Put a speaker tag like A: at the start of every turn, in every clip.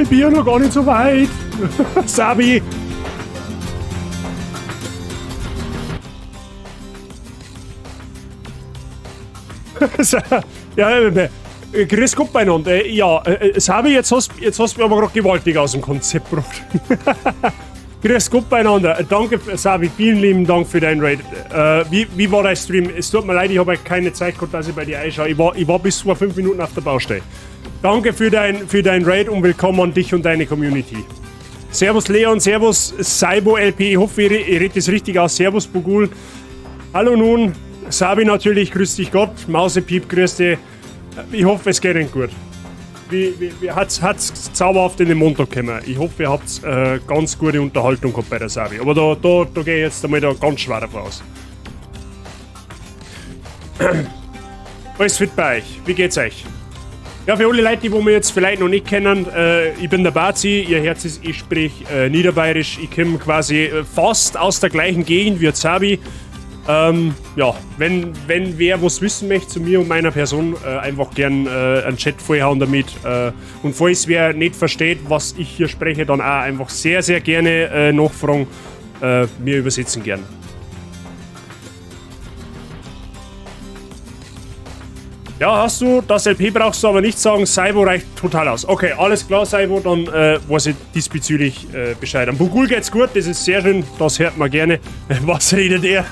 A: Ich bin ja noch gar nicht so weit. Sabi. Ja, grüß Gott beieinander. Ja, Sabi, jetzt hast du mich aber gerade gewaltig aus dem Konzept gebracht. Grüß Gott beieinander. Danke, Sabi, vielen lieben Dank für dein Raid. Wie war dein Stream? Es tut mir leid, ich habe keine Zeit gehabt, dass ich bei dir einschaue. Ich war bis vor 5 Minuten auf der Baustelle. Danke für dein Raid und willkommen an dich und deine Community. Servus Leon, Servus Saibo LP, ich hoffe, ich rede das richtig aus. Servus Bugul. Hallo nun, Sabi natürlich, grüß dich Gott. Mausepiep, grüß dich. Ich hoffe, es geht Ihnen gut. Wie hat's zauberhaft in den Montag gekommen? Ich hoffe, ihr habt ganz gute Unterhaltung gehabt bei der Sabi. Aber da gehe ich jetzt einmal da ganz schwer davon aus. Alles fit bei euch? Wie geht's euch? Ja, für alle Leute, die wo mir jetzt vielleicht noch nicht kennen, ich bin der Bazi, ihr hört es, ich sprich Niederbayerisch, ich komme quasi fast aus der gleichen Gegend wie Zabi. Ja, wenn wer was wissen möchte zu mir und meiner Person, einfach gern einen Chat vollhauen damit. Und falls wer nicht versteht, was ich hier spreche, dann auch einfach sehr, sehr gerne nachfragen. Wir übersetzen gern. Ja, hast du, das LP brauchst du aber nicht sagen, Saibo reicht total aus. Okay, alles klar, Saibo, dann weiß ich diesbezüglich Bescheid. Am Bugul geht's gut, das ist sehr schön, das hört man gerne. Was redet er?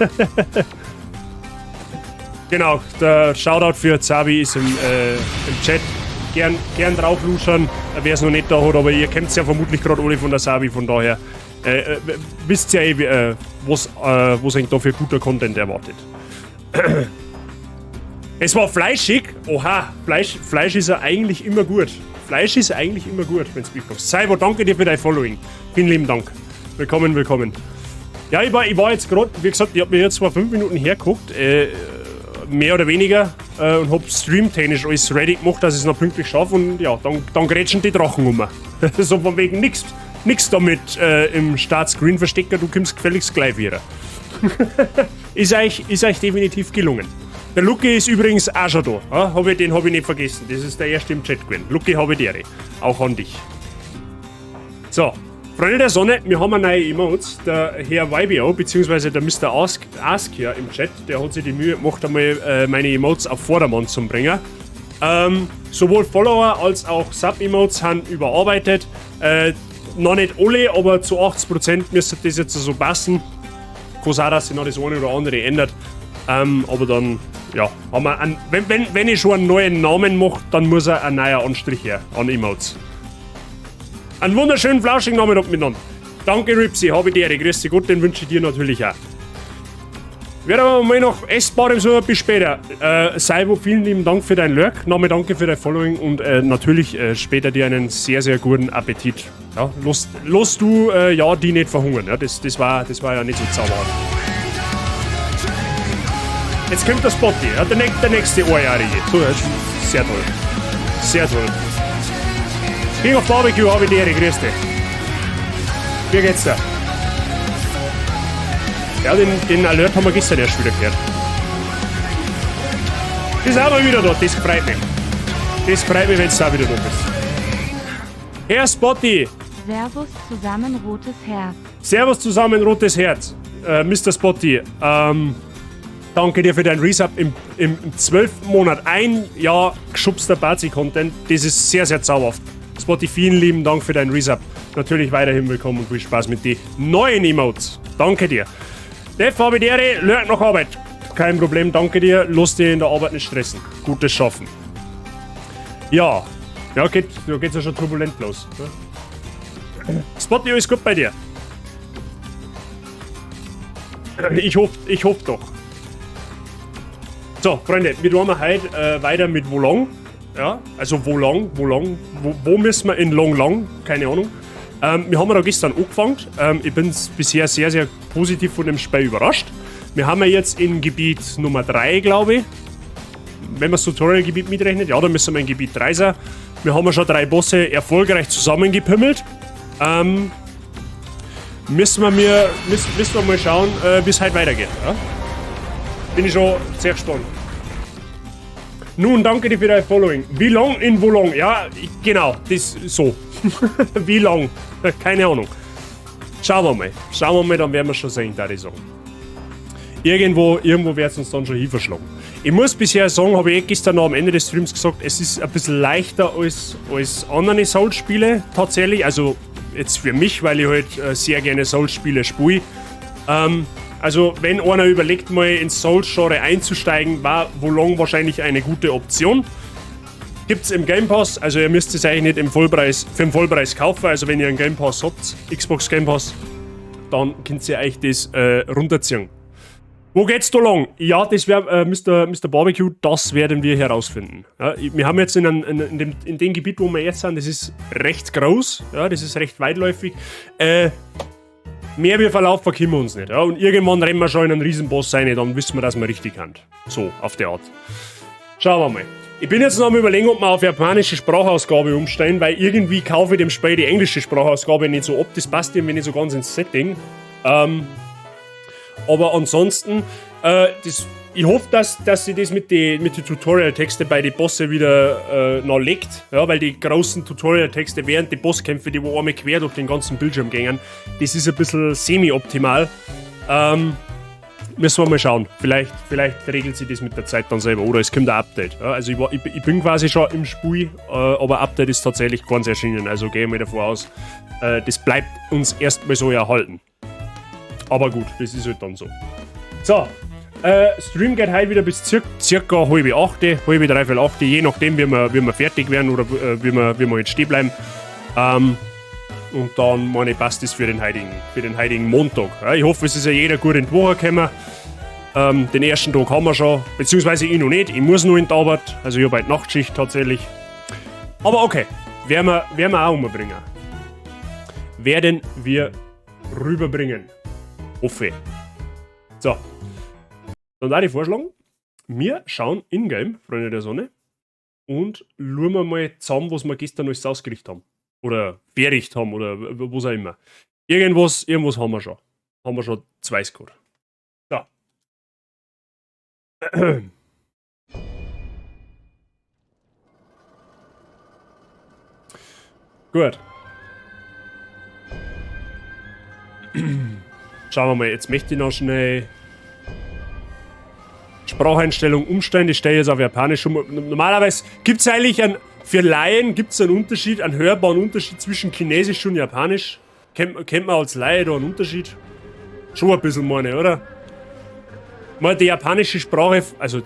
A: Genau, der Shoutout für Zabi ist im Chat. Gern drauf luschern, wer es noch nicht da hat, aber ihr kennt ja vermutlich gerade alle von der Sabi, von daher wisst ihr ja eh, was euch da für guter Content erwartet. Es war fleischig. Oha, Fleisch ist ja eigentlich immer gut. Fleisch ist eigentlich immer gut, wenn es mich fragst. Saibo, danke dir für dein Following. Vielen lieben Dank. Willkommen, willkommen. Ja, ich war jetzt gerade, wie gesagt, ich habe mir jetzt vor 5 Minuten hergeguckt, mehr oder weniger, und hab streamtechnisch alles ready gemacht, dass ich es noch pünktlich schaffe, und ja, dann grätschen die Drachen um. So von wegen nix damit im Startscreen verstecken, du kommst gefälligst gleich wieder. Ist euch definitiv gelungen. Der Lucky ist übrigens auch schon da. Ja, den habe ich nicht vergessen. Das ist der erste im Chat gewesen. Lucky, habe die Ehre. Auch an dich. So, Freunde der Sonne, wir haben eine neue Emotes. Der Herr YBO, beziehungsweise der Mr. Ask hier im Chat, der hat sich die Mühe gemacht, einmal meine Emotes auf Vordermann zu bringen. Sowohl Follower als auch Sub-Emotes haben überarbeitet. Noch nicht alle, aber zu 80% müsste das jetzt so passen. Kann sein, dass sich noch das eine oder andere ändert. Aber dann, ja, haben wir einen, wenn ich schon einen neuen Namen mache, dann muss er ein neuer Anstrich her an Emotes. Einen wunderschönen flauschigen Nachmittag miteinander. Danke, Ripsy, habe die Ehre. Grüß dich Gott, den wünsche ich dir natürlich auch. Werde aber mal noch Essbarem so bis später. Saibo, vielen lieben Dank für dein Lurk. Nochmal danke für dein Following und natürlich später dir einen sehr, sehr guten Appetit. Ja, lass du ja die nicht verhungern. Ja, das war ja nicht so zauberhaft. Jetzt kommt der Spotty, ja, der nächste Ohrjährige. So, das ist sehr toll. Sehr toll. King of Barbecue, habe die Ehre, grüß dich. Wie geht's dir? Ja, den Alert haben wir gestern erst wieder gehört. Das auch mal wieder da, das freut mich. Das freut mich, wenn du da wieder da bist. Herr Spotty!
B: Servus zusammen, rotes Herz.
A: Servus zusammen, rotes Herz. Mr. Spotty, danke dir für dein Resub im 12. Monat. Ein Jahr geschubster Bazi-Content. Das ist sehr, sehr zauberhaft. Spotty, vielen lieben Dank für dein Resub. Natürlich weiterhin willkommen und viel Spaß mit den neuen Emotes. Danke dir. Def, habe die Ehre, lurk noch Arbeit. Kein Problem, danke dir. Lass dich in der Arbeit nicht stressen. Gutes Schaffen. Ja. Ja, da geht's ja schon turbulent los. Ne? Spotty, alles gut bei dir? Ich hoff doch. So, Freunde, wir tun heute weiter mit Wo Long. Ja, also Wo Long, Wo Long, wo müssen wir in Long Long? Keine Ahnung. Wir haben ja da gestern angefangen. Ich bin bisher sehr, sehr positiv von dem Spiel überrascht. Wir haben ja jetzt in Gebiet Nummer 3, glaube ich. Wenn man das Tutorial-Gebiet mitrechnet, ja, dann müssen wir in Gebiet 3 sein. Wir haben ja schon 3 Bosse erfolgreich zusammengepimmelt. Müssen wir mal schauen, wie es heute weitergeht. Ja? Bin ich schon sehr gespannt. Nun, danke dir für dein Following. Wie lang in Wo Long? Ja, genau, das so. Wie lang? Keine Ahnung. Schauen wir mal. Schauen wir mal, dann werden wir schon sehen, da ich sagen. Irgendwo wird's uns dann schon hinverschlagen. Ich muss bisher sagen, habe ich eh gestern noch am Ende des Streams gesagt, es ist ein bisschen leichter als andere Souls-Spiele tatsächlich. Also jetzt für mich, weil ich halt sehr gerne Souls-Spiele spiele. Also wenn einer überlegt, mal ins Souls-Genre einzusteigen, war Wo Long wahrscheinlich eine gute Option. Gibt's im Game Pass, also ihr müsst es eigentlich nicht für den Vollpreis kaufen, also wenn ihr einen Game Pass habt, Xbox Game Pass, dann könnt ihr euch das runterziehen. Wo geht's da lang? Ja, das wär Mister Barbecue, das werden wir herausfinden. Ja, wir haben jetzt in dem Gebiet, wo wir jetzt sind, das ist recht groß, ja, das ist recht weitläufig. Mehr wie verlaufen können wir uns nicht. Ja? Und irgendwann rennen wir schon in einen Riesenboss rein, dann wissen wir, dass wir richtig haben. So, auf die Art. Schauen wir mal. Ich bin jetzt noch am Überlegen, ob wir auf japanische Sprachausgabe umsteigen, weil irgendwie kaufe ich dem Spiel die englische Sprachausgabe nicht so ab. Das passt irgendwie nicht so ganz ins Setting. Aber ansonsten, ich hoffe, dass sie das mit den Tutorial-Texten bei den Bosse wieder noch legt. Ja, weil die großen Tutorial-Texte während die Bosskämpfe, die wo einmal quer durch den ganzen Bildschirm gingen, das ist ein bisschen semi-optimal. Müssen wir mal schauen. Vielleicht regelt sich das mit der Zeit dann selber. Oder es kommt ein Update. Ja, also ich bin quasi schon im Spiel, aber Update ist tatsächlich ganz erschienen. Also gehe ich mal davon aus, das bleibt uns erstmal so erhalten. Aber gut, das ist halt dann so. So, Stream geht heute wieder bis circa halb acht, halb dreiviertel acht, je nachdem, wie wir fertig werden oder wie wir jetzt stehen bleiben. Und dann, meine ich, passt das für den heutigen Montag. Ja, ich hoffe, es ist ja jeder gut in die Woche gekommen. Den ersten Tag haben wir schon, beziehungsweise ich noch nicht. Ich muss noch in die Arbeit, also ich hab heute Nachtschicht tatsächlich. Aber okay, werden wir auch umbringen. Werden wir rüberbringen. Hoffe ich. So. Dann würde ich vorschlagen, wir schauen in-game, Freunde der Sonne, und schauen wir mal zusammen, was wir gestern alles ausgerichtet haben. Oder berichtet haben, oder was auch immer. Irgendwas haben wir schon. Haben wir schon zwei gehabt. So. Gut. Schauen wir mal, jetzt möchte ich noch schnell Spracheinstellung umstellen. Ich stelle jetzt auf Japanisch um. Normalerweise gibt's eigentlich einen, für Laien gibt's einen Unterschied, einen hörbaren Unterschied zwischen Chinesisch und Japanisch. Kennt man als Laie da einen Unterschied? Schon ein bisschen, meine ich, oder? Mal die japanische Sprache, also,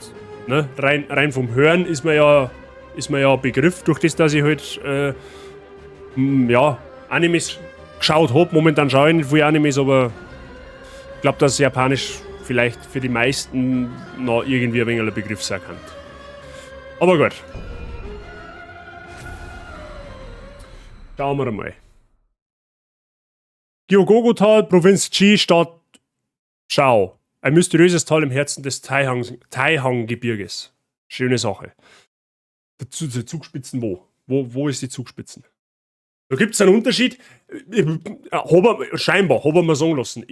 A: ne, rein vom Hören ist man ja ein Begriff, durch das, dass ich halt ja, Animes geschaut hab. Momentan schaue ich nicht viele Animes, aber ich glaub, dass Japanisch vielleicht für die meisten noch irgendwie ein wenig ein Begriff sein kann. Aber gut. Schauen wir mal. Gyogogo-Tal, Provinz Qi, Stadt Shao. Ein mysteriöses Tal im Herzen des Taihang-Gebirges. Schöne Sache. The Zugspitzen wo? Wo ist die Zugspitzen? Da gibt es einen Unterschied. Scheinbar, hab er mir sagen lassen.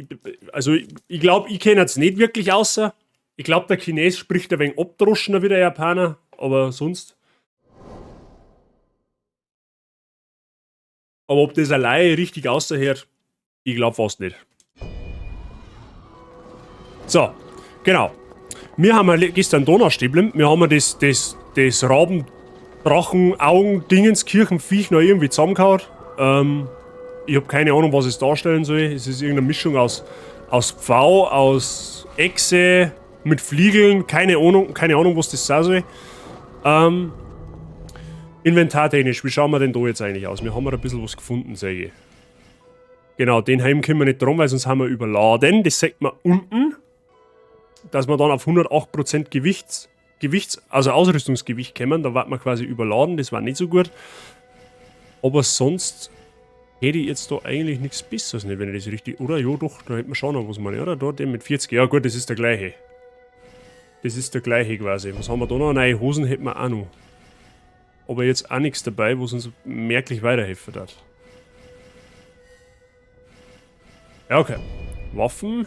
A: Also, ich glaube, ich kenne jetzt nicht wirklich außer. Ich glaube, der Chines spricht ein wenig abdroschener wie der Japaner, aber sonst. Aber ob das allein richtig außerhört, ich glaube fast nicht. So, genau. Wir haben ja gestern Donaustäblen, wir haben ja das Raben, Drachen, Augen, Dingens, Kirchenviech noch irgendwie zusammengehauen. Ich hab keine Ahnung, was es darstellen soll. Es ist irgendeine Mischung aus Pfau, aus Echse, mit Fliegeln. Keine Ahnung, was das sein soll. Inventartechnisch, wie schauen wir denn da jetzt eigentlich aus? Wir haben ja ein bisschen was gefunden, sehe ich. Genau, den Heim können wir nicht dran, weil sonst haben wir überladen. Das sieht man unten, dass wir dann auf 108% also Ausrüstungsgewicht kommen. Da wird man quasi überladen, das war nicht so gut. Aber sonst hätte ich jetzt da eigentlich nichts Besseres, nicht, wenn ich das richtig... Oder? Ja, doch, da hätten wir schon noch was, meine, oder? Da, den mit 40. Ja gut, das ist der gleiche. Das ist der gleiche quasi. Was haben wir da noch? Neue Hosen hätten wir auch noch. Aber jetzt auch nichts dabei, was uns merklich weiterhelfen hat. Ja, okay. Waffen.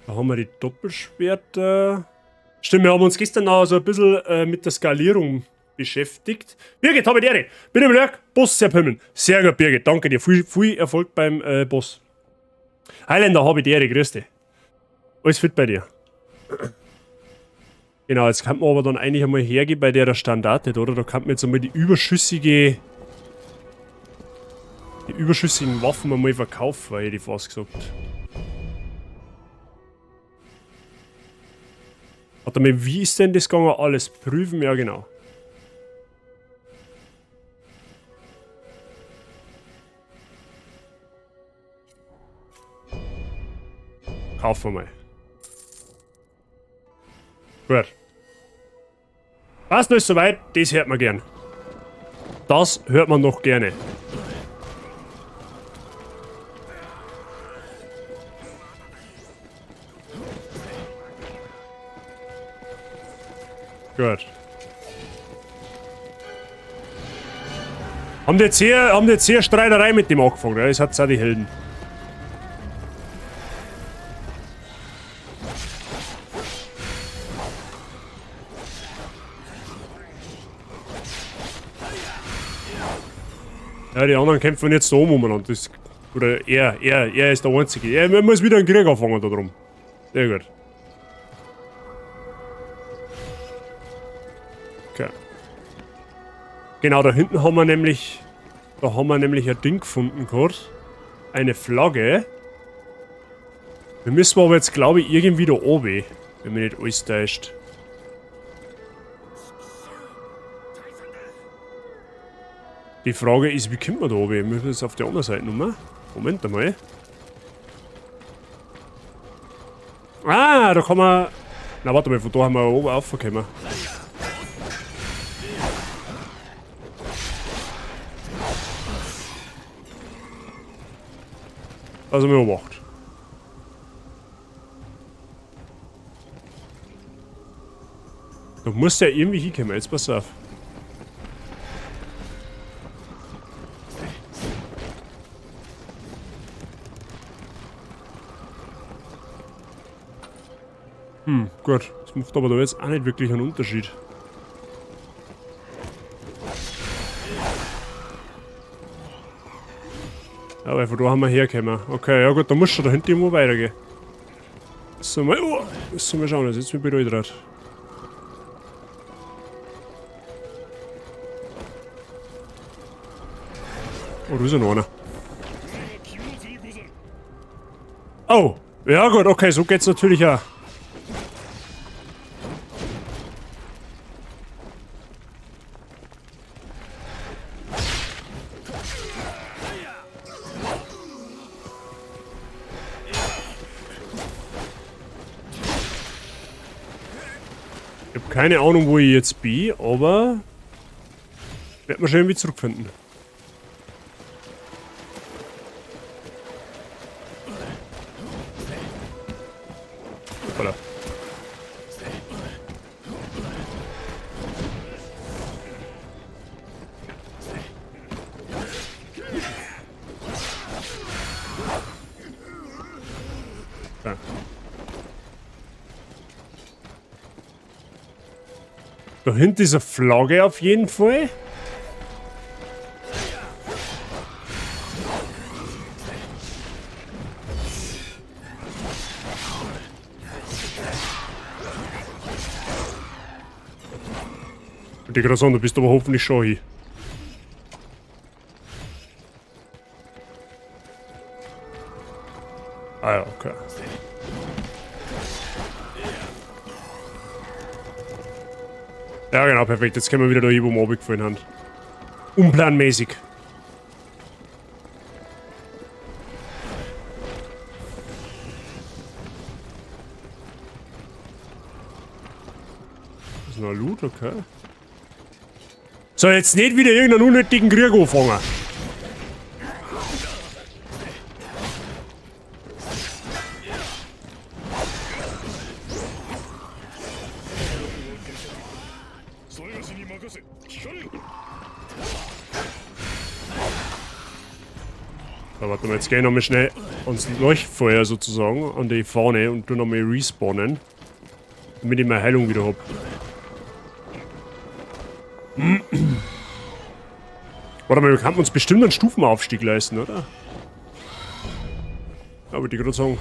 A: Da haben wir die Doppelschwerter. Stimmt, wir haben uns gestern noch so ein bisschen mit der Skalierung beschäftigt. Birgit, habe ich die Ehre. Bin im Werk, Boss sehr pimmeln. Sehr gut, Birgit, danke dir. Viel Erfolg beim Boss. Highlander, habe ich die Ehre, grüß dich. Alles fit bei dir. Genau, jetzt kann man aber dann eigentlich einmal hergehen bei der Standarte, oder? Da kann man jetzt einmal die überschüssigen Waffen einmal verkaufen, hätte ich fast gesagt. Warte mal, wie ist denn das gegangen? Alles prüfen? Ja, genau. Kaufen wir mal. Gut. Passt alles soweit? Das hört man gern. Das hört man noch gerne. Gut. Haben die jetzt hier Streiterei mit dem angefangen? Ja, das hat's auch die Helden. Ja, die anderen kämpfen jetzt da oben umeinander. Das, oder er ist der Einzige. Er muss wieder einen Krieg anfangen da drum. Sehr gut. Okay. Genau, da hinten haben wir nämlich... Da haben wir nämlich ein Ding gefunden gerade. Eine Flagge. Wir müssen aber jetzt, glaube ich, irgendwie da oben, wenn mich nicht alles täuscht. Die Frage ist, wie kommt man da oben? Wir müssen jetzt auf die andere Seite nochmal. Moment einmal. Ah, da kann man... Na, warte mal, von da haben wir oben raufgekommen. Also wir beobachten. Da muss ja irgendwie hinkommen, jetzt pass auf. Hm, gut. Das macht aber da jetzt auch nicht wirklich einen Unterschied. Ja, weil von da haben wir hergekommen. Okay, ja gut, da muss schon da hinten irgendwo weitergehen. So, mal, oh, so, mal schauen, jetzt bin ich da dran. Oh, da ist ja noch einer. Oh, ja gut, okay, so geht's natürlich auch. Ich habe keine Ahnung, wo ich jetzt bin, aber werden wir schon irgendwie zurückfinden. Hoppala. Da hinten ist eine Flagge auf jeden Fall. Wollte ich gerade sagen, du bist aber hoffentlich schon hier. Ah ja, okay. Ja genau, perfekt. Jetzt können wir wieder da hin, wo wir runtergefallen haben. Unplanmäßig. Das ist noch ein Loot, okay. So, jetzt nicht wieder irgendeinen unnötigen Krieg anfangen. So, warte mal, jetzt geh ich nochmal schnell ans Leuchtfeuer sozusagen, an die Fahne und tu nochmal respawnen, damit ich meine Heilung wieder hab. Warte mal, wir könnten uns bestimmt einen Stufenaufstieg leisten, oder? Ja, würde ich gerade sagen.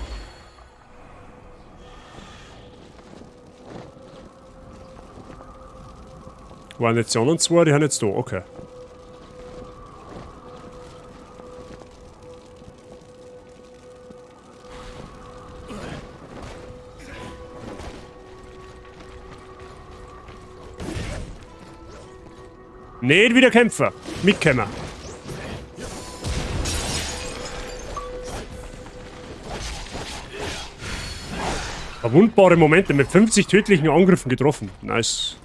A: Waren jetzt die anderen zwei, die haben jetzt da, okay. Nicht wieder Kämpfer. Mitkämmer. Verwundbare Momente mit 50 tödlichen Angriffen getroffen. Nice.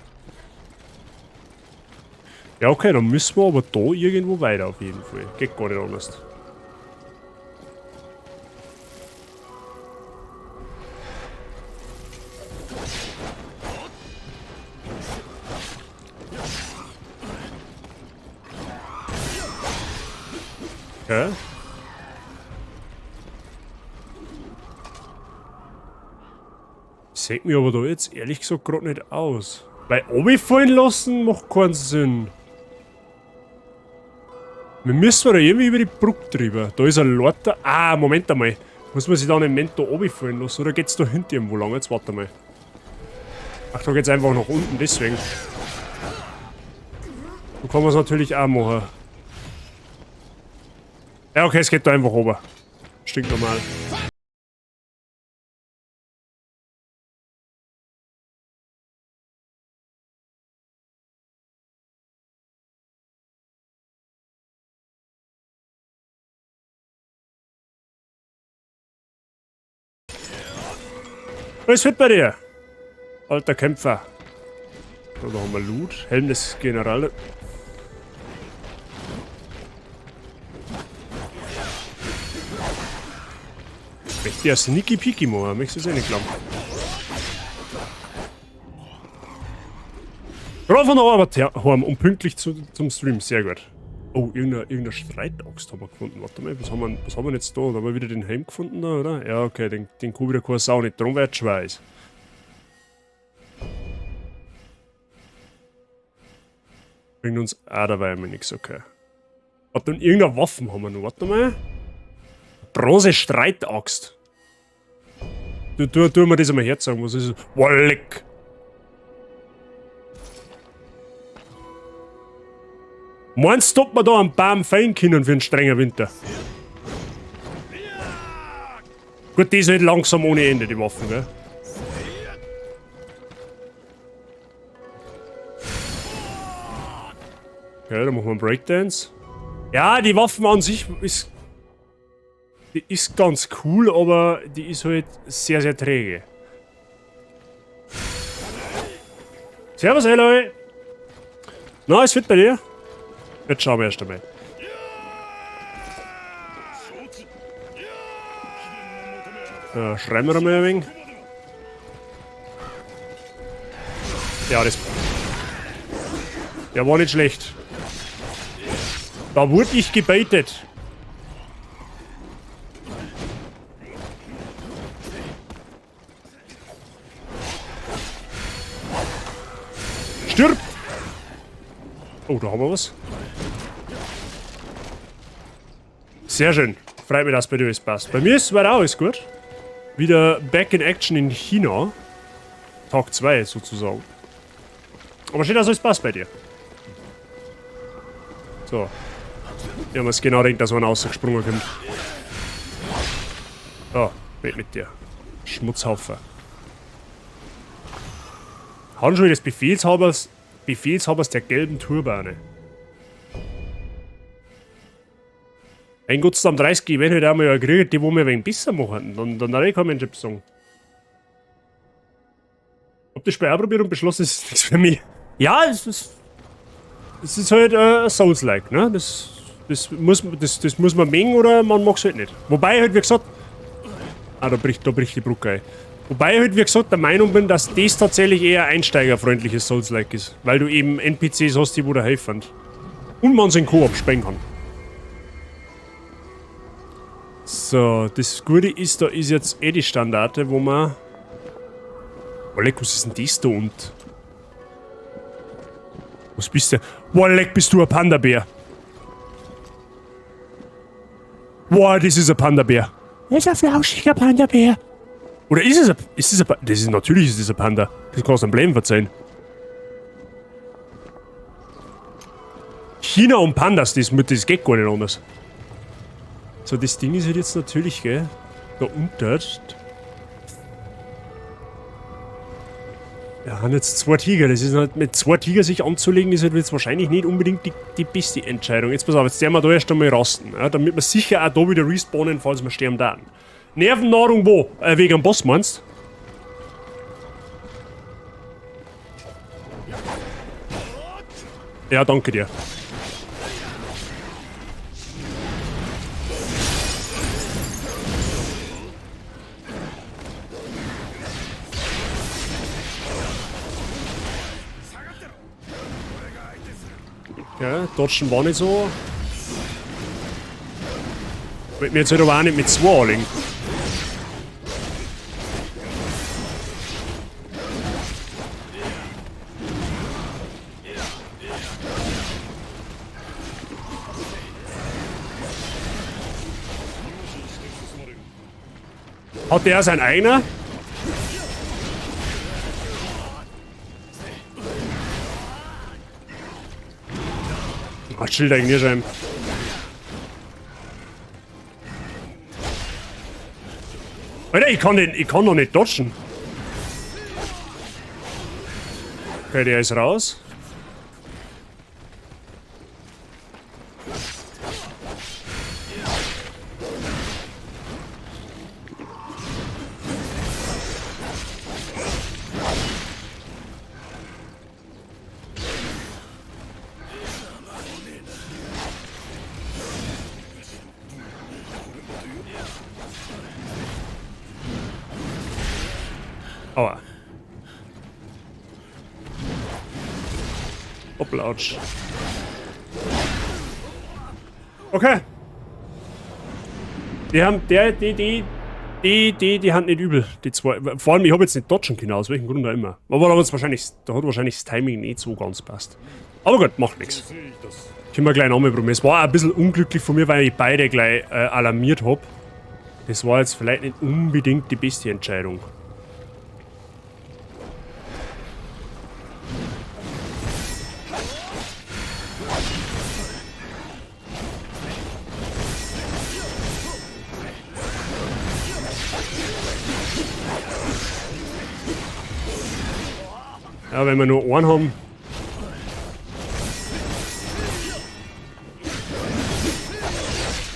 A: Ja, okay, dann müssen wir aber da irgendwo weiter auf jeden Fall. Geht gar nicht anders. Okay. Sieht mir aber da jetzt ehrlich gesagt grad nicht aus. Weil runterfallen lassen macht keinen Sinn. Wir müssen da irgendwie über die Brücke drüber. Da ist ein Leiter. Ah, Moment einmal. Muss man sich da einen Moment da runterfallen lassen? Oder geht's da hinten irgendwo lang? Jetzt warte mal. Ach, da geht's einfach nach unten, deswegen. So kann man's natürlich auch machen. Ja, okay, es geht da einfach runter. Stinknormal. Alles fit bei dir, alter Kämpfer. So, da haben wir Loot. Helm des General. Möchte ja Sneaky Peaky machen, möchtest du es eh nicht glauben. Gerade von der Arbeit her, heim und pünktlich zum Stream, sehr gut. Oh, irgendeine Streitaxt haben wir gefunden. Warte mal, was haben wir jetzt da? Da haben wir wieder den Helm gefunden da, oder? Ja, okay, den kann wieder keine Sau nicht. Darum wird schwer ist. Bringt uns auch dabei immer nichts, okay. Warte, und irgendeine Waffen haben wir noch. Warte mal. Bronze-Streitaxt. Tu mir das einmal herzagen. Was ist das? Boah, leck! Meinst du, ob wir da einen Baum fällen können für einen strengen Winter? Gut, die ist halt langsam ohne Ende, die Waffen, gell? Okay, dann machen wir einen Breakdance. Ja, die Waffen an sich ist... Die ist ganz cool, aber die ist halt sehr, sehr träge. Servus, Eloy! Na, ist fit bei dir? Jetzt schauen wir erst einmal. Schreiben wir einmal ein wenig. Ja, das... Der war nicht schlecht. Da wurde ich gebaitet. Stirb! Oh, da haben wir was. Sehr schön. Freut mich, dass bei dir alles passt. Bei mir ist soweit auch alles gut. Wieder back in action in China. Tag 2 sozusagen. Aber schön, dass alles passt bei dir. So. Ich hab mir's genau gedacht, dass einer rausgesprungen kommt. So, weg mit dir. Schmutzhaufen. Handschuhe des Befehlshabers der gelben Turbane. Ein Gott am 30, wenn halt einmal gekriegt, die wo wir ein wenig besser machen, dann dann kann man schon sagen. Hab das Spiel auch probiert und beschlossen, es ist nichts für mich. Ja, es ist halt Souls-like, ne? Das muss man mögen oder man mag's halt nicht. Wobei halt, wie gesagt. Ah, da bricht die Brücke ein. Wobei ich halt, wie gesagt, der Meinung bin, dass das tatsächlich eher einsteigerfreundliches Souls-like ist. Weil du eben NPCs hast, die wo da helfen. Und man es in Koop spielen kann. So, das Gute ist, da ist jetzt eh die Standarte, wo man... Oh, leck, was ist denn das da unten? Was bist du? Boah, leck, bist du ein Panda-Bär. Boah, das ist ein Panda-Bär. Das ist ein flauschiger Panda-Bär. Oder ist es ein... Ist es ein... Das ist, natürlich ist es ein Panda. Das kannst du am Blem verzeihen. China und Pandas, das geht gar nicht anders. So, das Ding ist halt jetzt natürlich, gell? Da unten. Wir haben jetzt 2 Tiger. Das ist halt, mit 2 Tiger sich anzulegen, ist halt jetzt wahrscheinlich nicht unbedingt die beste Entscheidung. Jetzt pass auf, jetzt werden wir da erst einmal rasten, ja, damit wir sicher auch da wieder respawnen, falls wir sterben da. Nervennahrung wo? Wegen am Boss meinst? Ja, danke dir. Ja, dodgen war nicht so. Wollte mir jetzt halt aber auch nicht mit 2 anlegen. Hat der sein eigener? Ach, chill dein Gierschein. Alter, ich kann doch nicht dodgen. Okay, der ist raus. Aua. Hoppla, autsch. Okay. Die haben, die haben nicht übel, die zwei. Vor allem, ich hab jetzt nicht dodgen können, aus welchem Grund auch immer. Aber da hat's wahrscheinlich, da hat wahrscheinlich das Timing nicht so ganz passt. Aber gut, macht nix. Können wir gleich nochmal probieren. Es war auch ein bisschen unglücklich von mir, weil ich beide gleich alarmiert hab. Das war jetzt vielleicht nicht unbedingt die beste Entscheidung. Ja, wenn wir nur einen haben.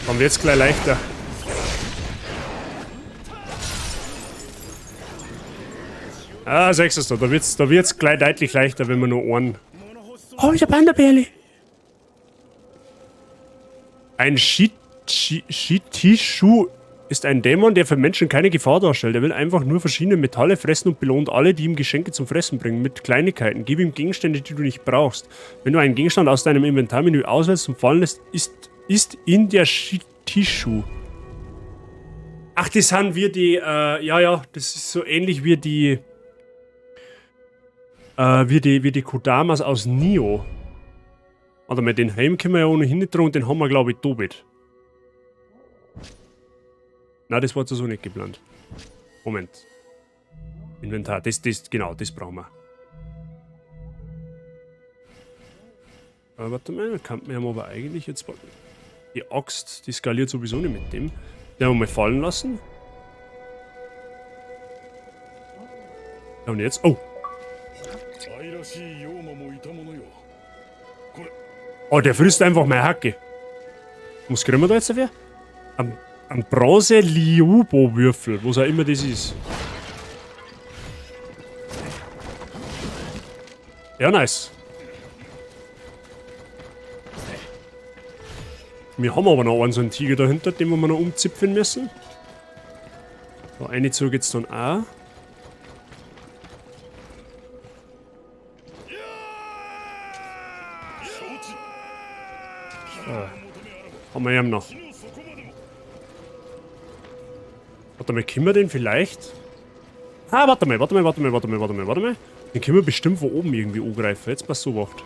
A: Dann wird's gleich leichter. Ah, sechstes da. Da wird's gleich deutlich leichter, wenn wir nur einen. Oh, ich hab Panda-Bärli. Ein Shitishu ist ein Dämon, der für Menschen keine Gefahr darstellt. Er will einfach nur verschiedene Metalle fressen und belohnt alle, die ihm Geschenke zum Fressen bringen, mit Kleinigkeiten. Gib ihm Gegenstände, die du nicht brauchst. Wenn du einen Gegenstand aus deinem Inventarmenü auswählst und fallen lässt, ist in der Shitishu. Ach, das haben wir die, ja, ja, das ist so ähnlich wie die... Wie die Kodamas aus Nioh. Warte mal, den Helm können wir ja ohnehin nicht tragen, den haben wir, glaube ich, doppelt. Nein, das war jetzt so nicht geplant. Moment. Inventar, das, genau, das brauchen wir. Aber warte mal, da kann man aber eigentlich jetzt... Die Axt, die skaliert sowieso nicht mit dem. Den haben wir mal fallen lassen. Ja, und jetzt... Oh! Oh, der frisst einfach meine Hacke. Was kriegen wir da jetzt dafür? Ein Bronze-Liubo-Würfel, was auch immer das ist. Ja, nice. Wir haben aber noch einen so einen Tiger dahinter, den wir noch umzipfen müssen. Da eine zu geht's dann auch. Ah, haben wir ihn noch. Warte mal, können wir den vielleicht? Ah, warte mal. Den können wir bestimmt von oben irgendwie angreifen. Jetzt passt so wacht.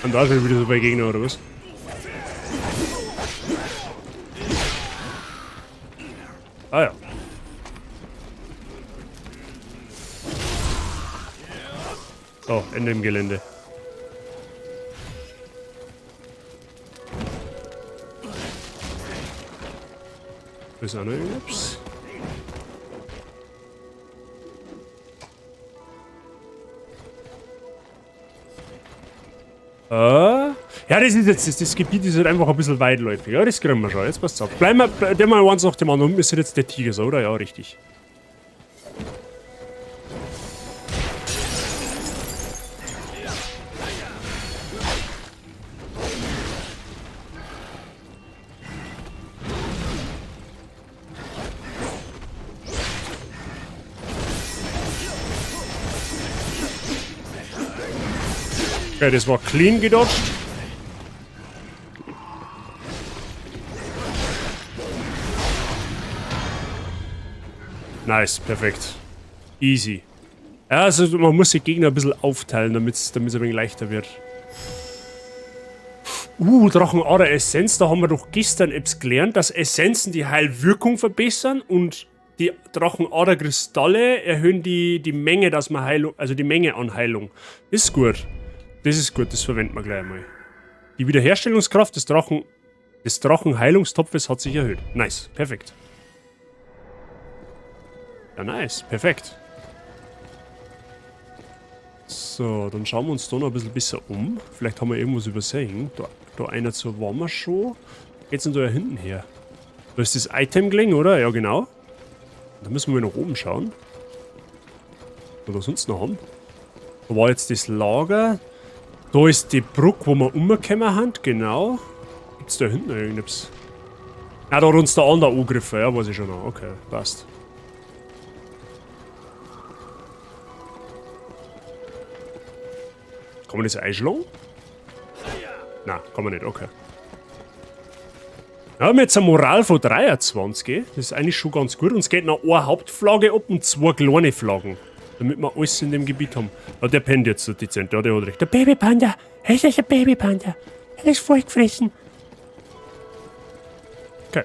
A: Und da schon wieder so bei Gegner, oder was? Ah ja. So, Ende im Gelände. Da ist auch noch irgendwas. Ja, das ist jetzt, das Gebiet ist halt einfach ein bisschen weitläufig. Ja, das kriegen wir schon. Jetzt passt's auf. Bleiben wir, der mal eins nach dem anderen. Ist jetzt der Tiger so, oder? Ja, richtig. Okay, das war clean gedodged. Nice, perfekt. Easy. Ja, also man muss die Gegner ein bisschen aufteilen, damit es ein wenig leichter wird. Drachenader Essenz, da haben wir doch gestern etwas gelernt, dass Essenzen die Heilwirkung verbessern und die Drachenader-Kristalle erhöhen die Menge, dass man Heilung, also die Menge an Heilung. Ist gut. Das ist gut, das verwenden wir gleich einmal. Die Wiederherstellungskraft des Drachenheilungstopfes hat sich erhöht. Nice, perfekt. Ja, nice, perfekt. So, dann schauen wir uns da noch ein bisschen besser um. Vielleicht haben wir irgendwas übersehen. Da einer zur waren wir schon. Geht's denn da hinten her? Da ist das Item gelegen, oder? Ja, genau. Da müssen wir nach oben schauen. Was wir sonst noch haben. Da war jetzt das Lager. Da ist die Brücke, wo wir umgekommen haben, genau. Gibt's da hinten noch irgendetwas? Ah, da hat uns der andere angegriffen, ja, weiß ich schon noch. Okay, passt. Kann man das einschlagen? Nein, kann man nicht, okay. Wir haben jetzt eine Moral von 23, das ist eigentlich schon ganz gut. Uns geht noch eine Hauptflagge ab und zwei kleine Flaggen. Damit wir alles in dem Gebiet haben. Ja, der pennt jetzt so dezent, ja, der hat recht. Der Babypanda! Er ist ein Babypanda! Er ist vollgefressen! Okay.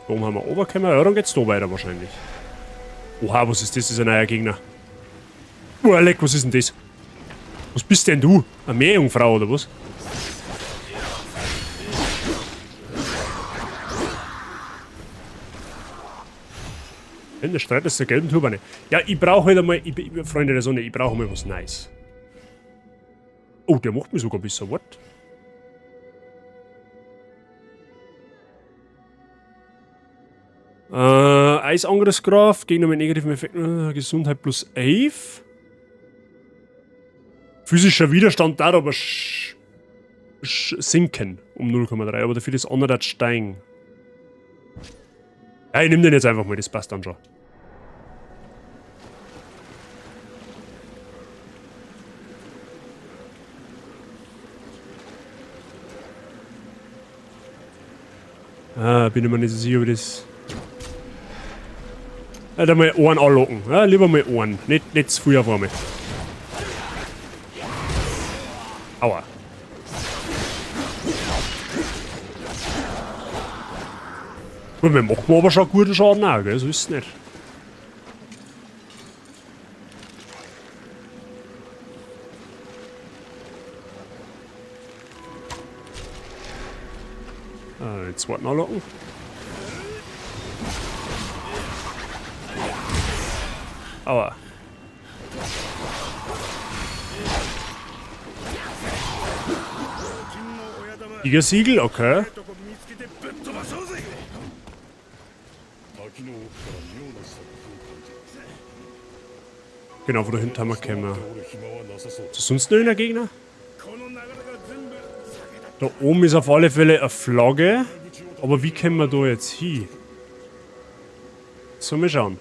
A: Da oben haben wir Oberkämmer. Ja, dann geht's da weiter wahrscheinlich. Oha, was ist das? Das ist ein neuer Gegner. Oh, leck, was ist denn das? Was bist denn du? Eine Meerjungfrau oder was? Der Streit ist der gelben Turbane. Ja, ich brauche halt einmal, Freunde der Sonne, ich brauche mal was Nice. Oh, der macht mir sogar besser. What? Eisangriffskraft, Gegner mit negativen Effekten, Gesundheit plus 11. Physischer Widerstand da aber sinken um 0,3, aber dafür das andere hat steigen. Ja, ich nehme den jetzt einfach mal, das passt dann schon. Ah, bin ich mir nicht so sicher, ob ich das... Ja, mal einen anlocken. Ja, lieber mal einen. Nicht zu viel auf einmal. Aua. Gut, wir machen aber schon guten Schaden auch, gell? So ist es nicht. Den zweiten anlocken. Aua. Tigersiegel, okay. Genau, von da hinten haben wir gekommen. Ist sonst noch ein Gegner? Da oben ist auf alle Fälle eine Flagge. Aber wie kommen wir da jetzt hin? Sollen wir schauen.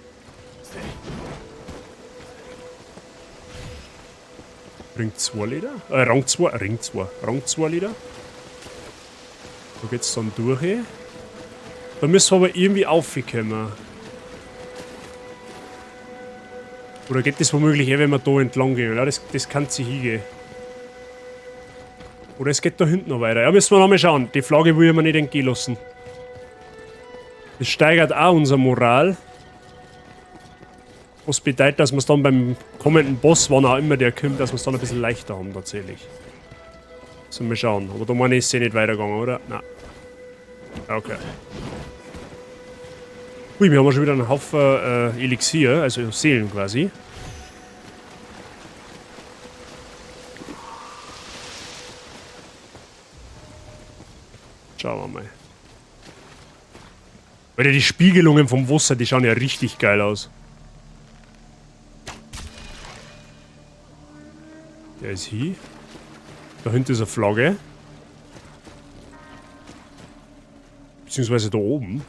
A: Ring 2 Leder? Rang 2, Ring 2. Rang 2 Leder. Da geht's dann durch. Da müssen wir aber irgendwie aufkommen. Oder geht das womöglich eh, wenn wir da entlang gehen? Ja, das kann sich hingehen. Oder es geht da hinten noch weiter. Ja, müssen wir noch mal schauen. Die Flagge will ich mir nicht entgehen lassen. Das steigert auch unser Moral. Was bedeutet, dass wir es dann beim kommenden Boss, wann auch immer der kommt, dass wir es dann ein bisschen leichter haben tatsächlich. So, mal schauen. Aber da meine ich, ist eh nicht weitergegangen, oder? Nein. Okay. Ui, wir haben schon wieder einen Haufen Elixier, also Seelen quasi. Schauen wir mal. Alter, die Spiegelungen vom Wasser, die schauen ja richtig geil aus. Der ist hier. Da hinten ist eine Flagge. Beziehungsweise da oben.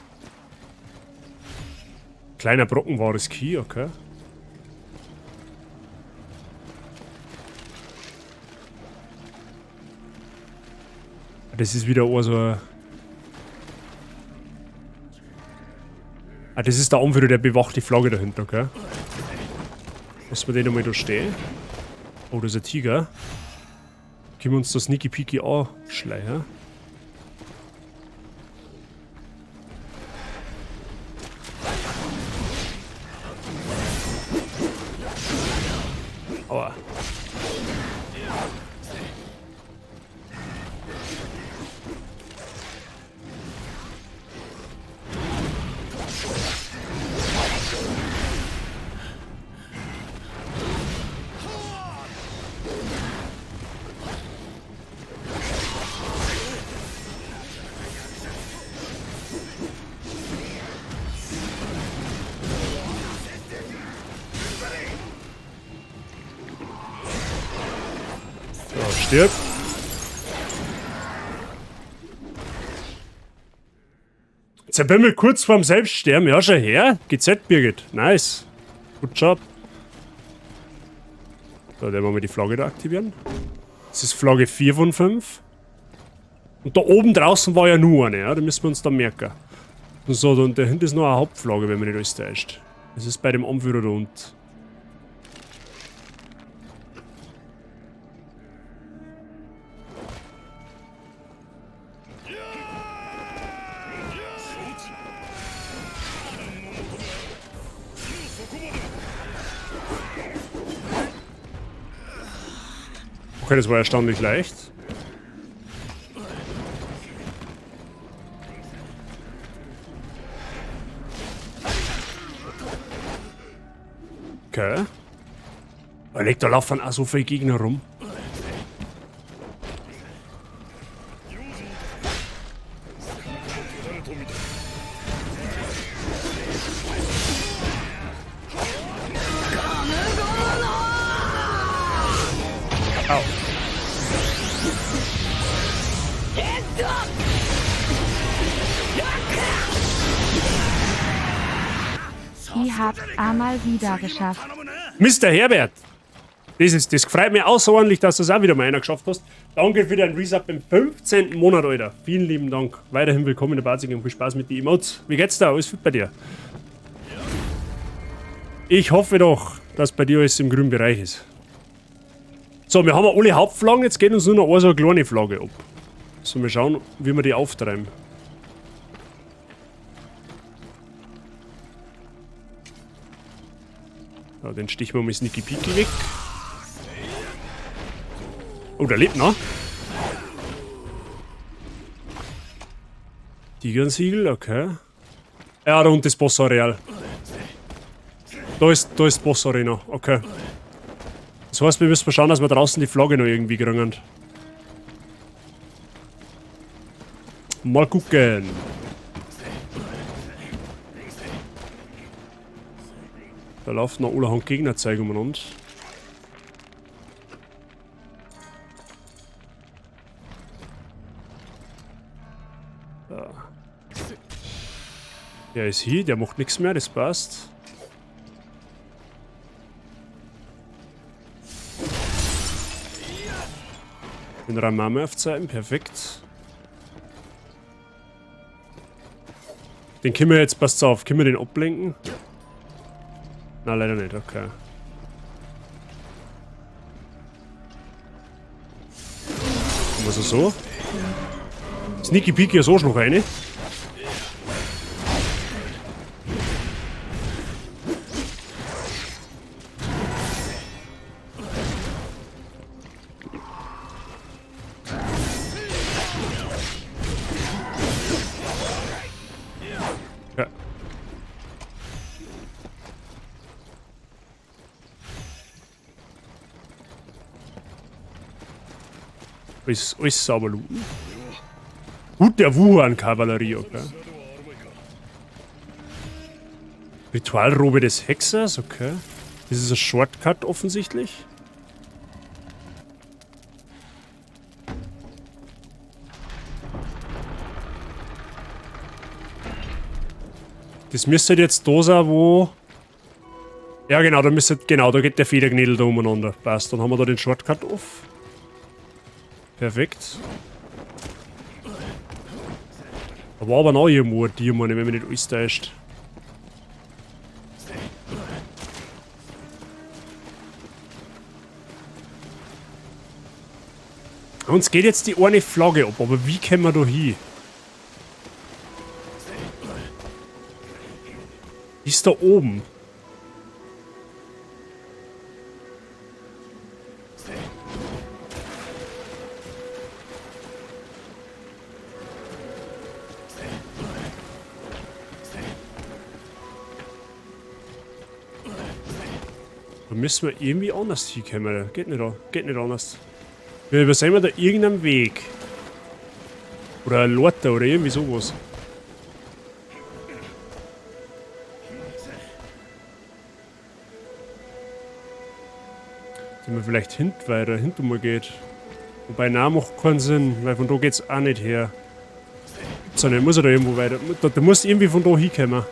A: Kleiner Brocken war das Key, okay. Das ist wieder so ein... Ah, das ist der Anführer, der bewacht die Flagge dahinter, okay? Lassen wir den einmal da stehen. Oh, da ist ein Tiger. Können wir uns das Sneaky Peeky anschleichen? Aua. Stirb. Zerbimmel kurz vorm Selbststerben. Ja, schau her. GZ, Birgit. Nice. Good job. So, dann wollen wir die Flagge da aktivieren. Das ist Flagge 4 von 5. Und da oben draußen war ja nur eine, ja? Da müssen wir uns da merken. Und so, und da hinten ist noch eine Hauptflagge, wenn man nicht alles täuscht. Das ist bei dem Anführer da unten. Okay, das war erstaunlich leicht. Okay. Da liegt da laufen auch so viele Gegner rum. Au.
B: Ich hab's einmal wieder geschafft.
A: Mr. Herbert! Das freut mich außerordentlich, dass du das auch wieder mal einer geschafft hast. Danke für deinen Resub im 15. Monat, Alter. Vielen lieben Dank. Weiterhin willkommen in der Barzig und viel Spaß mit den Emotes. Wie geht's da? Alles fit bei dir? Ich hoffe doch, dass bei dir alles im grünen Bereich ist. So, wir haben alle Hauptflaggen. Jetzt geht uns nur noch eine so eine kleine Flagge ab. So, wir schauen, wie wir die auftreiben. Ja, den stechen wir mit Sneaky Peeky weg. Oh, der lebt noch. Tigernsiegel, okay. Ja, da unten ist Boss-Areal. Da ist Boss-Arena, okay. Das heißt, wir müssen mal schauen, dass wir draußen die Flagge noch irgendwie kriegen. Mal gucken. Da laufen noch allerhand Gegnerzeug umeinander. Da. Der ist hier, der macht nichts mehr, das passt. Den Ramame aufzeigen, perfekt. Den können wir jetzt, passt auf, können wir den ablenken? Na, leider nicht, okay. Also so. Sneaky Peeky ist auch schon noch eine. Ja. Alles sauber looten. Gut, der Wuhan-Kavallerie, okay. Ritualrobe des Hexers, okay. Das ist ein Shortcut offensichtlich. Das müsste jetzt da sein, wo... Ja genau, da müsste, genau, da geht der Federgnädel da umeinander. Passt, dann haben wir da den Shortcut off. Perfekt. Da war aber noch irgendwo ein Tier, meine, wenn mich nicht alles täuscht. Uns geht jetzt die eine Flagge ab, aber wie kommen wir da hin? Die ist da oben. Da müssen wir irgendwie anders hinkommen. Geht nicht, geht nicht anders. Wir übersehen wir da irgendeinen Weg. Oder eine Leiter oder irgendwie sowas. Wenn man vielleicht hinten weiter, hinten mal geht. Wobei, nein, macht keinen Sinn, weil von da geht's auch nicht her. Gibt's ja nicht, muss er da irgendwo weiter. Da muss irgendwie von da hinkommen.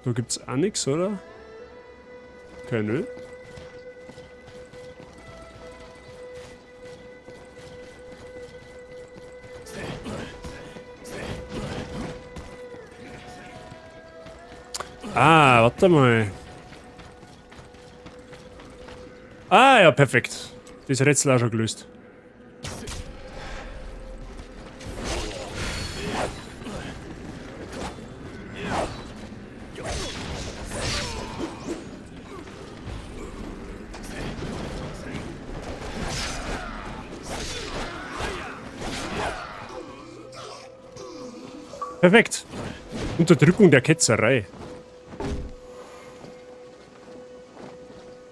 A: Da gibt's auch nichts, oder? Okay, nö. Ah, warte mal. Ah, ja, perfekt. Das Rätsel auch schon gelöst. Perfekt. Unterdrückung der Ketzerei.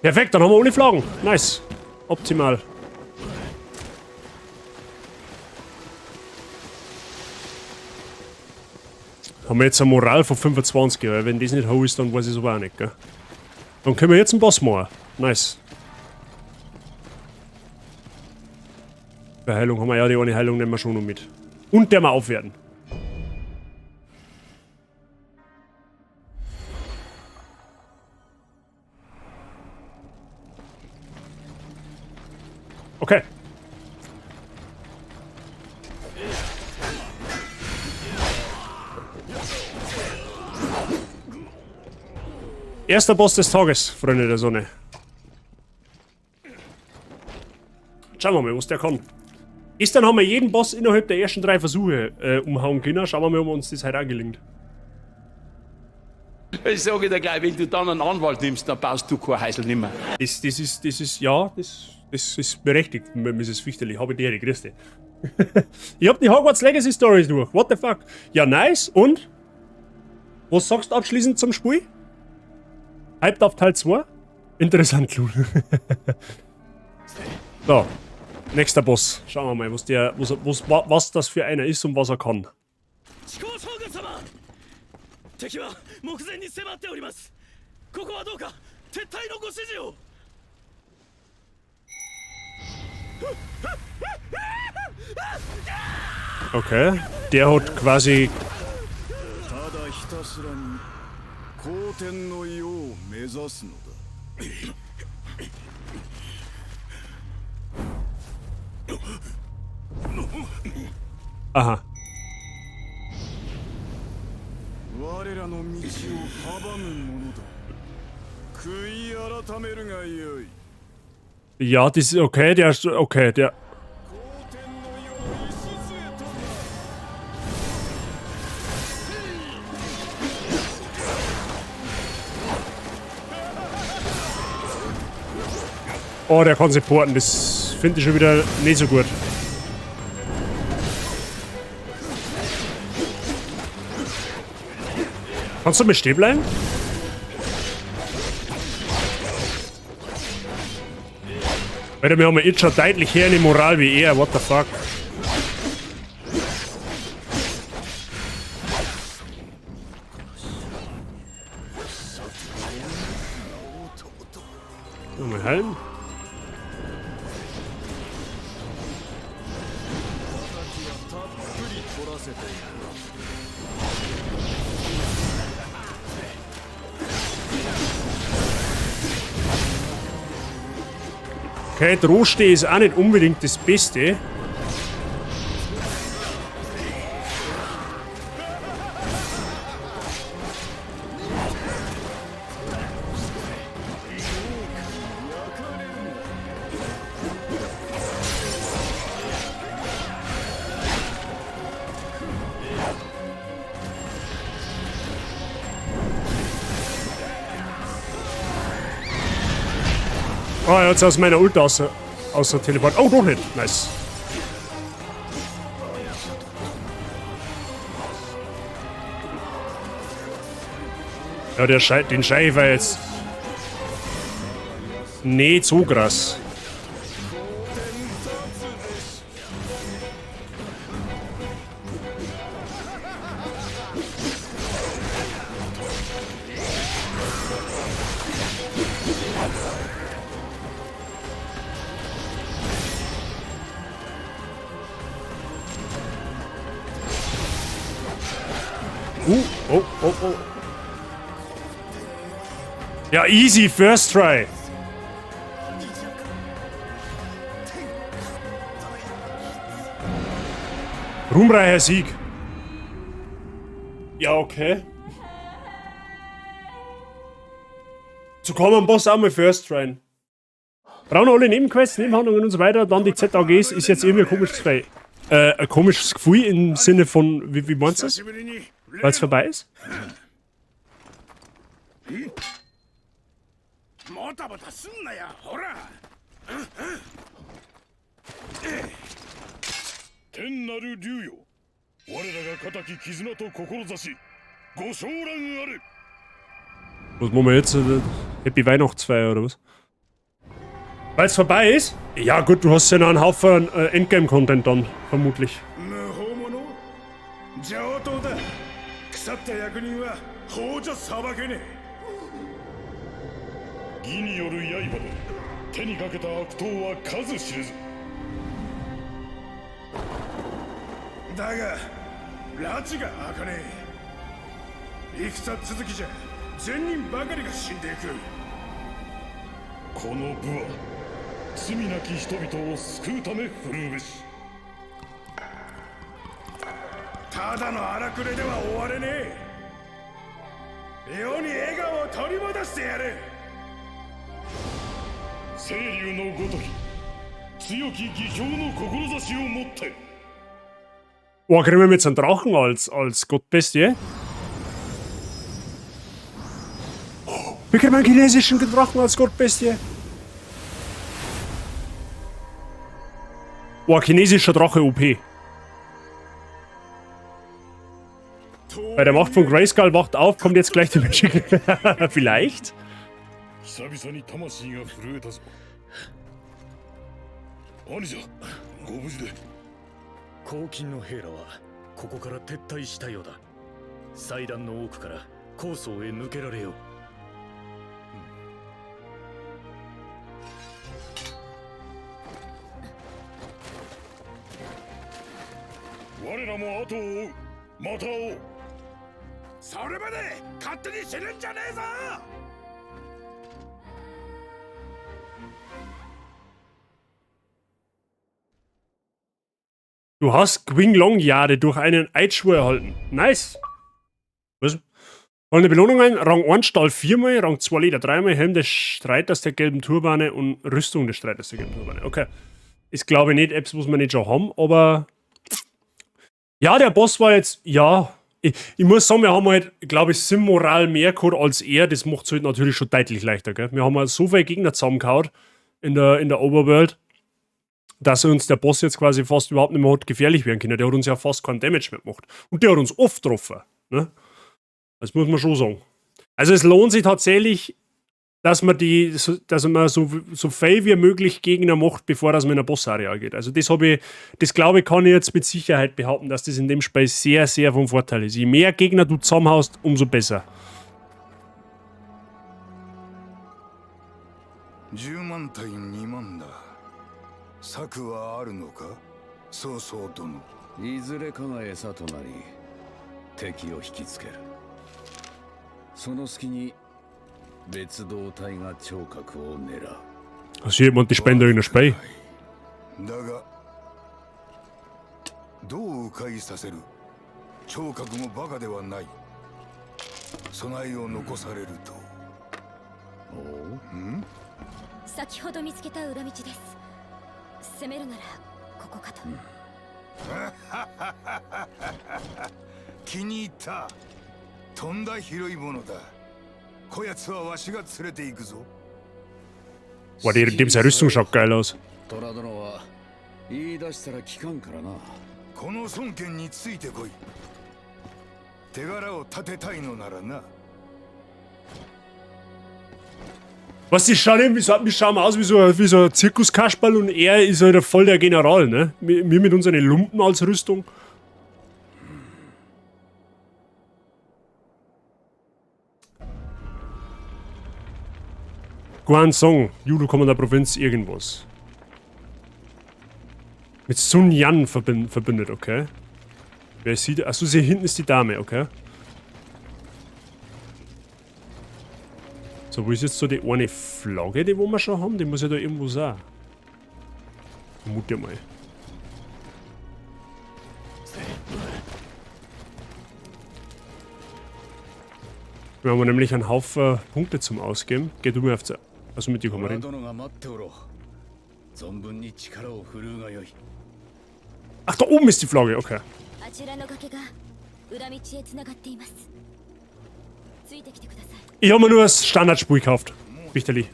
A: Perfekt, dann haben wir ohne Flaggen. Nice. Optimal. Haben wir jetzt eine Moral von 25, weil wenn das nicht hoch ist, dann weiß ich es aber auch nicht, gell? Dann können wir jetzt einen Boss machen. Nice. Bei Heilung haben wir ja die eine Heilung, nehmen wir schon noch mit. Und der mal aufwerten. Okay. Erster Boss des Tages, Freunde der Sonne. Schauen wir mal, was der kann. Gestern haben wir jeden Boss innerhalb der ersten 3 Versuche umhauen können. Schauen wir mal, ob uns das heute auch gelingt.
C: Ich sage dir gleich, wenn du dann einen Anwalt nimmst, dann baust du kein Häusl nimmer.
A: Das ist berechtigt, Mrs. Fichterli. Habe ich dir, grüß dich. Ich hab die Hogwarts Legacy Stories durch. What the fuck? Ja, nice. Und? Was sagst du abschließend zum Spiel? Hyped auf Teil 2? Interessant, Lul. So. Nächster Boss. Schauen wir mal, was das für einer ist und was er kann. Okay, der hat quasi... Aha. Ja, das ist okay, der ist okay, der. Oh, der kann sich porten, das finde ich schon wieder nicht so gut. Kannst du mal stehen bleiben? Alter, wir haben ja jetzt schon deutlich her eine Moral wie er, what the fuck. Nochmal heilen. Okay, Drohsteh ist auch nicht unbedingt das Beste. Oh, er hat's aus meiner Ult außer Teleport. Oh, doch nicht. Nice. Ja, den Schei war jetzt nicht so krass. Oh, oh, oh. Ja, easy, first try. Ruhmreicher Sieg. Ja, okay. So kann man Boss auch mal first tryen. Brauchen alle Nebenquests, Nebenhandlungen und so weiter, dann die ZAGs, ist jetzt irgendwie ein komisches Gefühl. Ein komisches Gefühl im Sinne von, wie meinst du das? Weil es vorbei ist? Was machen wir jetzt? Happy Weihnachtsfeier oder was? Weil es vorbei ist? Ja gut, du hast ja noch einen Haufen Endgame-Content dann, vermutlich.
D: 罪なき人々を救うため振るうべし。ただの荒くれでは終われねえ。世に笑顔を取り戻してやる。青龍のごとき強き義侠の志を持って。
A: Oh, kriegen wir jetzt einen Drachen als Gottbestie? Wir kriegen einen chinesischen Drachen als Gottbestie. Oh, chinesischer Drache OP. Bei der Macht von Grayskull wacht auf, kommt jetzt gleich die Magic. Vielleicht?
D: 久々に魂が震えたぞ。兄者、ご無事で。
E: 黄金の兵らはここから撤退したようだ。祭壇の奥から高層へ抜けられよう。
D: 我らも後を追う。また会おう。それまで勝手に死ぬんじゃねえぞ。
A: Du hast Qinglong Jade durch einen Eidschwur erhalten. Nice. Was? Wollen eine Belohnung ein? Rang 1 Stahl 4-mal, Rang 2 Leder 3-mal, Helm des Streiters der gelben Turbane und Rüstung des Streiters der gelben Turbane. Okay. Ist glaube ich nicht etwas, was wir nicht schon haben, aber. Ja, der Boss war jetzt. Ja. Ich muss sagen, wir haben halt, glaube ich, Sim-Moral mehr gehabt als er. Das macht es halt natürlich schon deutlich leichter, gell? Wir haben halt so viele Gegner zusammengehauen in der Overworld, dass uns der Boss jetzt quasi fast überhaupt nicht mehr hat gefährlich werden können. Der hat uns ja fast keinen Damage mehr gemacht. Und der hat uns oft getroffen. Ne? Das muss man schon sagen. Also es lohnt sich tatsächlich, dass man so viel wie möglich Gegner macht, bevor das man in ein Boss-Areal geht. Also das habe ich, das glaube ich, kann ich jetzt mit Sicherheit behaupten, dass das in dem Spiel sehr, sehr vom Vorteil ist. Je mehr Gegner du zusammenhaust, umso besser.
F: 10万対2万だ。策はあるのか、曹操殿。
G: いずれかが餌となり、敵を引きつける。その隙に、別動隊が張角を狙う。
A: Also jemand, die spenden in der Spiel.
F: だが、どう迂回させる？張角もバカではない。備えを残されると。
G: おお。
H: 先ほど見つけた裏道です。攻めるならここかと。
F: 気に入った。とんだ拾い物だ。こやつはわしが連れて行くぞ。
A: Boah, dem seine Rüstung schaut geil aus.
G: 虎殿は言い出したら聞かんからな。
F: この孫権についてこい。手柄を立てたいのならな。
A: Was, die schauen irgendwie so, wir schauen aus wie so ein Zirkuskasperl und er ist halt voll der General, ne? Wir mit unseren Lumpen als Rüstung. Guanzhong, Judo der Provinz irgendwas. Mit Sun Yan verbündet, okay. Wer sieht? Achso, hier hinten ist die Dame, okay. So, wo ist jetzt so die eine Flagge, die wo wir schon haben? Die muss ja da irgendwo sein. Vermute mal. Wir haben nämlich einen Haufen Punkte zum Ausgeben. Geh du mir auf die. Also mit dir kann man
G: 虎
A: reden.
G: 殿が待っておろう。存分に力を振るうがよい。
A: Ach, da oben ist die Flagge, okay.
H: あちらの崖が裏道へつながっています。ついてきてください。
A: Ich habe mir nur das Standardspiel gekauft. Wichterlich.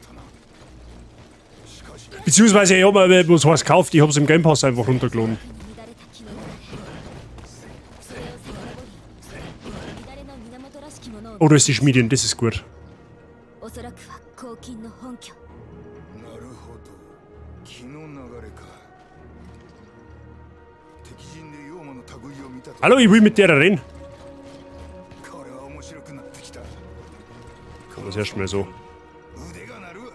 A: Beziehungsweise ich habe mir was heißt gekauft, ich habe es im Game Pass einfach runtergeladen.
H: 乱れた気の流れ、それを遡り、乱れの源らしきものを
A: Oh, da ist die Schmiedin, das ist gut.
H: おそらくは黄金の本拠。
F: なるほど、気の流れか。敵陣で妖魔の類を見たと。
A: Hallo, ich will mit der reden.
F: これは面白くなってきた。
A: Das erstmal so.
F: 腕が鳴るわ。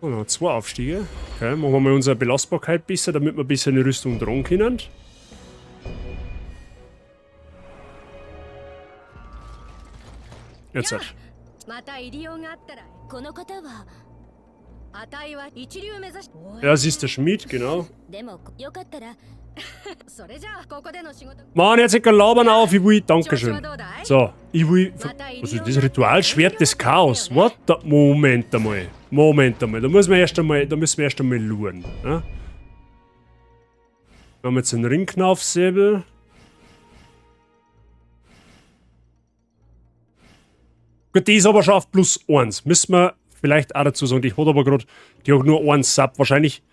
A: Oh, noch zwei Aufstiege. Okay, machen wir mal unsere Belastbarkeit besser, damit wir besser eine Rüstung tragen können. Jetzt halt.
I: また入りようがあったら。
H: この方は。
I: あたいは一流目指し。
A: Ja, sie ist der Schmied, genau.
H: でもよかったら。
I: それじゃあここでの仕事。
A: Mann, jetzt kein Labern auf, ich will. Dankeschön. So, ich will. Was ist das? Ritualschwert des Chaos. What the? Moment einmal. Moment einmal. Da müssen wir erst einmal, da müssen wir erst einmal luren. Ne? Wir haben jetzt einen Ringknaufsäbel. Gut, die ist aber schon auf plus 1. Müssen wir vielleicht auch dazu sagen. Die hat aber gerade, die hat nur 1 Sub. Wahrscheinlich.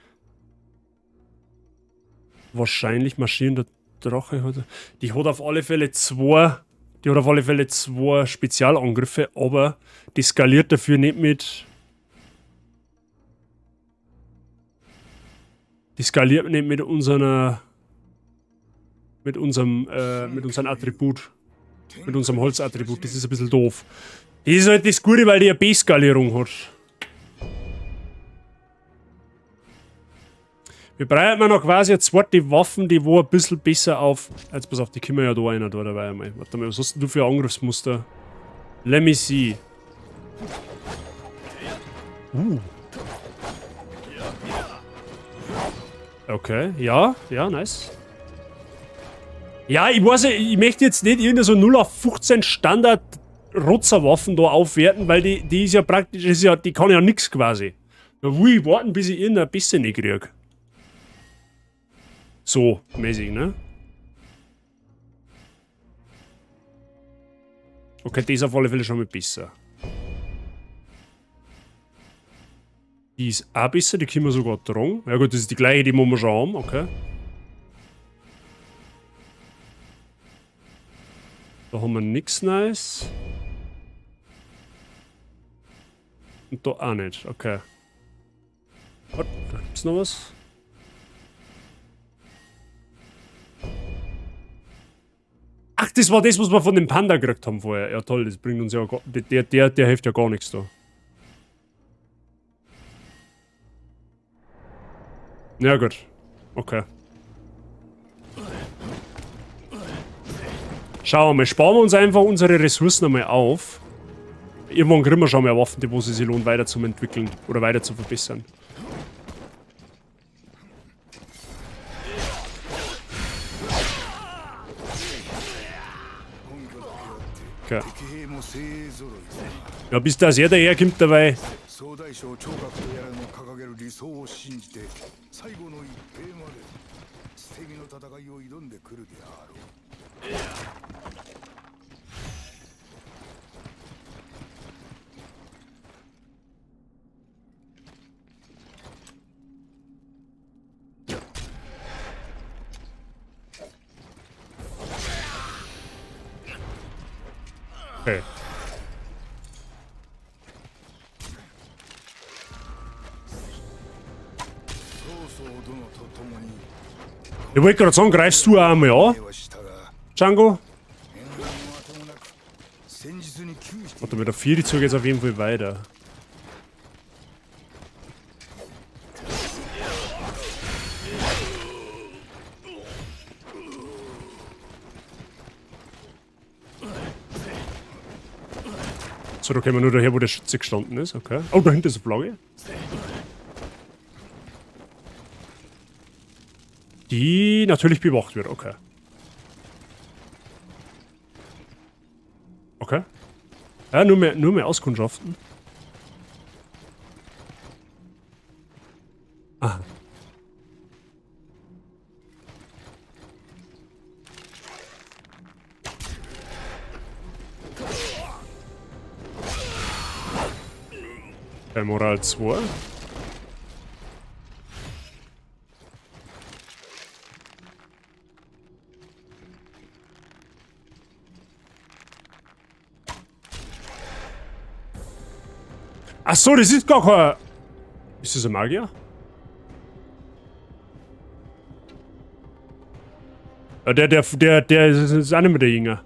A: Wahrscheinlich marschierender Drache hat. Die hat auf alle Fälle zwei. Die hat auf alle Fälle zwei Spezialangriffe, aber die skaliert dafür nicht mit. Die skaliert nicht mit unserer. Mit unserem, mit unserem Attribut. Mit unserem Holzattribut. Das ist ein bisschen doof. Das ist halt das Gute, weil die eine B-Skalierung hat. Wir brauchen noch quasi eine zweite Waffen, die wo ein bisschen besser auf. Jetzt pass auf, die können wir ja da einer da dabei einmal. Warte mal, was hast denn du für ein Angriffsmuster? Let me see. Okay, ja, ja, nice. Ja, ich weiß nicht, ich möchte jetzt nicht irgendeine so 0 auf 15 Standard Rotzerwaffen da aufwerten, weil die, die ist ja praktisch, ist ja, die kann ja nix quasi. Da will ich warten, bis ich irgendeine bessere krieg. So, mäßig, ne? Okay, die ist auf alle Fälle schon mal besser. Die ist auch besser, die können wir sogar tragen. Ja gut, das ist die gleiche, die wir schon haben, okay. Da haben wir nichts Nice. Und da auch nicht, okay. Warte, da gibt's noch was. Ach, das war das, was wir von dem Panda gekriegt haben vorher. Ja toll, das bringt uns ja gar, der hilft ja gar nichts da. Ja gut, okay. Schauen wir mal, sparen wir uns einfach unsere Ressourcen einmal auf. Irgendwann kriegen wir schon mal Waffen, die wo es sich lohnt, weiter zu entwickeln oder weiter zu verbessern. Okay. Ja, bis das er daherkommt dabei. Okay. Ich wollte gerade sagen, greifst du auch einmal an? Django? Warte mal, der vierte Zug geht auf jeden Fall weiter. So, da kommen wir nur daher, wo der Schütze gestanden ist, okay. Oh, da hinten ist eine Flagge. Die natürlich bewacht wird, okay. Okay. Ja, nur mehr Auskundschaften. Aha. Moral 2. Ach so, das ist gar kein... Ist das ein Magier? Ja, der ist auch nicht mehr der Jünger.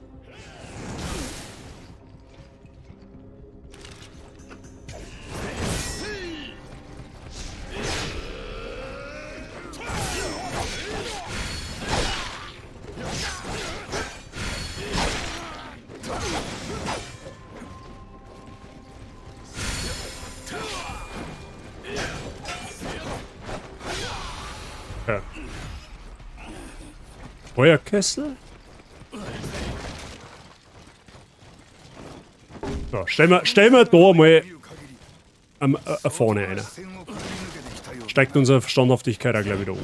A: Feuerkessel. So, stellen wir da mal vorne einer. Steigt unsere Standhaftigkeit auch gleich wieder hoch.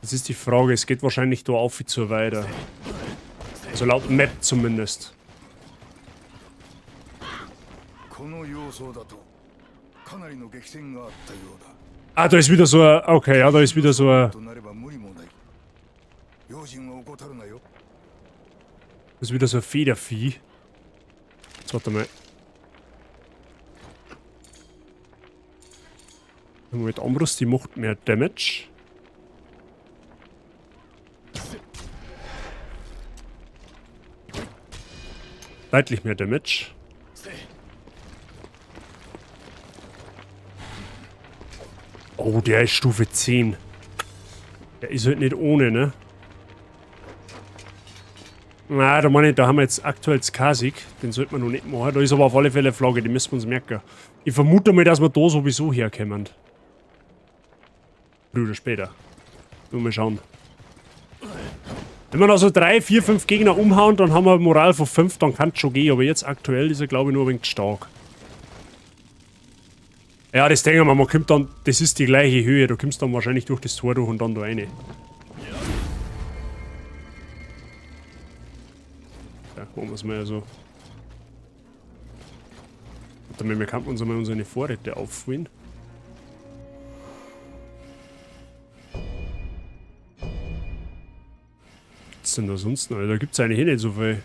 A: Das ist die Frage, es geht wahrscheinlich da auf wie zu weiter. Also laut Map zumindest. Ah, da ist wieder so ein... Okay, ja, da ist wieder so ein... Das ist wieder so ein Federvieh. Jetzt warte mal. Mit Armbrust, die macht mehr Damage. Deutlich mehr Damage. Oh, der ist Stufe 10. Der ist halt nicht ohne, ne? Na, da meine ich, da haben wir jetzt aktuell Kasik. Den sollte man noch nicht machen. Da ist aber auf alle Fälle eine Flagge, die müssen wir uns merken. Ich vermute mal, dass wir da sowieso herkommen. Früher oder später. Nur mal schauen. Wenn wir da so 3, 4, 5 Gegner umhauen, dann haben wir Moral von 5, dann kann es schon gehen. Aber jetzt aktuell ist er, glaube ich, nur ein wenig stark. Ja, das denke ich mir, man kommt dann, das ist die gleiche Höhe, du kommst dann wahrscheinlich durch das Tor durch und dann da rein. Ja, machen wir es mal so. Damit wir könnten uns einmal unsere Vorräte auffüllen. Was ist denn da sonst noch? Da gibt es eigentlich eh nicht so viel.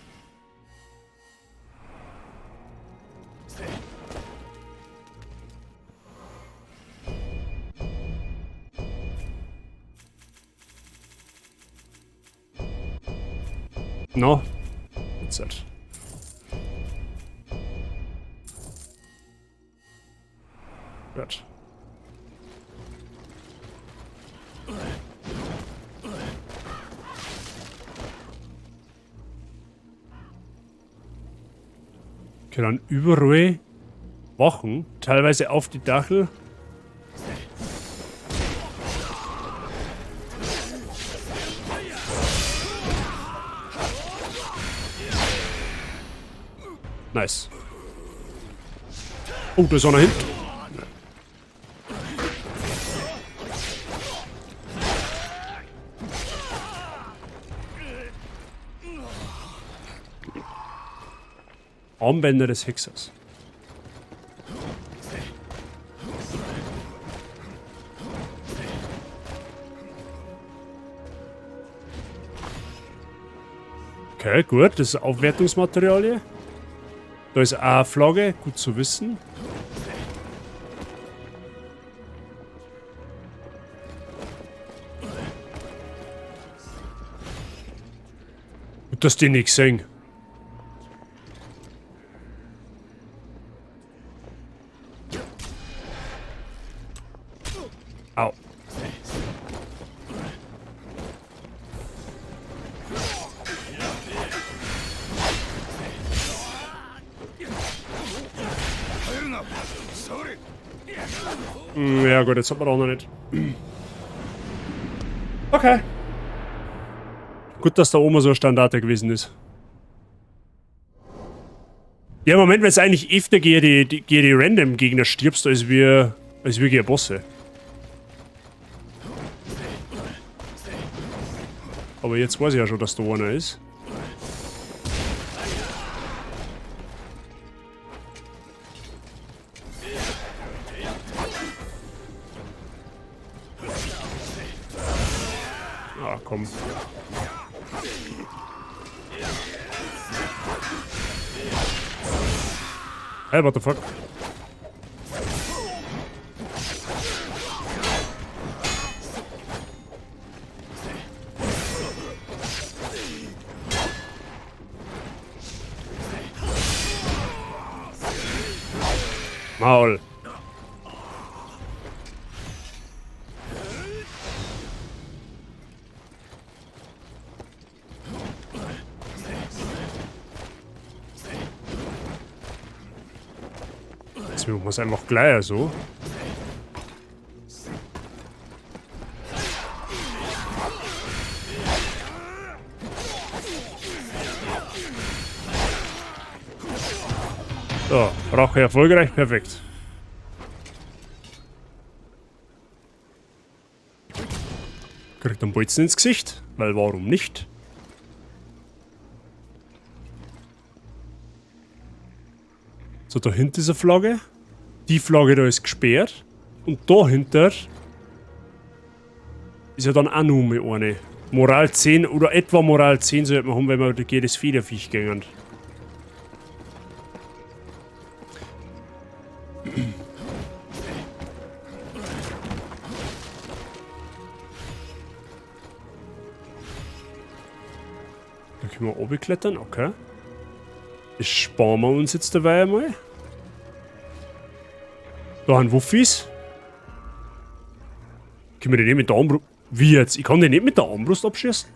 A: No. Jetzt halt. Gut. Okay, dann überall Wachen, teilweise auf die Dachel. Nice. Oh, da ist einer hinten. Armbänder des Hexers. Okay, gut, das ist Aufwertungsmaterial hier. Da ist auch eine Flagge, gut zu wissen. Gut, dass die nichts sehen. Au. Ja gut, jetzt hat man auch noch nicht. Okay. Gut, dass da oben so ein Standarte gewesen ist. Ja, im Moment, wenn es eigentlich öfter gegen die Random-Gegner stirbst, als wir gegen Bosse. Aber jetzt weiß ich ja schon, dass da einer ist. Ah, komm. Hey, what the fuck? Maul. Jetzt machen wir es einfach gleich so. So, Rache erfolgreich, perfekt. Kriegt einen Bolzen ins Gesicht, weil warum nicht? So, dahinter ist eine Flagge. Die Flagge da ist gesperrt. Und dahinter ist ja dann auch noch mal eine. Moral 10 oder etwa Moral 10 sollte man haben, wenn man gegen das Federviech gehen. Da können wir runterklettern, okay. Das sparen wir uns jetzt dabei einmal. Da haben Wuffis. Können wir den nicht mit der Armbrust... Wie jetzt? Ich kann den nicht mit der Armbrust abschießen?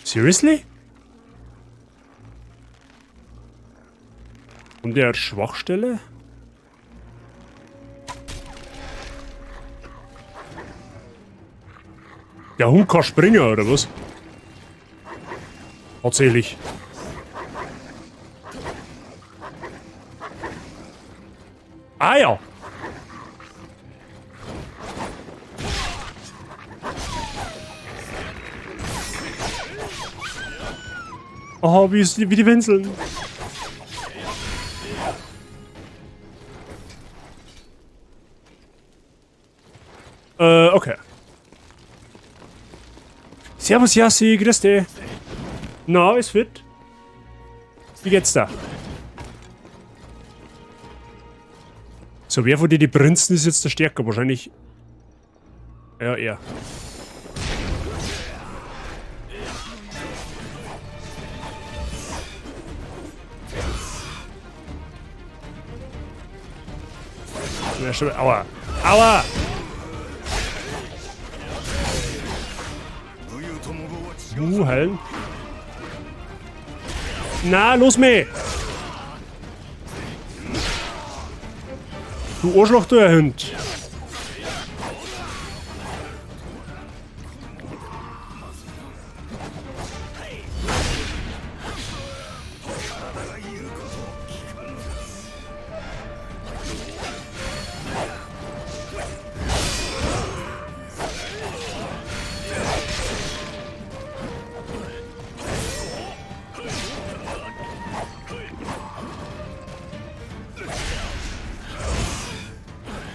A: Seriously? Und der hat Schwachstelle? Der Hund kann springen, oder was? Tatsächlich. Ah ja. Oh, wie, ist, wie die Winseln. Okay. Servus Yassi, grüß dich. Na, ist fit? Wie geht's da? So, wer von den Prinzen ist jetzt der Stärker? Wahrscheinlich... Ja, er. Aua! Aua! Heilen. Na, los mich! Du Arschloch, du Hund!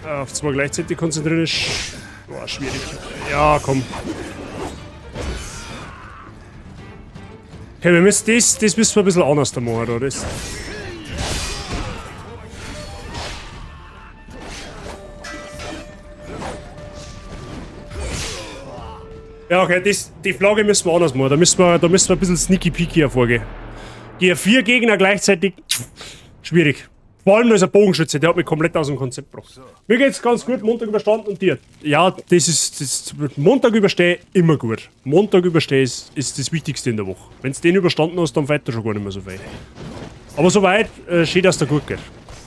A: Auf zwei gleichzeitig konzentrieren ist... Boah, schwierig. Ja, komm. Okay, wir müssen das müssen wir ein bisschen anders da machen, oder? Das. Ja, okay, die Flagge müssen wir anders machen. Da müssen wir ein bisschen sneaky peeky hervorgehen. Gegen 4 Gegner gleichzeitig... Schwierig. Vor allem, da ist ein Bogenschütze, der hat mich komplett aus dem Konzept gebracht. Mir geht's ganz gut, Montag überstanden und dir. Ja, das ist Montag überstehen immer gut. Montag überstehen ist das Wichtigste in der Woche. Wenn's den überstanden hast, dann fällt er schon gar nicht mehr so viel. Aber soweit, schön, dass der gut geht.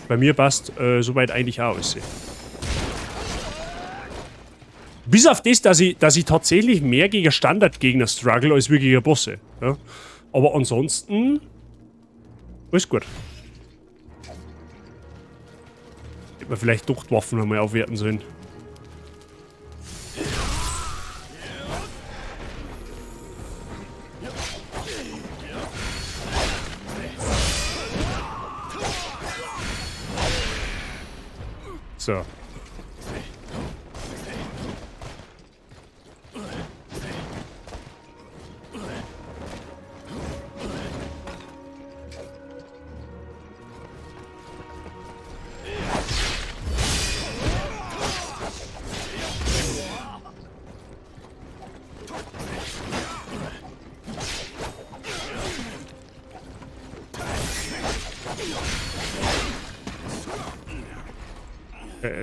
A: Bei mir passt soweit eigentlich auch alles. Bis auf das, dass ich tatsächlich mehr gegen Standardgegner struggle als wirklich gegen Bosse. Ja? Aber ansonsten, alles gut. Hätte man vielleicht doch die Waffen einmal aufwerten sollen. So.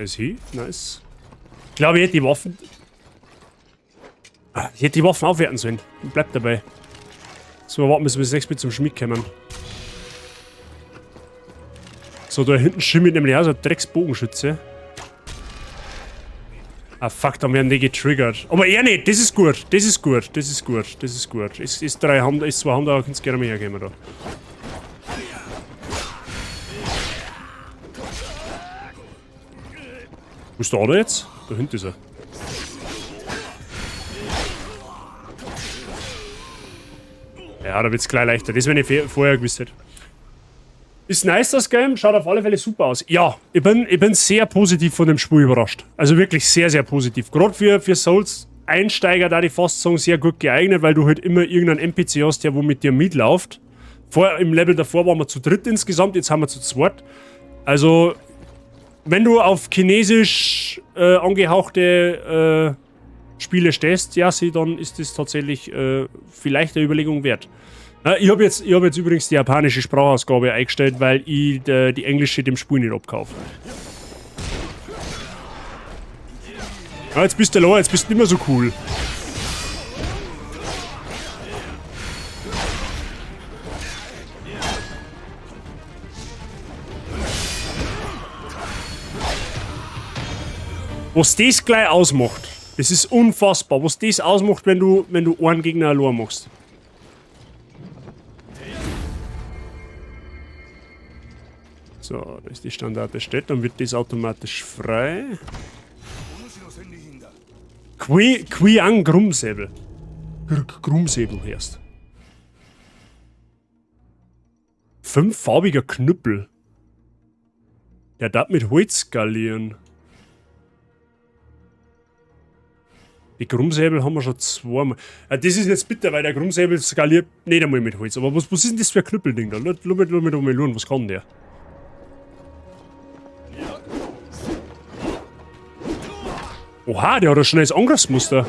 A: Ist hier. Nice. Ich glaube, ich hätte die Waffen... Ich hätte die Waffen aufwerten sollen. Bleibt dabei. So, warten, bis wir 6 mit zum Schmied kommen. So, da hinten schimmelt nämlich auch so ein Drecksbogenschütze. Ah fuck, dann werden die getriggert. Aber er nicht, das ist gut, das ist gut, das ist gut, das ist gut. Es ist drei haben, ist zwei haben, da kannst du gerne mal hergehen da. Wo ist der andere jetzt? Da hinten ist er. Ja, da wird's gleich leichter. Das, wenn ich vorher gewusst hätte. Ist nice, das Game. Schaut auf alle Fälle super aus. Ja, ich bin sehr positiv von dem Spiel überrascht. Also wirklich sehr, sehr positiv. Gerade für Souls-Einsteiger, da die fast sagen, sehr gut geeignet, weil du halt immer irgendeinen NPC hast, der wo mit dir mitläuft. Im Level davor waren wir zu dritt insgesamt, jetzt haben wir zu zweit. Also, wenn du auf chinesisch angehauchte Spiele stehst, ja, sie, dann ist das tatsächlich vielleicht eine Überlegung wert. Ich habe jetzt übrigens die japanische Sprachausgabe eingestellt, weil ich die englische dem Spiel nicht abkaufe. Ja, jetzt bist du allein, jetzt bist du nicht mehr so cool. Was das gleich ausmacht, das ist unfassbar. Was das ausmacht, wenn du einen Gegner allein machst. So, da ist die Standarte steht, dann wird das automatisch frei. Quiang Grumsäbel. Grumsäbel heißt. Fünffarbiger Knüppel. Der darf mit Holz skalieren. Die Krummsäbel haben wir schon zweimal. Ja, das ist jetzt bitter, weil der Krummsäbel skaliert nicht einmal mit Holz. Aber was ist denn das für ein Knüppelding da? Lass mich da mal schauen, was kann der? Oha, der hat ein schnelles Angriffsmuster.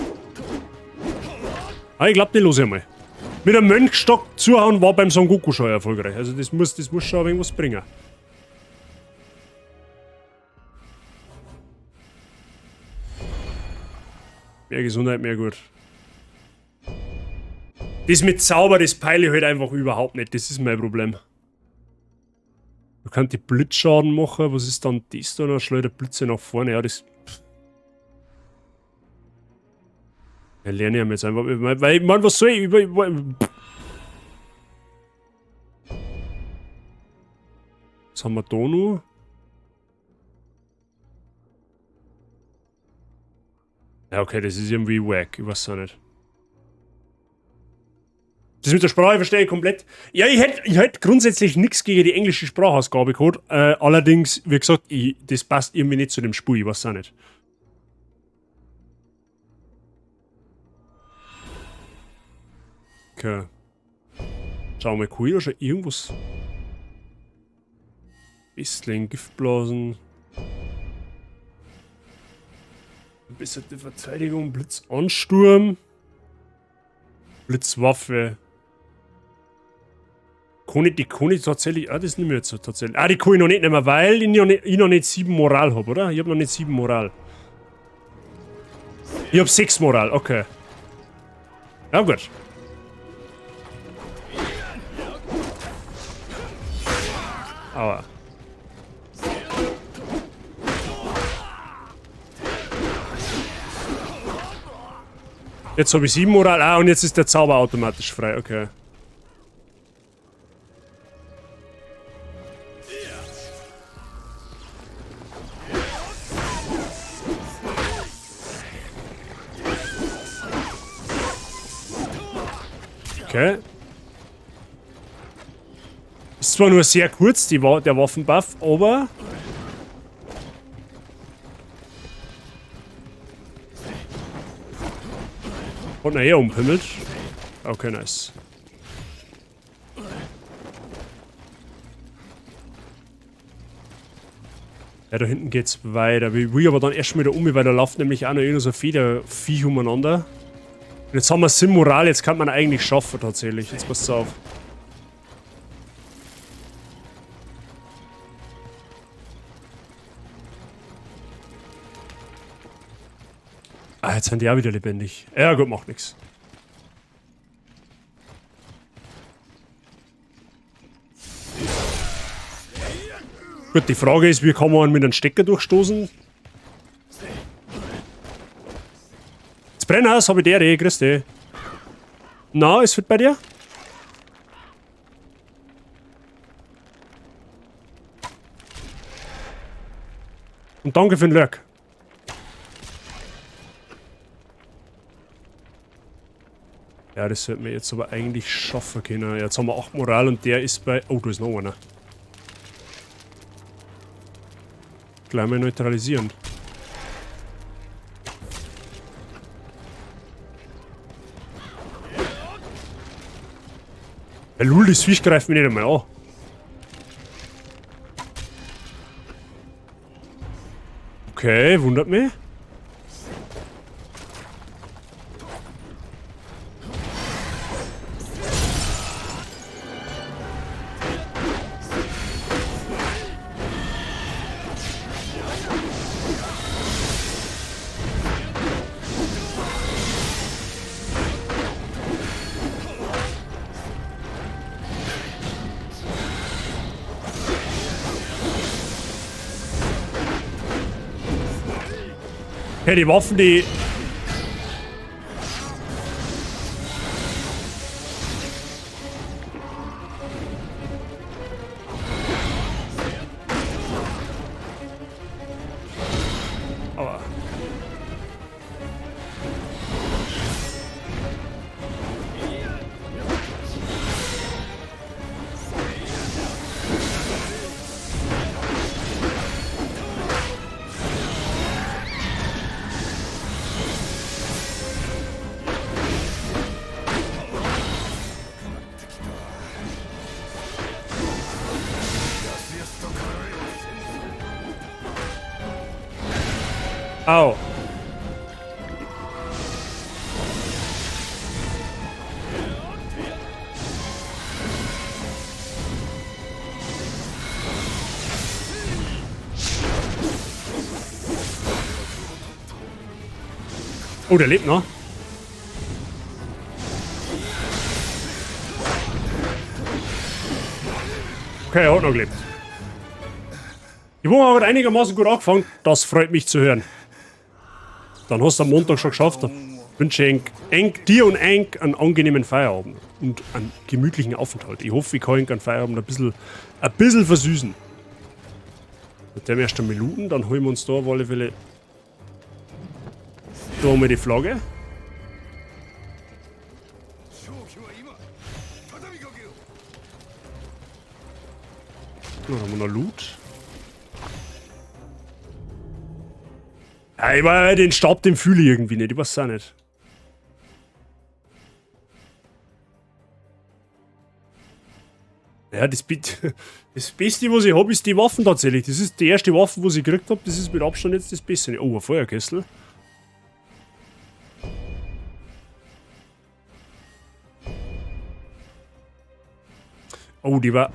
A: Ah, ich glaub, den los ich einmal. Mit einem Mönchstock zuhauen war beim Son Goku schon erfolgreich. Also das muss schon ein wenig was bringen. Mehr Gesundheit, mehr gut. Das mit Zauber, das peile ich halt einfach überhaupt nicht. Das ist mein Problem. Man kann die Blitzschaden machen. Was ist dann das da? Da schleudert Blitze nach vorne. Ja, das... Ja, lerne ich jetzt einfach. Weil, ich meine, was soll ich? Was haben wir da noch? Ja, okay, das ist irgendwie wack. Ich weiß auch nicht. Das mit der Sprache verstehe ich komplett. Ja, ich hätt grundsätzlich nichts gegen die englische Sprachausgabe gehabt. Allerdings, wie gesagt, das passt irgendwie nicht zu dem Spiel. Ich weiß auch nicht. Okay. Schauen wir mal, kann ich da schon irgendwas? Bisschen Giftblasen. Verbesserte Verteidigung, Blitzansturm. Blitzwaffe. Kann ich, die kann ich tatsächlich. Ah, das nehme ich jetzt so tatsächlich. Ah, die kann ich noch nicht nehmen, weil ich noch nicht 7 Moral habe, oder? Ich habe noch nicht 7 Moral. Ich habe 6 Moral, okay. Ja, gut. Aua. Jetzt habe ich 7 Moral. Ah, und jetzt ist der Zauber automatisch frei. Okay. Okay. Ist zwar nur sehr kurz, der Waffenbuff, aber... Und nachher umpimmelt. Okay, nice. Ja, da hinten geht's weiter. Ich will aber dann erst mal wieder um, weil da läuft nämlich auch noch irgend so ein Federviech umeinander. Und jetzt haben wir Sim-Moral, jetzt kann man eigentlich schaffen tatsächlich. Jetzt passt's auf. Ah, jetzt sind die auch wieder lebendig. Ja gut, macht nix. Gut, die Frage ist, wie kann man mit einem Stecker durchstoßen? Das Brennhaus habe ich der, grüß dich. Na, ist fit bei dir? Und danke für den Lurk. Ja, das sollten wir jetzt aber eigentlich schaffen können. Jetzt haben wir 8 Moral und der ist bei... Oh, da ist noch einer. Gleich mal neutralisieren. Ja, lul, das Viech greift mich nicht einmal an. Okay, wundert mich. Okay, die Waffen, die... Aua. Au. Oh, der lebt noch. Okay, er hat noch gelebt. Die Woche hat einigermaßen gut angefangen. Das freut mich zu hören. Dann hast du am Montag schon geschafft. Dann wünsche ich Enk, dir und Enk einen angenehmen Feierabend und einen gemütlichen Aufenthalt. Ich hoffe, ich kann Enk einen Feierabend ein bisschen versüßen. Mit dem ersten Minuten, dann holen wir uns da auf alle Fälle da haben wir die Flagge. Da haben wir noch Loot. Ja, ich war, den Stab, den fühle ich irgendwie nicht. Ich weiß auch nicht. Ja, das Beste, was ich habe, ist die Waffen tatsächlich. Das ist die erste Waffe, die ich gekriegt habe. Das ist mit Abstand jetzt das Beste. Oh, ein Feuerkessel. Oh, die war...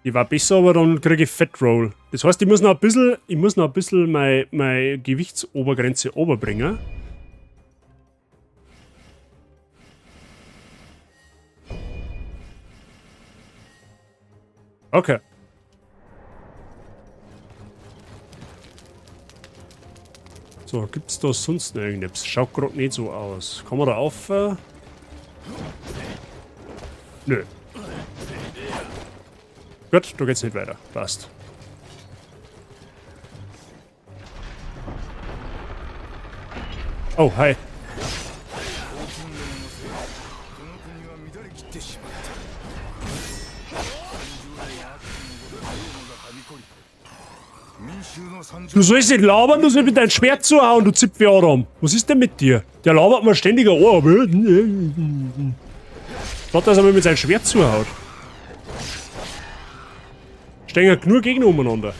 A: Die war besser, aber dann kriege ich Fat Roll. Das heißt, ich muss noch ein bisschen, ich muss noch ein bisschen meine Gewichtsobergrenze oberbringen. Okay. So, gibt's da sonst noch irgendetwas? Schaut grad nicht so aus. Kann man da auf? Nö. Gut, da geht's nicht weiter. Passt. Oh, hi. Du sollst nicht labern, du sollst mit deinem Schwert zuhauen, du Zipfeladam. Was ist denn mit dir? Der labert mir ständig ein Ohr. Statt dass er mir mit seinem Schwert zuhaut. Stehen ja nur Gegner umeinander.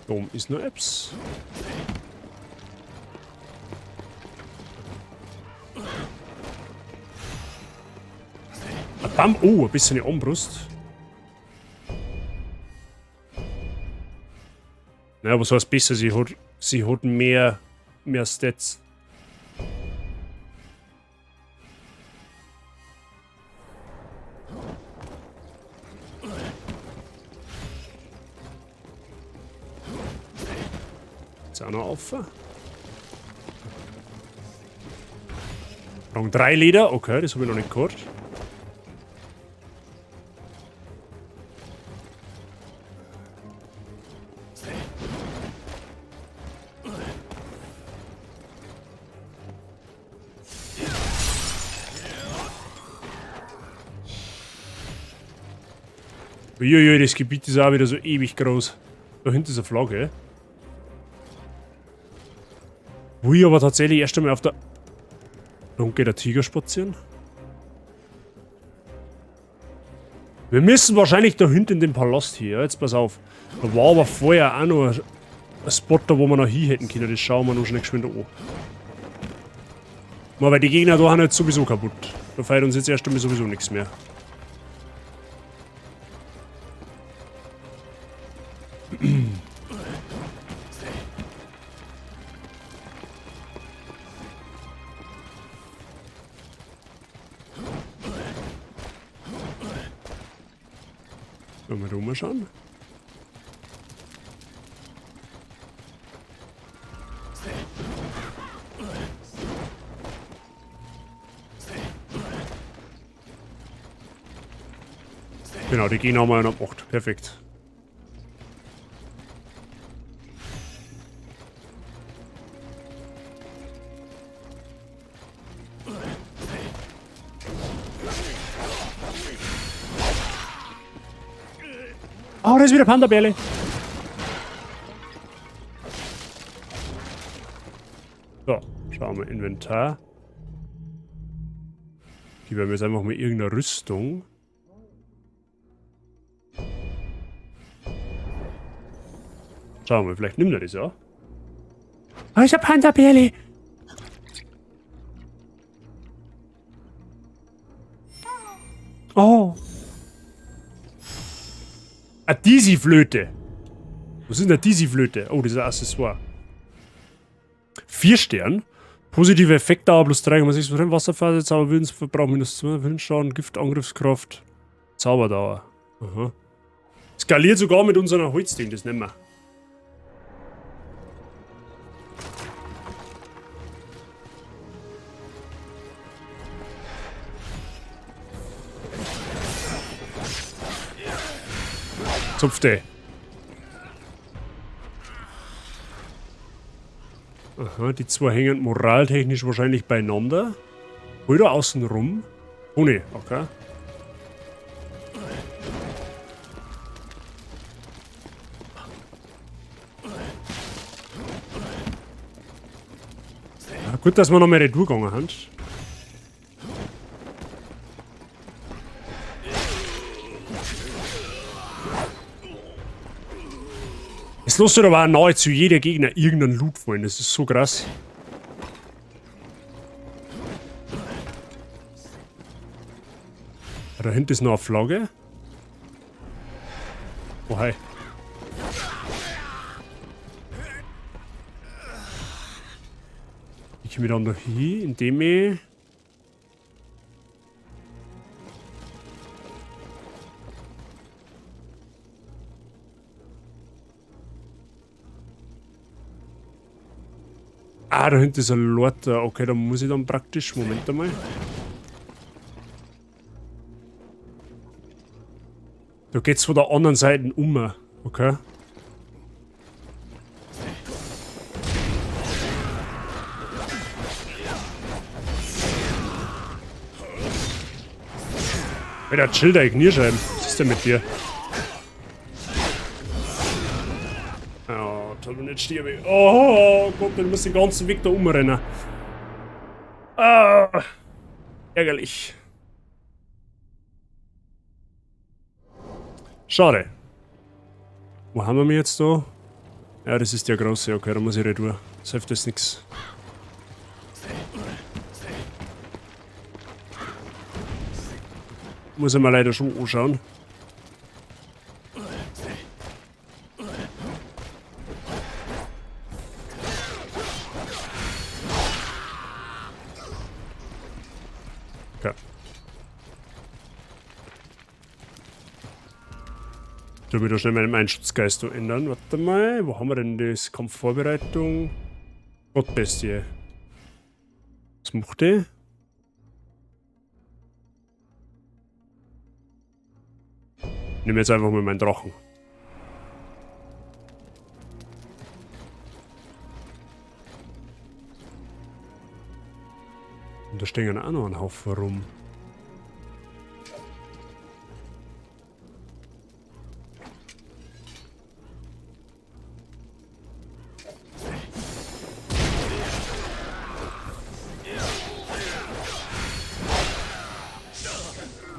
A: Da oben ist noch Apps. Bam! Oh, ein bisschen die Armbrust. Ja, was heißt besser? Sie hat mehr Stats. Jetzt auch noch auf. Rang 3 Leder, okay, das habe ich noch nicht gehört. Uiuiui, das Gebiet ist auch wieder so ewig groß. Da hinten ist eine Flagge. Ui, aber tatsächlich erst einmal auf der... Da geht der Tiger spazieren. Wir müssen wahrscheinlich da hinten in den Palast hier. Jetzt pass auf. Da war aber vorher auch noch ein Spot da, wo wir noch hin hätten können. Das schauen wir noch schnell geschwind an. Mal, weil die Gegner da haben jetzt sowieso kaputt. Da feiert uns jetzt erst einmal sowieso nichts mehr. Sollen wir da rumschauen? Genau, die gehen auch mal noch 8. Perfekt. Oh, da ist wieder Panda-Bärle. So, schauen wir Inventar. Geben wir jetzt einfach mal irgendeine Rüstung. Schauen wir, vielleicht nimmt er das ja. Oh, ist ein Panda-Bärle. Oh. Eine Disi-Flöte. Was ist denn eine Disi-Flöte? Oh, das ist ein Accessoire. 4 Stern. Positive Effektdauer plus 3,6%. Wasserphase, Zauber, Willensverbrauch minus 2, Willensschaden, Giftangriffskraft, Zauberdauer. Aha. Skaliert sogar mit unserem Holzding, das nehmen wir. Zupfte. Aha, die zwei hängen moraltechnisch wahrscheinlich beieinander. Hol da außen rum. Oh ne, okay. Ja, gut, dass wir noch mal retour gegangen haben. Es lässt sich aber auch nahezu jeder Gegner irgendeinen Loot fallen. Das ist so krass. Da hinten ist noch eine Flagge. Oh, hi. Ich komme dann noch hin, indem ich... Ah, da hinten ist ein Lorter. Okay, da muss ich dann praktisch... Moment einmal. Da geht's von der anderen Seite um. Okay. Alter, chill deine Kniescheiben. Was ist denn mit dir? Oh, toll, nicht sterbe. Oh Gott, du musst den ganzen Weg da umrennen. Ah, ärgerlich. Schade. Wo haben wir mich jetzt da? Ja, das ist der große. Okay, da muss ich retour. Das hilft jetzt nix. Muss ich mir leider schon anschauen. Okay. Ich will da schnell meinen Schutzgeist ändern. Warte mal, wo haben wir denn das? Kampfvorbereitung. Gottbestie. Was macht die? Ich nehme jetzt einfach mal meinen Drachen. Und da stehen auch noch ein Haufen rum.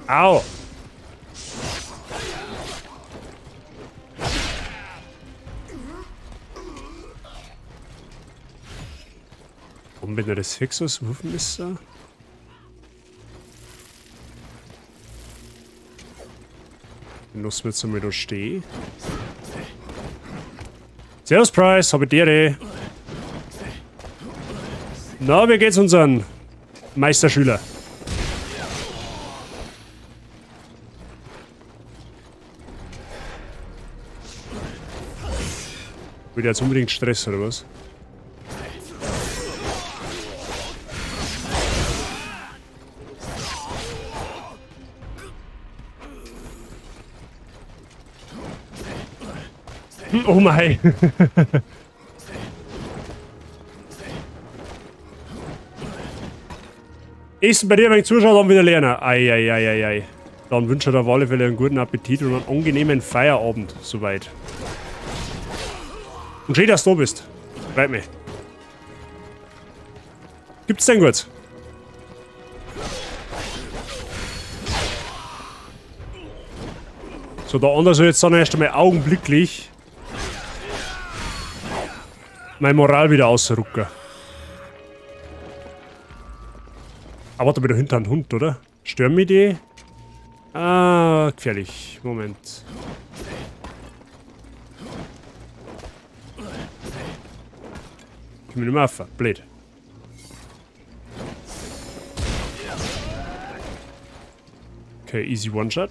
A: Au! Warum bin ich das Hexos Wurfmesser? Den lassen wir jetzt einmal da stehen. Servus Price, habe Ehre. Na, wie geht's unseren Meisterschüler? Will der jetzt unbedingt Stress oder was? Oh mein. Essen bei dir, wenn ich zuschaue, dann wieder lernen. Ei, ei, ei, ei, ei. Dann wünsche ich dir auf alle Fälle einen guten Appetit und einen angenehmen Feierabend, soweit. Und schön, dass du da bist. Freut mich. Gibt's denn gut? So, der andere soll jetzt dann erst einmal augenblicklich meine Moral wieder ausrucken. Aber warte mal, da hinten ein Hund, oder? Stören mich die? Ah, gefährlich. Moment. Ich bin nicht mehr auf. Blöd. Okay, easy One-Shot.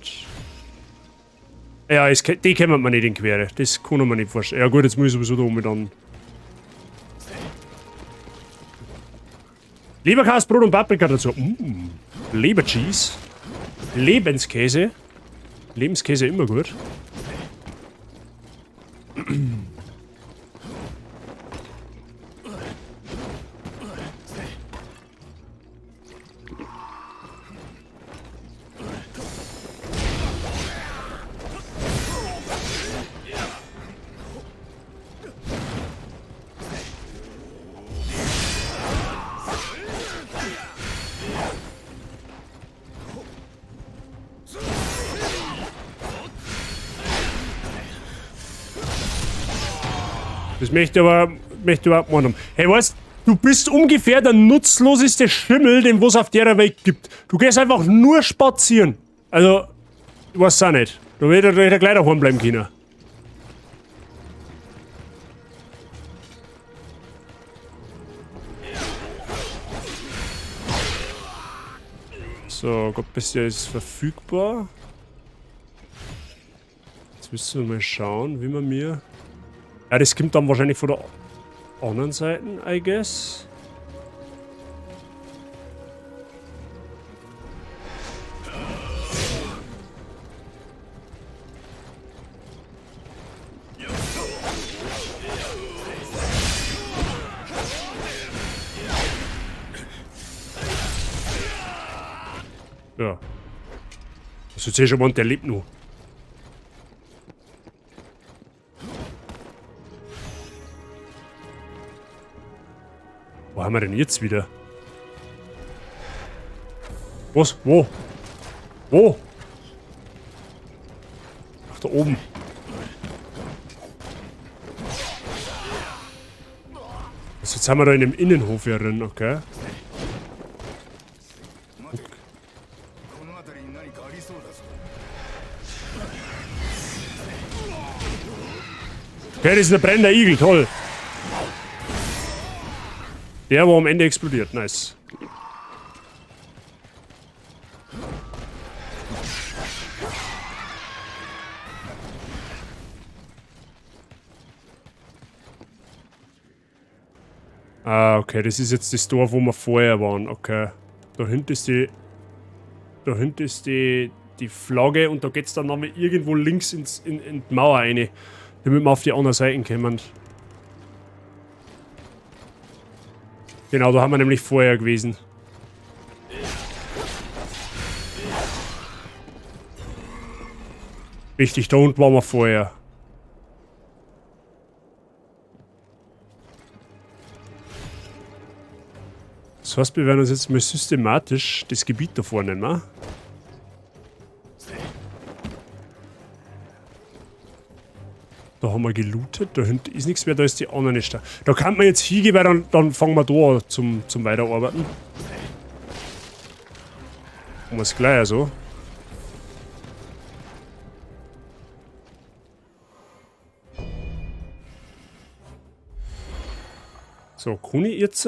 A: Ja, es, die kommen mir nicht in Quere. Das kann man nicht vorstellen. Ja gut, jetzt muss ich sowieso da oben dann. Leberkäse, Brot und Paprika dazu. Lebercheese. Lebenskäse. Lebenskäse immer gut. Das möchte ich aber, möchte ich überhaupt meinen. Hey, weißt du, bist ungefähr der nutzloseste Schimmel, den es auf der Welt gibt. Du gehst einfach nur spazieren. Also, ich weiß auch nicht. Da wird er gleich daheim bleiben können. So, Gott, bist ja ist verfügbar. Jetzt müssen wir mal schauen, wie man mir... Ja, das kommt dann wahrscheinlich von der anderen Seite, I guess. Ja. Das ist ja schon mal, der lebt noch. Wo haben wir denn jetzt wieder? Was? Wo? Wo? Ach, da oben. Also jetzt haben wir da in dem Innenhof hier drin, okay. Okay, das ist ein brennender Igel, toll. Der, wo am Ende explodiert, nice. Ah, okay, das ist jetzt das Dorf, wo wir vorher waren. Okay. Da hinten ist die. Da hinten ist die Flagge und da geht's dann nochmal irgendwo links in die Mauer rein, damit wir auf die andere Seite kommen. Genau, da haben wir nämlich vorher gewesen. Richtig, da unten waren wir vorher. Das heißt, wir werden uns jetzt mal systematisch das Gebiet da vornehmen. Da haben wir gelootet, da hinten ist nichts mehr, da ist die andere Stadt. Da kann man jetzt hingehen, weil dann fangen wir da an zum Weiterarbeiten. Machen wir es gleich also. So, kann ich jetzt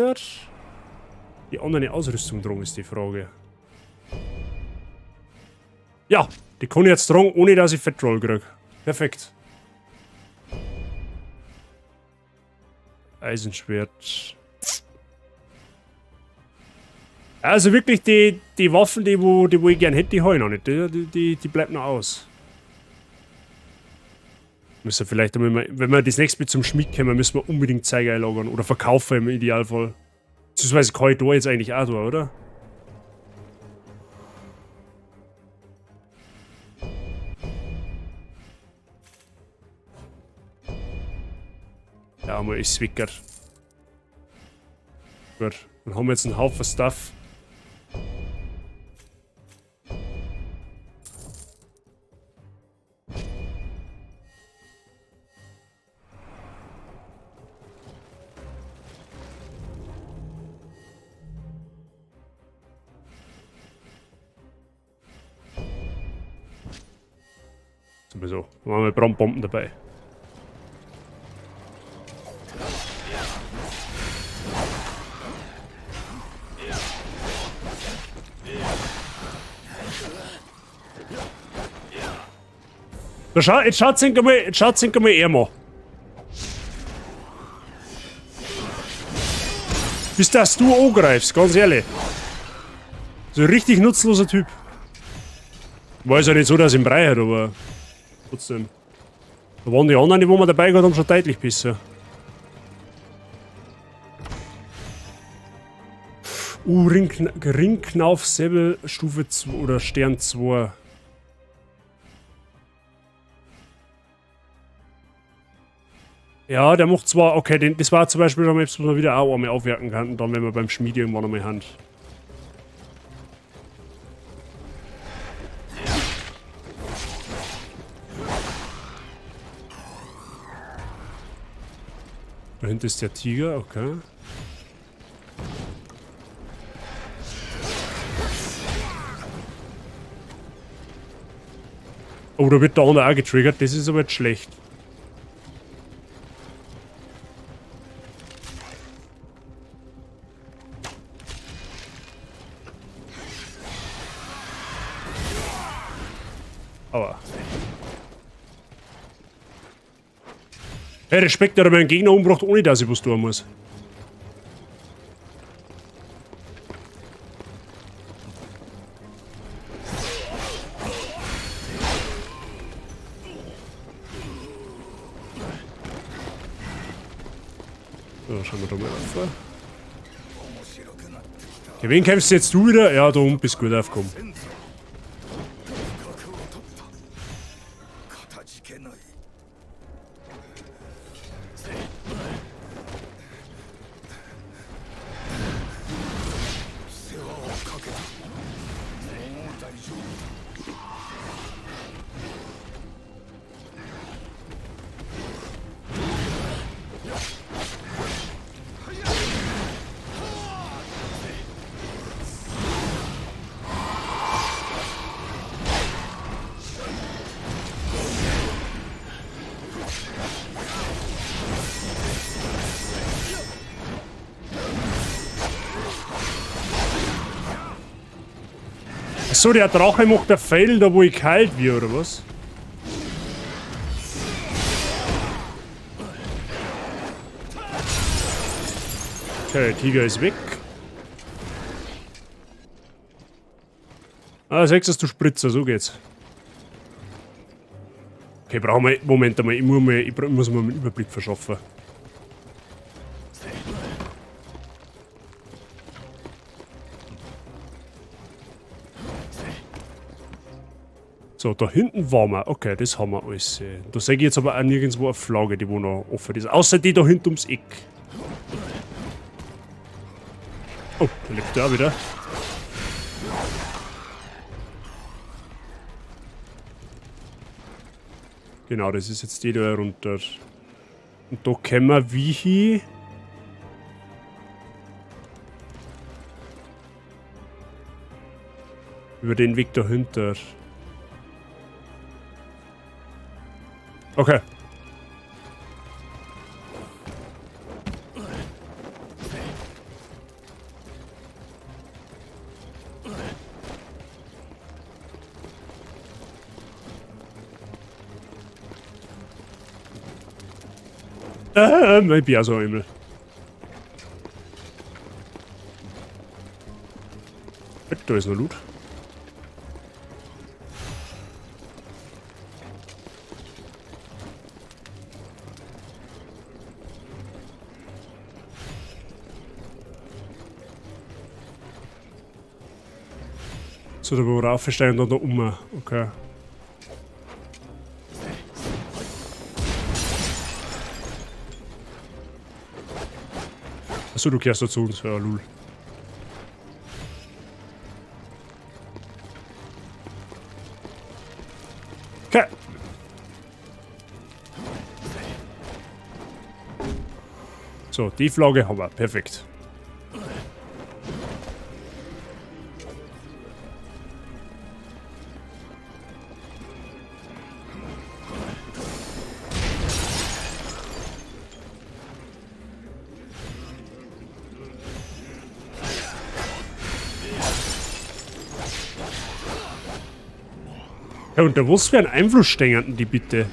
A: die andere Ausrüstung dran, ist die Frage. Ja, die kann ich jetzt tragen, ohne dass ich Fettroll krieg. Perfekt. Eisenschwert. Also wirklich die Waffen, die wo ich gern hätte, die habe ich noch nicht. Die bleibt noch aus. Müssen wir vielleicht, wenn wir das nächste Mal zum Schmied kommen, müssen wir unbedingt Zeug einlagern oder verkaufen im Idealfall. Beziehungsweise kann ich da jetzt eigentlich auch da, oder? Ja, mal ist Zwicker. Gut, dann haben wir jetzt einen Haufen Stuff. Sowieso. Dann haben wir Brandbomben dabei. Da schau, jetzt schaut's ihn mal, jetzt schaut's ihn mal eher mal. Bis dass du angreifst, ganz ehrlich. So ein richtig nutzloser Typ. War es ja nicht so, dass ich ihn brei hat, aber trotzdem. Da waren die anderen, die wo wir dabei gehabt haben, schon deutlich besser. Ringknauf, Säbel, Stufe 2 oder Stern 2. Ja, der macht zwar, okay, das war zum Beispiel schon mal etwas, was wir wieder auch einmal aufwerten könnten, dann wenn wir beim Schmied irgendwann einmal haben. Da hinten ist der Tiger, okay. Oh, da wird der andere auch getriggert, das ist aber jetzt schlecht. Aber. Hey, Respekt, der hat meinen Gegner umgebracht, ohne dass ich was tun muss. So, schauen wir da mal auf. Okay, wen kämpfst jetzt du wieder? Ja, da unten bist du gut aufgekommen. So, der Drache macht der Pfeil da, wo ich kalt wird, oder was? Okay, Tiger ist weg. Ah, sechs du Spritzer, so geht's. Okay, brauchen wir. Moment einmal, ich muss mir einen Überblick verschaffen. So, da hinten waren wir. Okay, das haben wir alles. Da sehe ich jetzt aber auch nirgendwo eine Flagge, die wo noch offen ist. Außer die da hinten ums Eck. Oh, da liegt der auch wieder. Genau, das ist jetzt die da runter. Und da können wir wie hin? Über den Weg dahinter. Okay. Ich bin auch so Himmel. Da ist noch Loot. So, da wo wir raufsteigen und dann da um. Okay. Achso, du kehrst da zu uns, ja, lul. Okay. So, die Flagge haben wir. Perfekt. Ja, und da was für einen Einfluss stehen die bitte?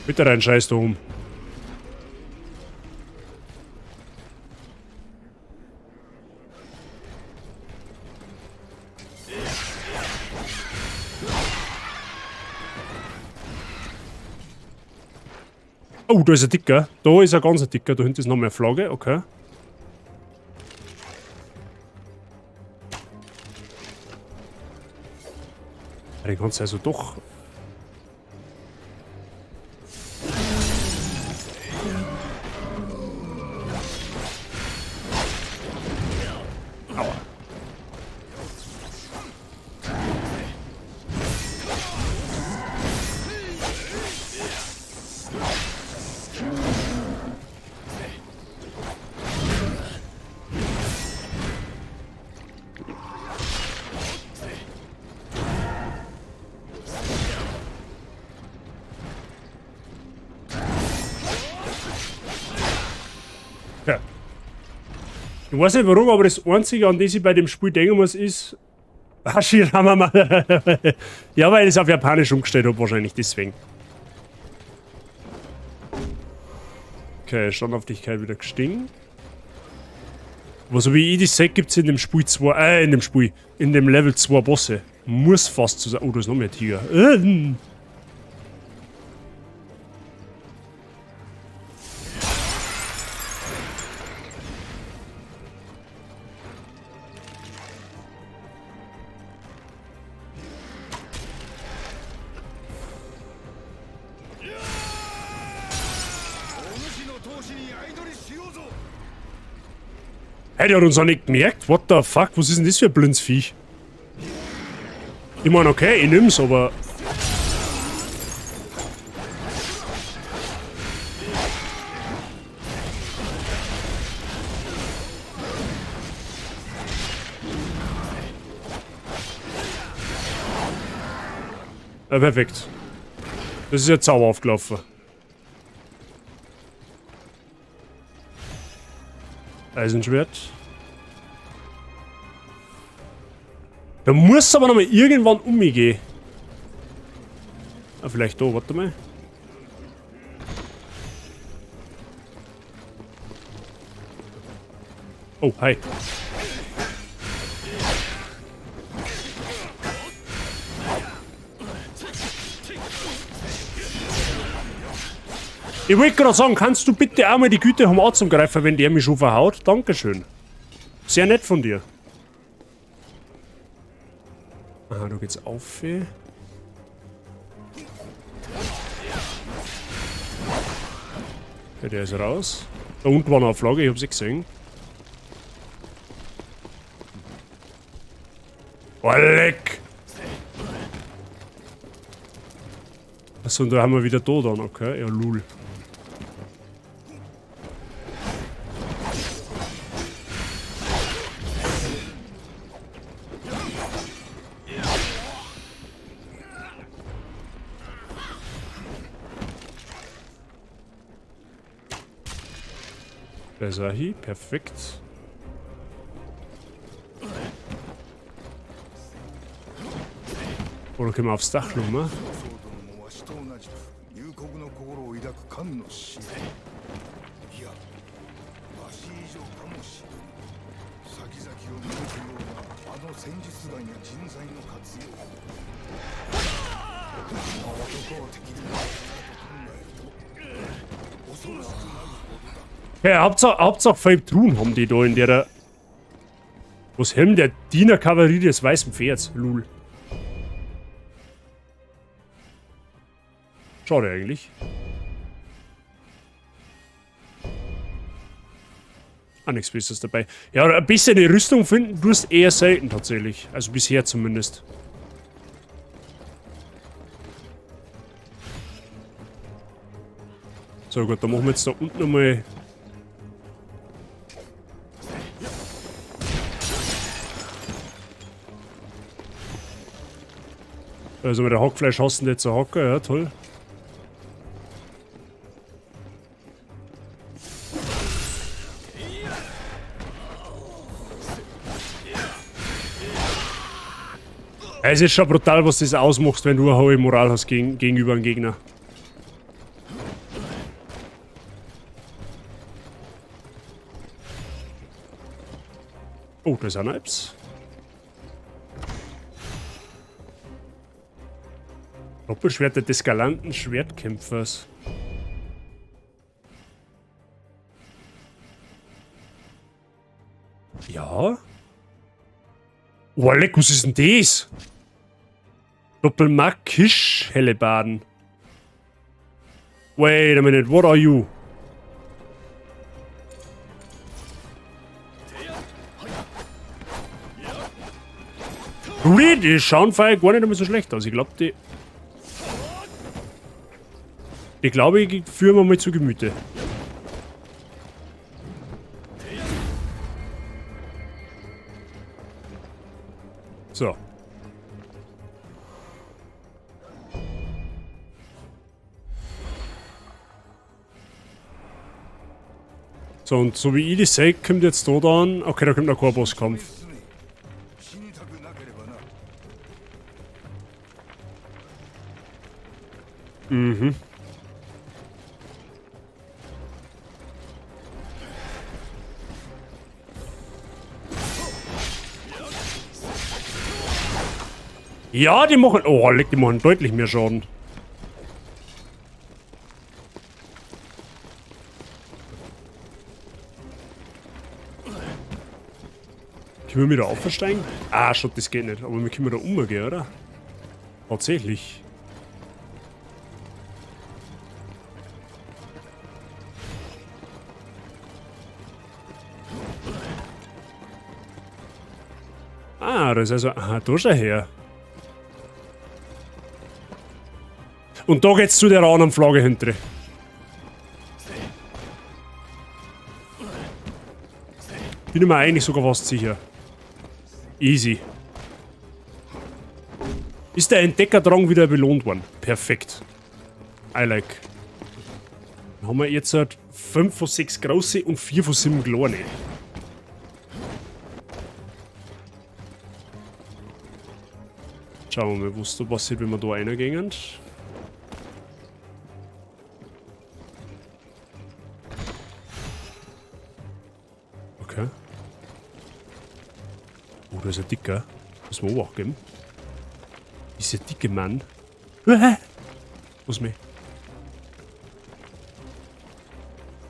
A: Bitte rein, Scheiß da um. Oh, da ist ein dicker. Da ist ein ganz dicker. Da hinten ist noch mehr Flagge, okay. Den kannst du also doch. Aua. Ich weiß nicht warum, aber das Einzige, an das ich bei dem Spiel denken muss, ist Hashirama. Ja, weil ich es auf Japanisch umgestellt habe, wahrscheinlich deswegen. Okay, Standhaftigkeit wieder gestiegen. Aber so wie ich das sehe, gibt es in dem Spiel zwei. In dem Spiel. In dem Level 2 Bosse. Muss fast so sein. Oh, da ist noch mehr Tiger. Hey, der hat uns auch nicht gemerkt. What the fuck? Was ist denn das für ein blindes Viech? Ich meine, okay, ich nimm's, aber... Ja, perfekt. Das ist jetzt sauer aufgelaufen. Eisenschwert. Da muss aber noch mal irgendwann umgehen. Ah, vielleicht da, warte mal. Oh, hi. Ich wollte gerade sagen, kannst du bitte auch mal die Güte haben anzugreifen, wenn der mich schon verhaut? Dankeschön. Sehr nett von dir. Aha, da geht's auf. Okay, der ist raus. Da unten war noch eine Flagge, ich hab's nicht gesehen. Oh, leck! Achso, und da haben wir wieder da dann, okay. Ja, lul. Da ist er hier, perfekt. Oder können wir aufs Dach schauen? Ja, Hauptsache 5 Truhen haben die da in der... Was haben der Diener Kavallerie des weißen Pferds? Lul. Schade eigentlich. Ah, nichts Besseres dabei. Ja, ein bisschen die Rüstung finden tust eher selten tatsächlich. Also bisher zumindest. So gut, dann machen wir jetzt da unten nochmal... Also mit der Hackfleisch hassen die zu hacken, ja toll. Es ist schon brutal, was das ausmacht, wenn du eine hohe Moral hast gegenüber einem Gegner. Oh, da ist auch noch etwas. Doppelschwerter des galanten Schwertkämpfers. Ja? Oh, leck, was ist denn das? Doppelmarkisch Hellebarden. Wait a minute, what are you? Rudi, die schauen gar nicht einmal so schlecht aus. Ich glaube, die... Ich glaube, ich führe wir mal zu Gemüte. So. So, und so wie ich das sehe, kommt jetzt da dann... Okay, da kommt noch kein Bosskampf. Mhm. Ja, die machen... Oh, leck, die machen deutlich mehr Schaden. Können wir wieder aufsteigen? Ah, schon, das geht nicht. Aber wir können da umgehen, oder? Tatsächlich. Ah, das ist also... Aha, da schau her. Und da geht's zu der anderen Flagge hinter. Bin ich mir eigentlich sogar fast sicher. Easy. Ist der Entdeckerdrang wieder belohnt worden? Perfekt. I like. Dann haben wir jetzt halt 5 von 6 große und 4 von 7 kleine. Schauen wir mal, was da passiert, wenn wir da reingehen. Oh, da ist ein dicker. Müssen wir Obacht geben. Ist der dicke Mann. Was mich?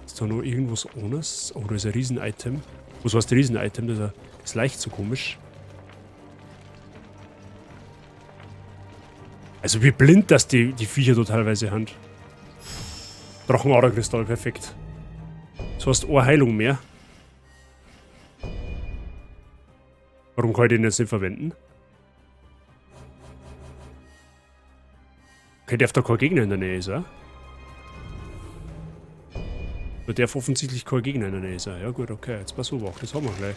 A: Ist da noch irgendwas anderes? Oh, da ist ein Riesen-Item. Was heißt Riesen-Item? Das ist leicht so komisch. Also wie blind das die Viecher da teilweise haben. Drachenaderkristall, perfekt. Das heißt, eine Heilung mehr. Warum kann ich den jetzt nicht verwenden? Okay, darf da kein Gegner in der Nähe sein? Da darf offensichtlich kein Gegner in der Nähe sein. Ja gut, okay, jetzt pass auf, das haben wir gleich.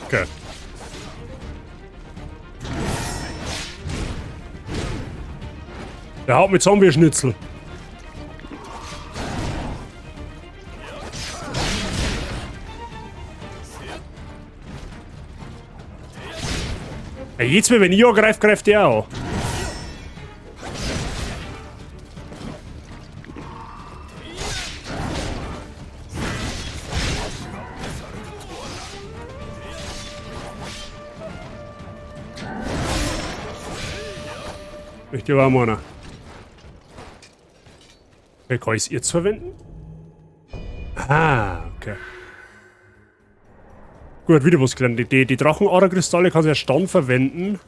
A: Okay. Der haut mit Zombie-Schnitzel. Ja, jedes Mal, wenn ich angreife, greift der auch. Möchte aber auch einer. Okay, kann ich es jetzt verwenden? Ah, okay. Gut, wieder was gelernt. Die Drachenaderkristalle kann ich erst dann verwenden,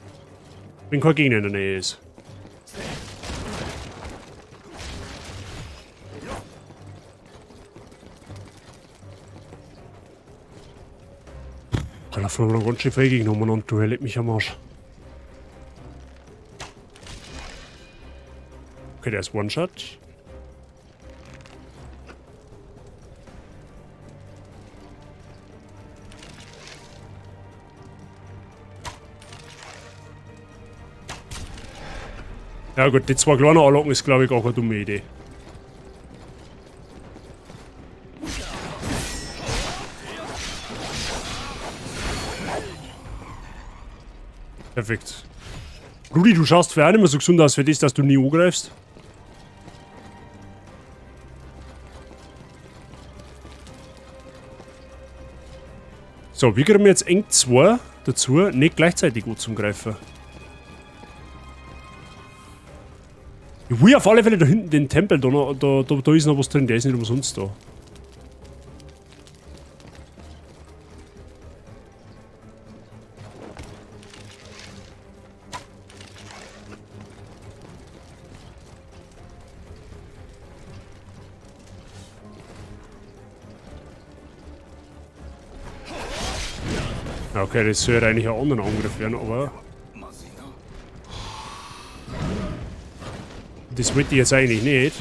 A: wenn kein Gegner in der Nähe ist. Da laufen wir noch ganz schön viel Gegner umeinander, du, leck mich am Arsch. Okay, der ist One-Shot. Ja gut, die zwei kleinen anlocken ist, glaube ich, auch eine dumme Idee. Perfekt. Rudi, du schaust für auch nicht mehr so gesund aus für das, dass du nie angreifst. So, wie kriegen wir jetzt eng zwei dazu, nicht gleichzeitig gut zum Greifen? Ich will auf alle Fälle da hinten den Tempel, da ist noch was drin, der ist nicht umsonst da. Okay, das soll eigentlich ein anderer Angriff werden, aber... Das wollte ich jetzt eigentlich nicht.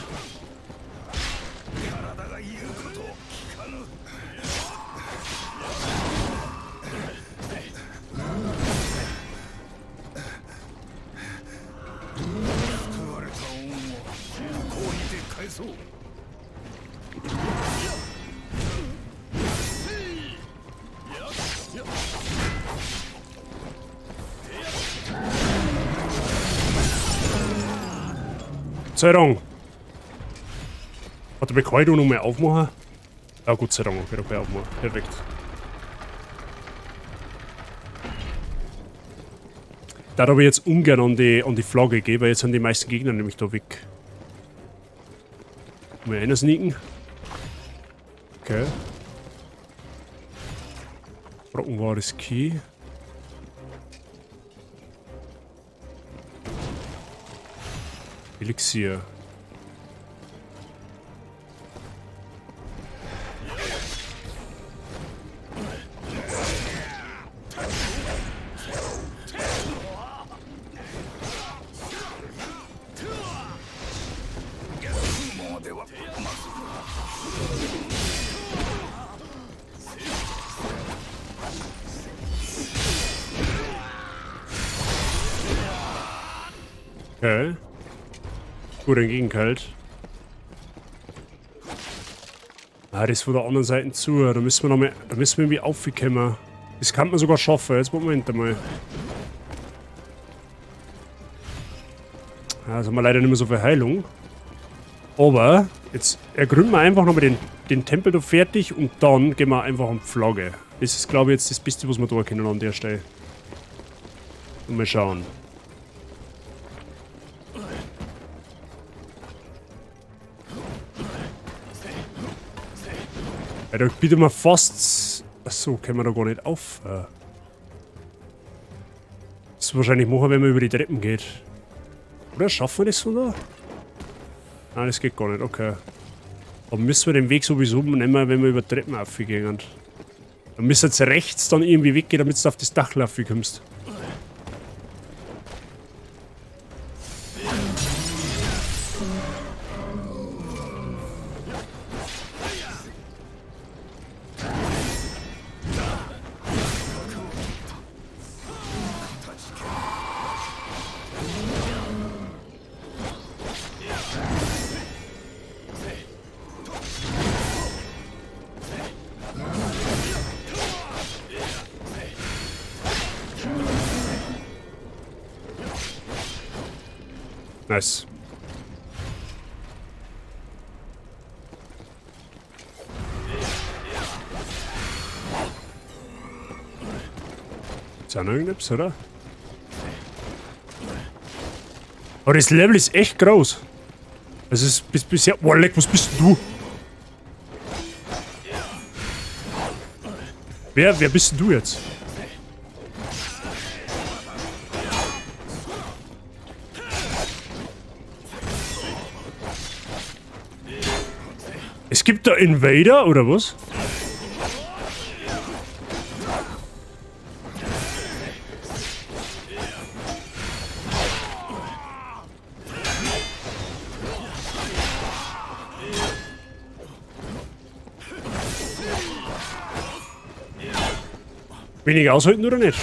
A: Sei Dank. Warte, kann ich da nochmal aufmachen? Ja, Gott sei Dank, okay, da kann ich aufmachen. Perfekt. Da habe ich jetzt ungern an die Flagge gehen, weil jetzt sind die meisten Gegner nämlich da weg. Mal einer sneaken. Okay. Brockenwahres Key. Elixier. Okay. Gut entgegenkalt. Ah, das ist von der anderen Seite zu. Da müssen wir noch mal, da müssen wir irgendwie aufkommen. Das kann man sogar schaffen. Jetzt Moment einmal. Ah, jetzt haben wir leider nicht mehr so viel Heilung. Aber jetzt ergründen wir einfach nochmal den Tempel da fertig und dann gehen wir einfach an die Flagge. Das ist, glaube ich, jetzt das Beste, was wir da können an der Stelle. Und mal schauen. Ja, da bieten wir fast... Achso, können wir da gar nicht auf. Das ist wahrscheinlich machen, wenn man über die Treppen geht. Oder schaffen wir das so da? Nein, das geht gar nicht, okay. Dann müssen wir den Weg sowieso nehmen, wenn wir über Treppen raufgehen. Dann müssen wir jetzt rechts dann irgendwie weggehen, damit du auf das Dach laufen kommst. Nice. Ist auch noch irgendetwas, oder? Aber das Level ist echt groß. Es ist bisher... Boah, leck, was bist denn du? Wer bist denn du jetzt? Es gibt da Invader, oder was? Weniger aushalten oder nicht?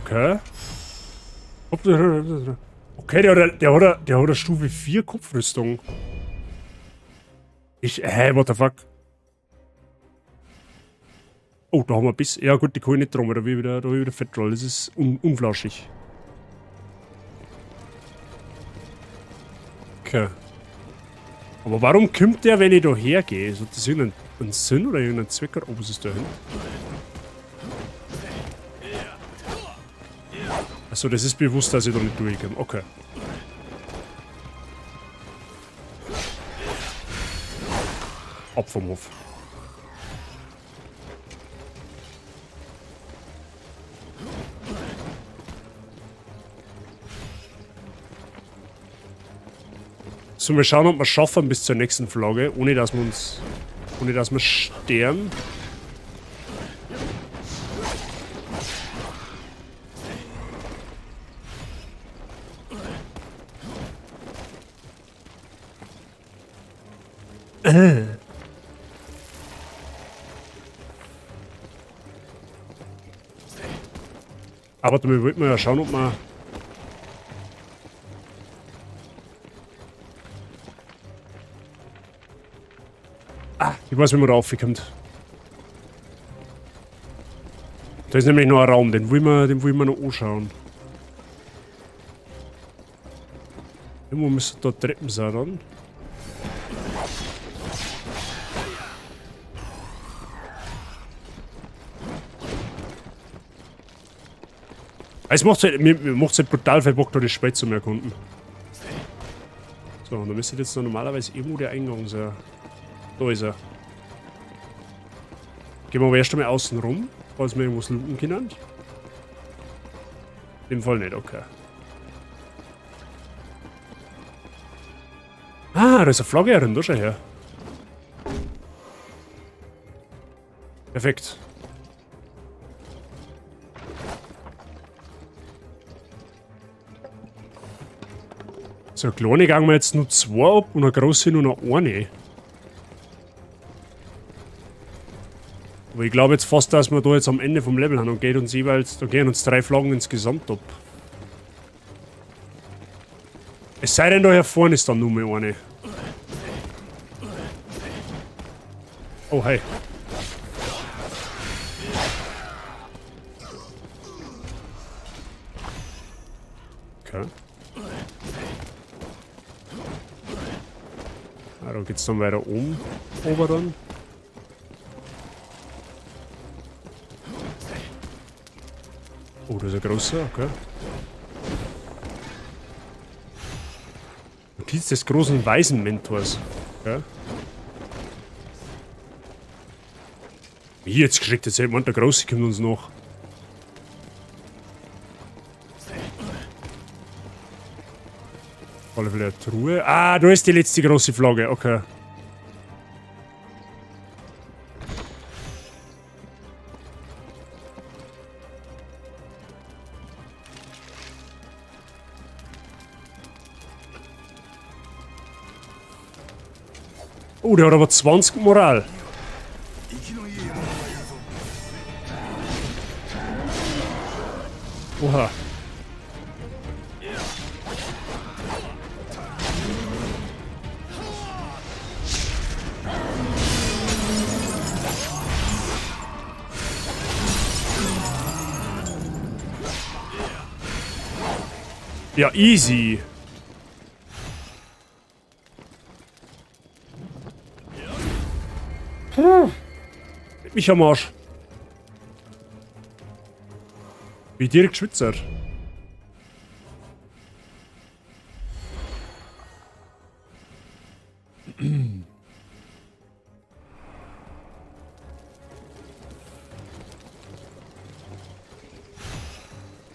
A: Okay. Okay, der hat eine Stufe 4 Kopfrüstung. Hä, what the fuck? Oh, da haben wir bis. Ja gut, die kann ich nicht drum, da will ich wieder Fettroll. Das ist unflauschig. Okay. Aber warum kommt der, wenn ich da hergehe? Hat das irgendeinen Sinn oder irgendeinen Zweck? Oh, was ist da hin? Achso, das ist bewusst, dass ich da nicht durchkomme. Okay. Ab vom Hof. So, wir schauen, ob wir es schaffen bis zur nächsten Flagge, ohne dass wir sterben. Aber wir wollten ja schauen, ob wir... Ah, ich weiß, wie man da raufkommt. Da ist nämlich noch ein Raum, den wollen wir noch anschauen. Irgendwo müssen da Treppen sein dann. Es macht halt, mir macht's halt brutal viel Bock, da das Spiel zu erkunden. So, und da müsste jetzt normalerweise irgendwo der Eingang sein. Da ist er. Gehen wir aber erst einmal außen rum, falls wir irgendwas looten können. In dem Fall nicht, okay. Ah, da ist eine Flagge herin, da schau her. Perfekt. So, eine kleine gehen wir jetzt nur 2 ab und eine große nur noch eine. Aber ich glaube jetzt fast, dass wir da jetzt am Ende vom Level haben und geht uns jeweils, da gehen uns 3 Flaggen insgesamt ab. Es sei denn, da hier vorne ist dann nur mehr eine. Oh, hey. Okay. Ah, da geht's dann weiter oben. Ober dann. Oh, das ist ein großer, okay. Notiz des großen weißen Mentors. Okay. Wie jetzt geschickt, jetzt der Große kommt uns noch. Alle Fälle eine Truhe. Ah, da ist die letzte große Flagge, okay. Oh, der hat aber 20 Moral. Oha. Ja, easy. Puh. Mich am Arsch. Wie direkt Schwitzer.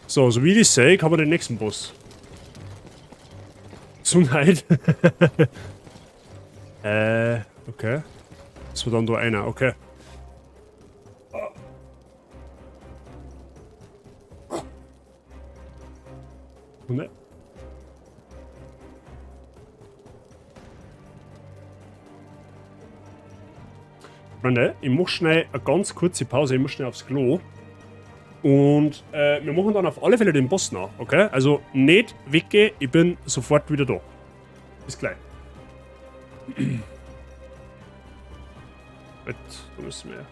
A: So, so wie ich sehe, kann man den nächsten Boss. Gesundheit. Okay. Das war dann da einer, okay. Ne. Freunde, ich mach schnell eine ganz kurze Pause, ich muss schnell aufs Klo. Und wir machen dann auf alle Fälle den Boss nach, okay? Also nicht weggehen, ich bin sofort wieder da. Bis gleich. Gut, da müssen wir.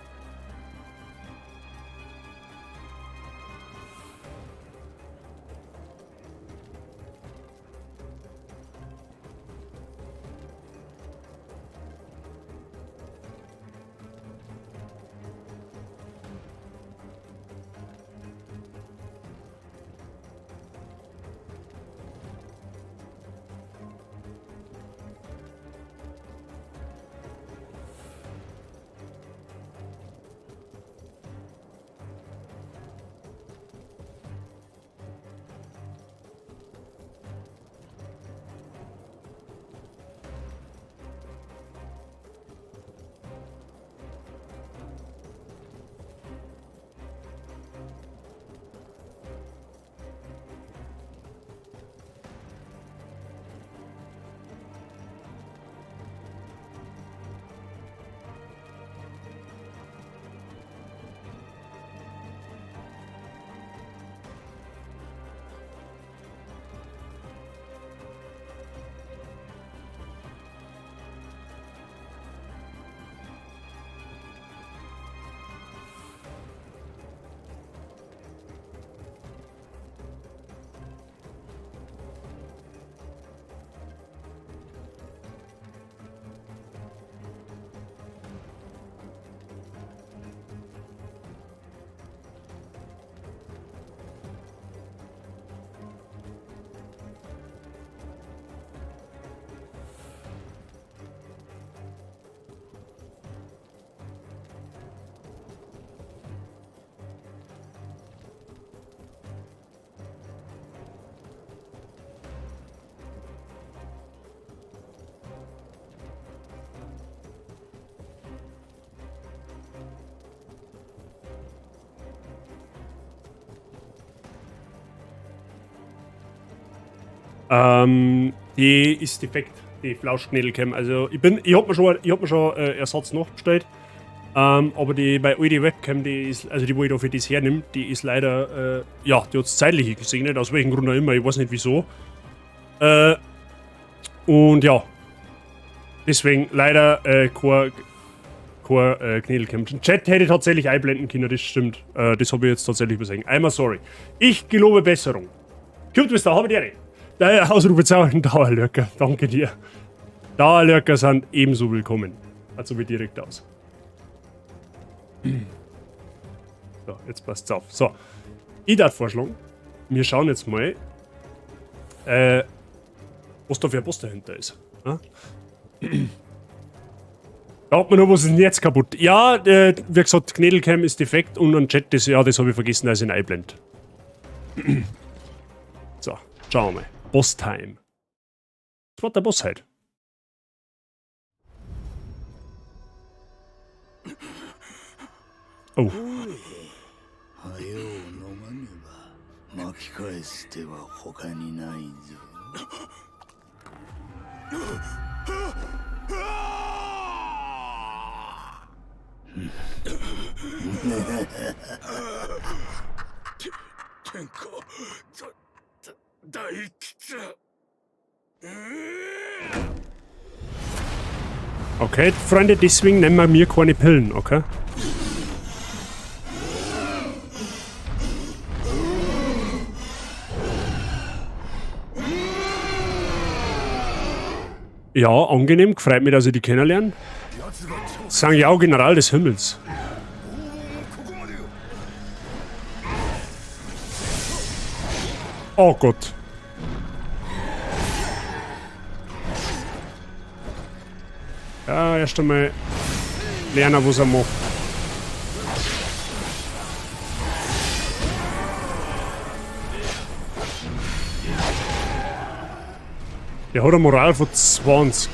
A: Die ist defekt, die Flauschknädelcam. Also ich hab mir schon Ersatz nachbestellt. Aber die, meine alte Webcam, die ist, also die, wo ich da für das hernehme, die ist leider, ja, die hat's zeitlich gesegnet, aus welchem Grund auch immer, ich weiß nicht wieso. Und ja, deswegen leider kein Knädelcam. Den Chat hätte ich tatsächlich einblenden können, das stimmt. Das habe ich jetzt tatsächlich übersehen. Einmal sorry. Ich gelobe Besserung. Kommt bis da, habe ich die Ehre. Der Ausrufezeichen Dauerlurker, danke dir. Dauerlurker sind ebenso willkommen. Also wie direkt aus. So, jetzt passt's auf. So, ich darf vorschlagen, wir schauen jetzt mal, was da für ein Boss dahinter ist. Ja? Da hat man nur, was ist denn jetzt kaputt? Ja, wie gesagt, Knädelcam ist defekt und ein Chat, das, ja, das habe ich vergessen, dass ich ihn einblende. So, schauen wir mal. Boss-Time. Das war der Boss halt. Oh. Okay, Freunde, deswegen nehmen wir mir keine Pillen, okay? Ja, angenehm, freut mich, dass ich die kennenlerne. Sangyao, General des Himmels. Oh Gott. Ja, erst einmal lernen, was er macht. Der hat eine Moral von 20.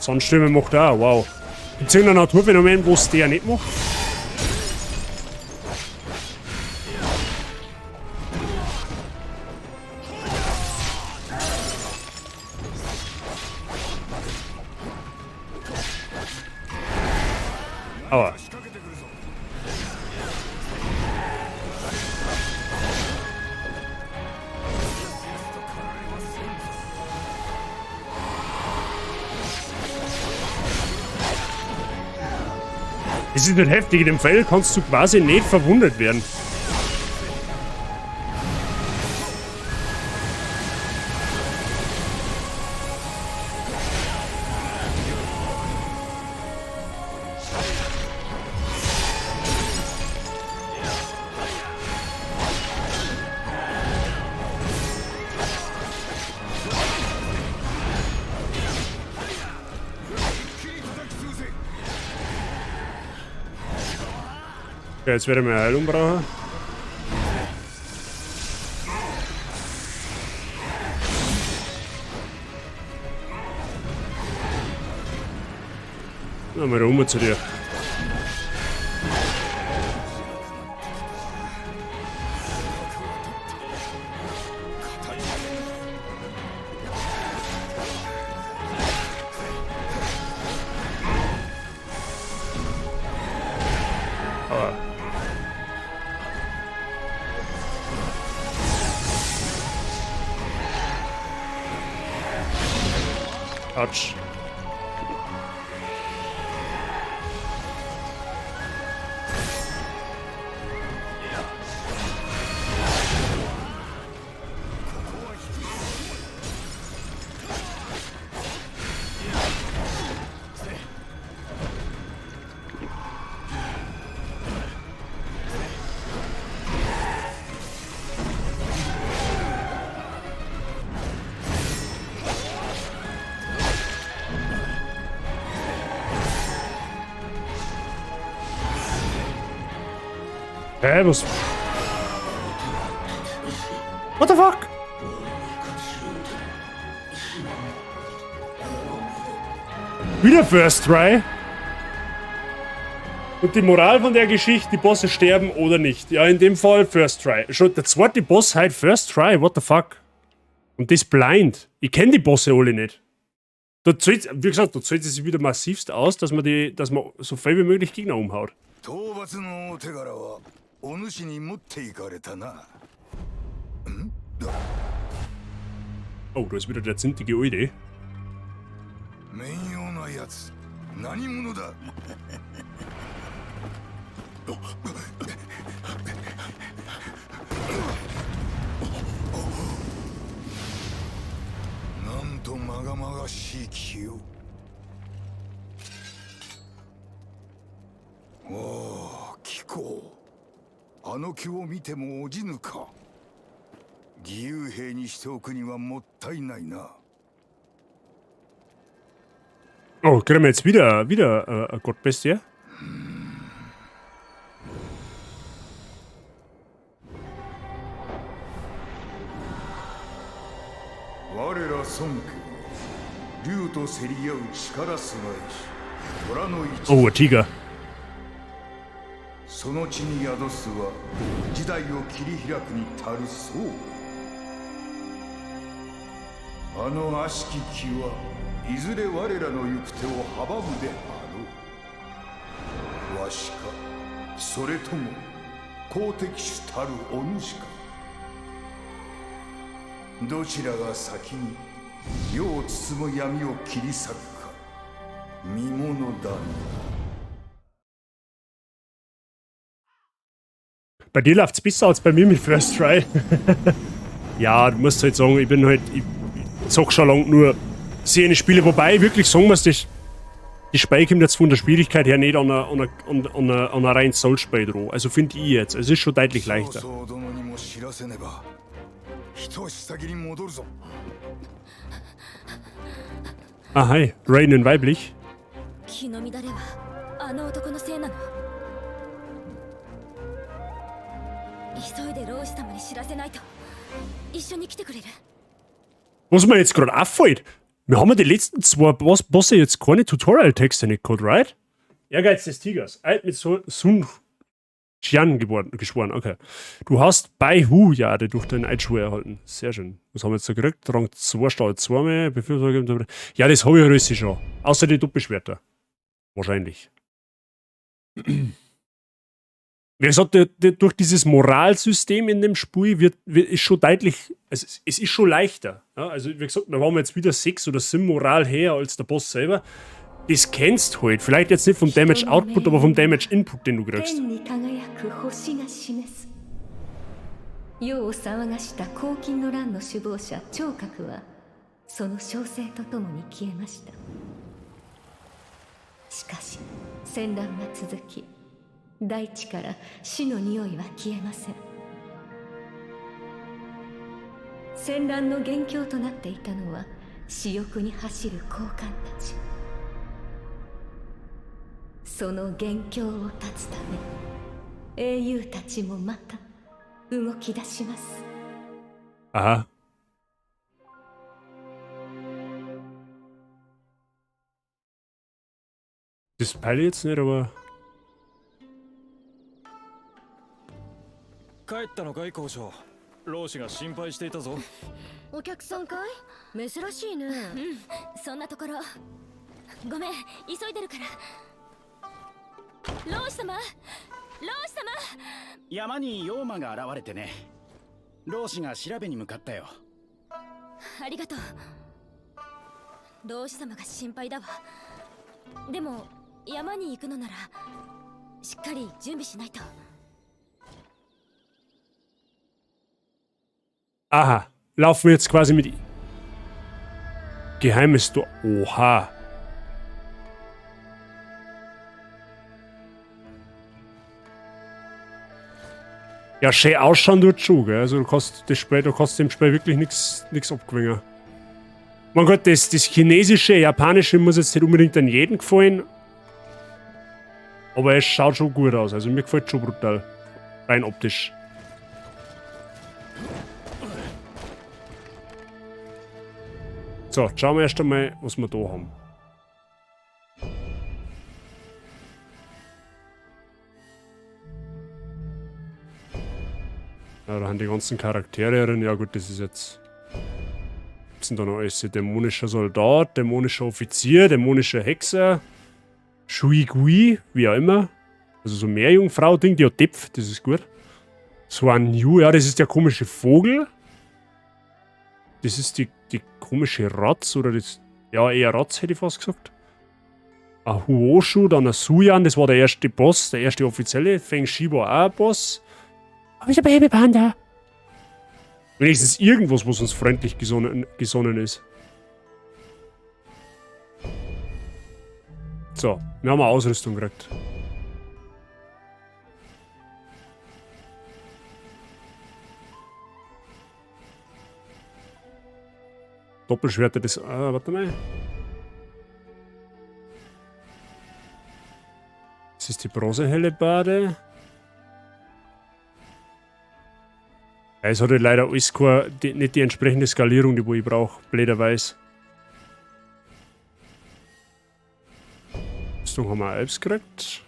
A: Sandstürme macht er auch, wow. Gibt's irgendein Naturphänomen, wo's der nicht macht? Aua. Es ist nicht heftig, in dem Fall kannst du quasi nicht verwundet werden. Okay, jetzt werde ich meine Heilung brauchen. Na, mal rum zu dir. Autsch. Hä, was? What the fuck? Wieder First Try? Und die Moral von der Geschichte, die Bosse sterben oder nicht. Ja, in dem Fall First Try. Schon der zweite Boss halt First Try, what the fuck? Und das blind. Ich kenne die Bosse alle nicht. Da zahlt, wie gesagt, da zahlt es sich wieder massivst aus, dass man so viel wie möglich Gegner umhaut.
F: 討伐のお手柄はお主に持っていかれたな。ん
A: Oh, da ist wieder der zintige Alte.
F: 面妖なやつ、何者だ。なんとまがまがしい気を。おお、貴公、あの気を見ても落ちぬか。義勇兵にしておくにはもったいないな。
A: Oh, kriegen wir jetzt wieder eine Gottbestie?
F: 我ら孫家は竜と競り合う力備えし虎の一
A: Oh, ein Tiger.
F: その地に宿すは時代を切り開くに足るそう。あの悪しき気はいずれ我らの行く手を阻むであろう。わしか、それとも好敵手たるお主か。どちらが先に世を包む闇を切り裂くか、見ものだな。
A: Bei dir läuft's besser als bei mir mit First Try. Ja, du musst halt sagen, ich bin halt, ich zock schon lange nur sehr Spiele, wobei ich wirklich sagen muss, das Spiel kommt jetzt von der Schwierigkeit her nicht an einer reinen Souls-Spiel dran. Also finde ich jetzt. Es ist schon deutlich leichter.
F: 曹操殿にも知らせねば、一足先に戻るぞ。
A: Ah, hi. Rain in weiblich.
H: 気の乱れはあの男のせいなの。急いで老師様に知らせないと。一緒に来てくれる？
A: Was mir jetzt gerade auffällt, wir haben ja die letzten zwei Bosse jetzt keine Tutorial-Texte nicht gehabt, right? Ehrgeiz des Tigers. Alt mit Sun Xian geschworen, okay. Du hast Bai Hu Jade durch deinen Eidschwur erhalten. Sehr schön. Was haben wir jetzt da gekriegt? Rang 2 Stahl 2 mehr. Befürworter. Ja, das habe ich alles schon. Außer die Doppelschwerter. Wahrscheinlich. Wie gesagt, durch dieses Moralsystem in dem Spiel ist schon deutlich, also es ist schon leichter. Ja, also wie gesagt, da waren wir jetzt wieder 6 oder 7 Moral her als der Boss selber. Das kennst du halt. Vielleicht jetzt nicht vom Damage Output, aber vom Damage Input, den du kriegst.
I: 天に輝く星が示す。世を騒がした黄金の乱の首謀者張角は、その小生とともに消えました。しかし戦乱が続き、大地から死の匂いは消えません。戦乱の元凶となっていたのは、私欲に走る高官たち。その元凶を断つため、英雄たちもまた動き出します。
A: Aha. Das peile ich jetzt nicht, aber
E: 帰ったのかい、工場。老師が心配していたぞ。
I: お客さんかい？珍しいね。
H: うん、そんなところ。ごめん、急いでるから。老師様、老師様。
J: 山に妖魔が現れてね。老師が調べに向かったよ。
H: ありがとう。老師様が心配だわ。でも山に行くのならしっかり準備しないと。
A: Aha, laufen wir jetzt quasi mit Geheimes Tor. Oha. Ja, schön ausschauen tut schon, gell? Also du kannst das Spiel, du kannst dem Spiel wirklich nix abgewinnen. Mein Gott, das Chinesische, Japanische muss jetzt nicht unbedingt an jeden gefallen. Aber es schaut schon gut aus. Also mir gefällt schon brutal. Rein optisch. So, schauen wir erst einmal, was wir da haben. Ja, da haben die ganzen Charaktere drin. Ja gut, das ist jetzt... Was sind da noch alles? Dämonischer Soldat, dämonischer Offizier, dämonischer Hexer. Shui Gui, wie auch immer. Also so Meerjungfrau-Ding, die hat Depf, das ist gut. Swan Yu, ja, das ist der komische Vogel. Das ist die komische Ratz, oder das... Ja, eher Ratz, hätte ich fast gesagt. Ein Huoshu, dann ein Suyan, das war der erste Boss, der erste offizielle. Feng Shi war auch ein Boss. Aber ich ein Babypanda. Wenigstens irgendwas, was uns freundlich gesonnen ist. So, wir haben eine Ausrüstung gekriegt. Doppelschwerter des... Ah, warte mal. Das ist die Bronzehellebarde. Ja, es hat halt leider alles nicht die entsprechende Skalierung, die wo ich brauche, blöderweise. Rüstung haben wir selbst gekriegt.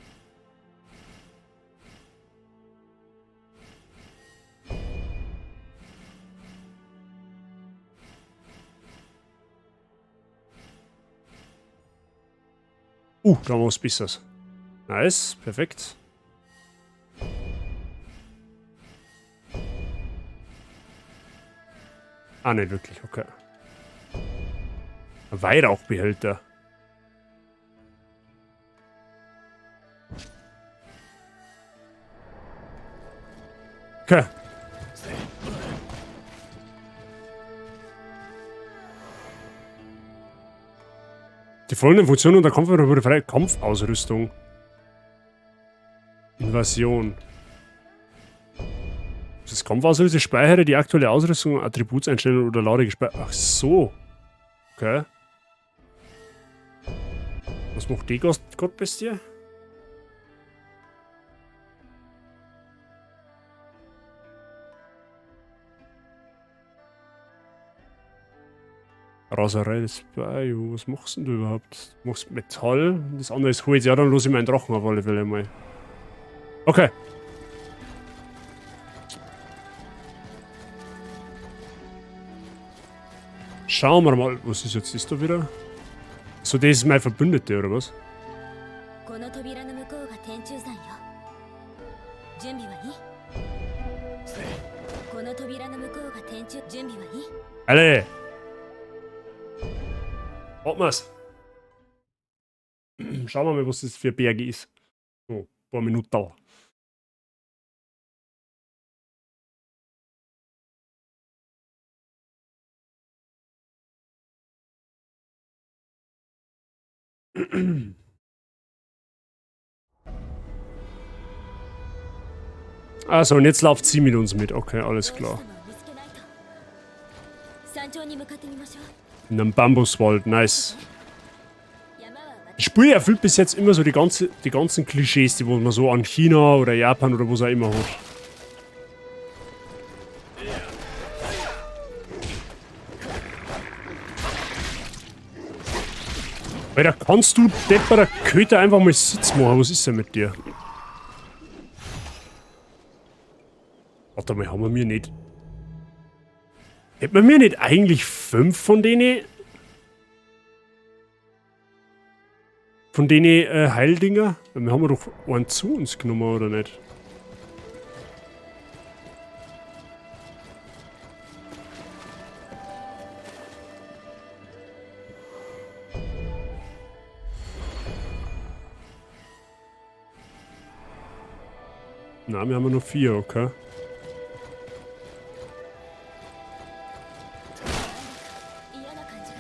A: Da haben wir was Besseres. Nice, perfekt. Ah, nicht wirklich, okay. Ein Weihrauchbehälter. Okay. Die folgenden Funktionen unter Kampf wurde frei. Kampfausrüstung. Invasion. Das ist Kampfausrüstung. Speichere die aktuelle Ausrüstung, Attributseinstellungen oder lade gespeichert. Ach so. Okay. Was macht die Gottbestie? Raserei des Bayou. Was machst denn du überhaupt? Du machst Metall. Das andere ist Holz. Ja, dann los ich meinen Drachen auf alle Fälle mal. Okay. Schauen wir mal. Was ist jetzt das da wieder? So, das ist mein Verbündeter, oder was? Alle! Warten wir's. Schauen wir mal, was das für Berge ist. So, ein paar Minuten da. Also, und jetzt läuft sie mit uns mit. Okay, alles klar. In einem Bambuswald, nice. Das Spiel erfüllt bis jetzt immer so die ganzen Klischees, die man so an China oder Japan oder was auch immer hat. Alter, kannst du depperer Köter einfach mal Sitz machen? Was ist denn mit dir? Warte mal, haben wir mir nicht... Hätten wir nicht eigentlich 5 von denen... Von denen Heildinger? Wir haben doch einen zu uns genommen, oder nicht? Na, wir haben nur 4, okay.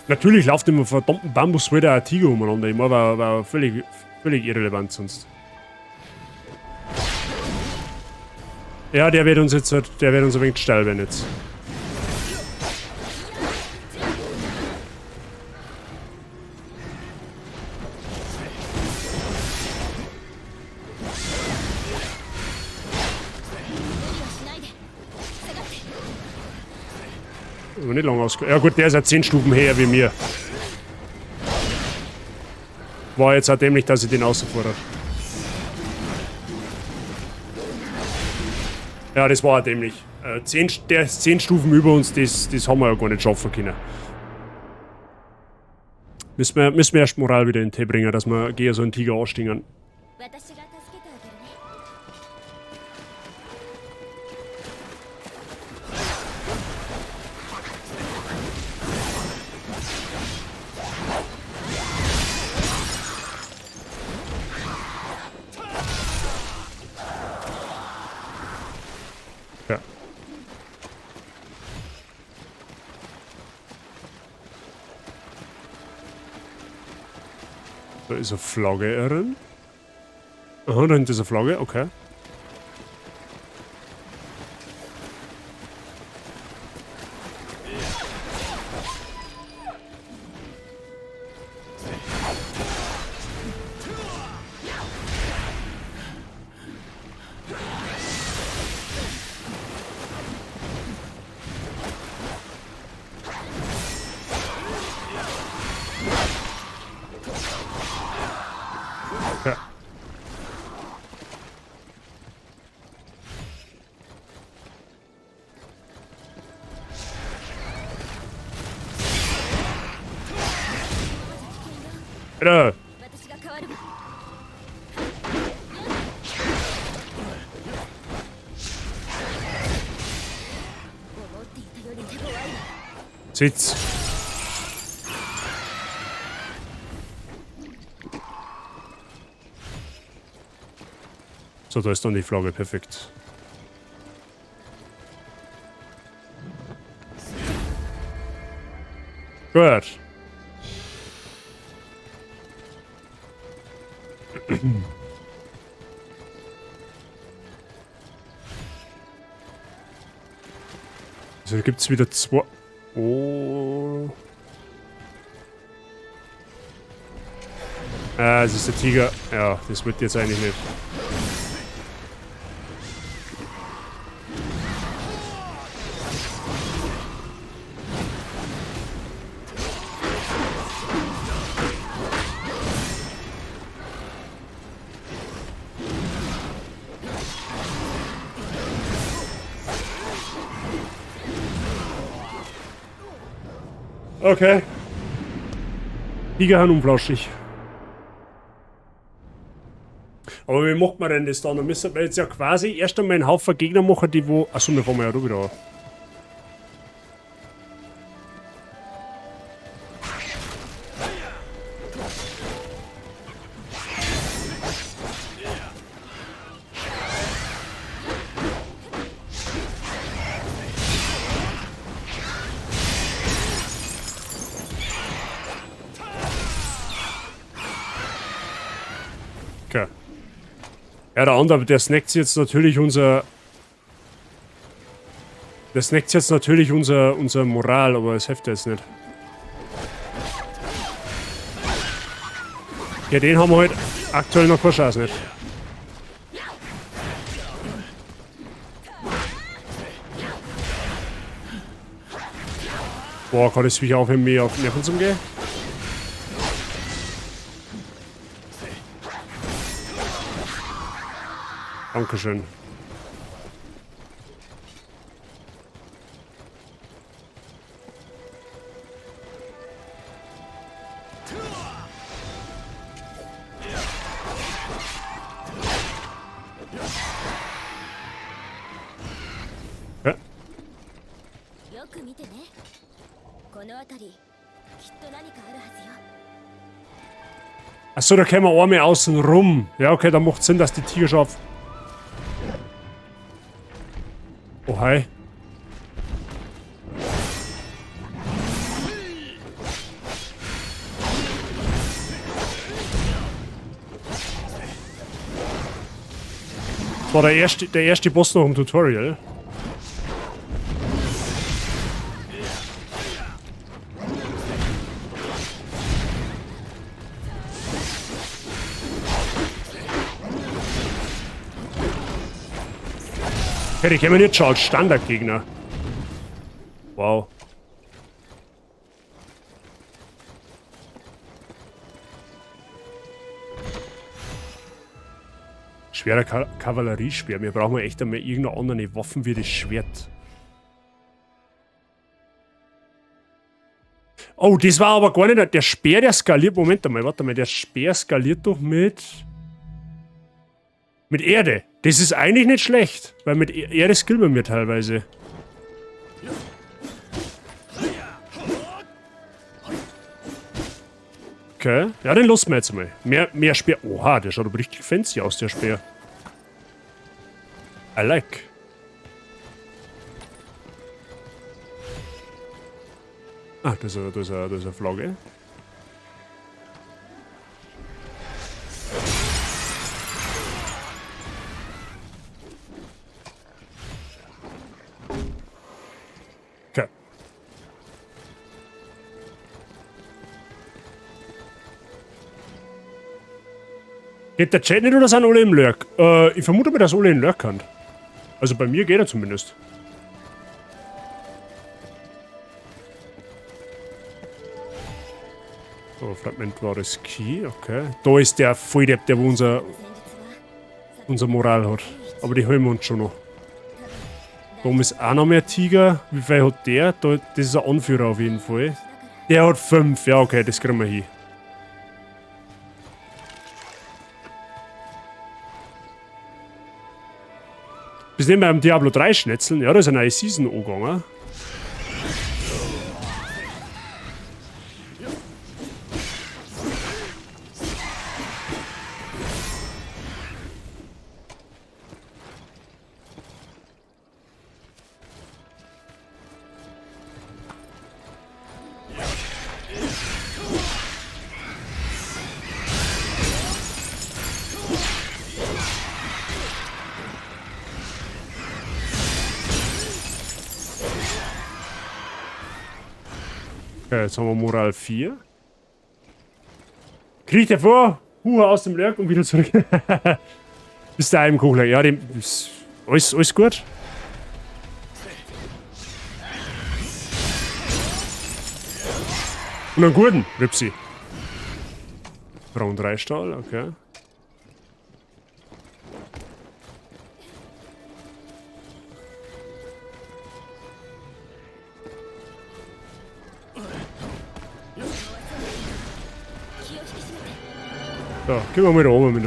A: Natürlich läuft immer verdammten Bambuswälder ein Tiger umeinander. Ich meine, war völlig, völlig irrelevant sonst. Ja, der wird uns jetzt, der wird uns ein wenig steil werden jetzt. Aber nicht lange ausge-, ja gut, der ist ja 10 Stufen höher wie mir. War jetzt auch dämlich, dass ich den rausgefordert. Ja, das war auch dämlich. 10, der ist 10 Stufen über uns, das haben wir ja gar nicht schaffen können. Müssen wir erst Moral wieder in den Tee bringen, dass wir gegen so einen Tiger anstingen.
H: 私が助けてあげるね。
A: Ja. Da ist eine Flagge drin. Aha, da hinten ist eine Flagge, okay. Okay. Alter.
H: 私が代わるわ。思っていたより手強いわ。
A: Sitz. So, da ist dann die Flagge, perfekt. Gut. Also hier gibt's wieder zwei... Oh. Ah, es ist der Tiger. Ja, das wird jetzt eigentlich nicht. Okay. Tiger haben unflauschig. Aber wie macht man denn das dann? Da müssen wir jetzt ja quasi erst einmal einen Haufen Gegner machen, die wo... Achso, wir fahren ja da wieder an. Okay. Ja, der andere, der snackt jetzt natürlich unser... Der snackt jetzt natürlich unser Moral, aber es hilft jetzt nicht. Ja, den haben wir halt aktuell noch keine Chance nicht. Boah, kann das Viech aufhören, mir auf Nerven zu gehen? Dankeschön. Ja.
H: よく見てね。この辺りきっと何かあるはずよ。
A: Achso, da kämen wir einmal außen rum. Ja, okay, da macht Sinn, dass die Tiger schon auf... Oh, hi. Das war der erste Boss noch im Tutorial. Okay, die kennen wir jetzt schon als Standardgegner. Wow. Schwerer Kavaleriespeer. Wir brauchen echt einmal irgendeine andere Waffen wie das Schwert. Oh, das war aber gar nicht... Der Speer, der skaliert... Moment einmal, warte mal. Der Speer skaliert doch mit... Mit Erde. Das ist eigentlich nicht schlecht. Weil mit Erde skillen wir teilweise. Okay. Ja, den lassen wir jetzt mal. Mehr Speer. Oha, der schaut aber richtig fancy aus, der Speer. I like. Ah, da ist eine Flagge. Okay. Geht der Chat nicht oder sind alle im Lurk? Ich vermute mal, dass alle im Lurk sind. Also bei mir geht er zumindest. So, Fragment war das Key, okay. Da ist der Volldepp, der wo unser Moral hat. Aber die holen wir uns schon noch. Da oben ist auch noch mehr Tiger. Wie viel hat der? Da, das ist ein Anführer auf jeden Fall. Der hat 5. Ja, okay, das kriegen wir hin. Bis nicht mehr am Diablo 3 schnetzeln. Ja, da ist eine neue Season angegangen. Okay, jetzt haben wir Moral 4. Kriegt er vor, Huhe aus dem Lurk und wieder zurück. Bis daheim, Kochler. Ja, dem ist alles gut. Und einen guten, Ripsi. Rang 3 Stahl, okay. So, gehen wir mal da oben mit.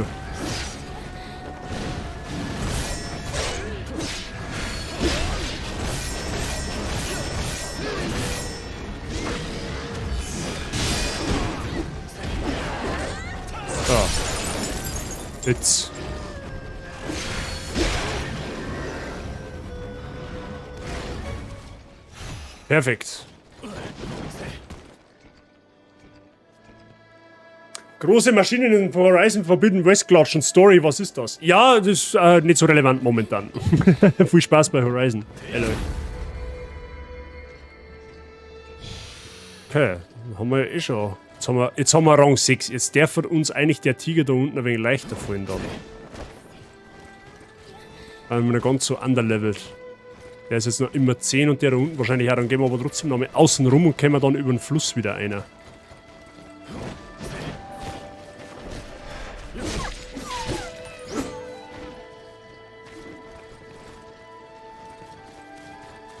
A: So. Jetzt. Perfekt. Große Maschinen in Horizon Forbidden West klatschen. Story, was ist das? Ja, das ist nicht so relevant momentan. Viel Spaß bei Horizon. Hello. Okay, haben wir eh schon. Jetzt haben wir Rang 6. Jetzt darf uns eigentlich der Tiger da unten ein wenig leichter fallen dann. Weil wir noch ganz so underlevelt. Der ist jetzt noch immer 10 und der da unten wahrscheinlich auch. Dann gehen wir aber trotzdem noch mal außen rum und kommen dann über den Fluss wieder einer.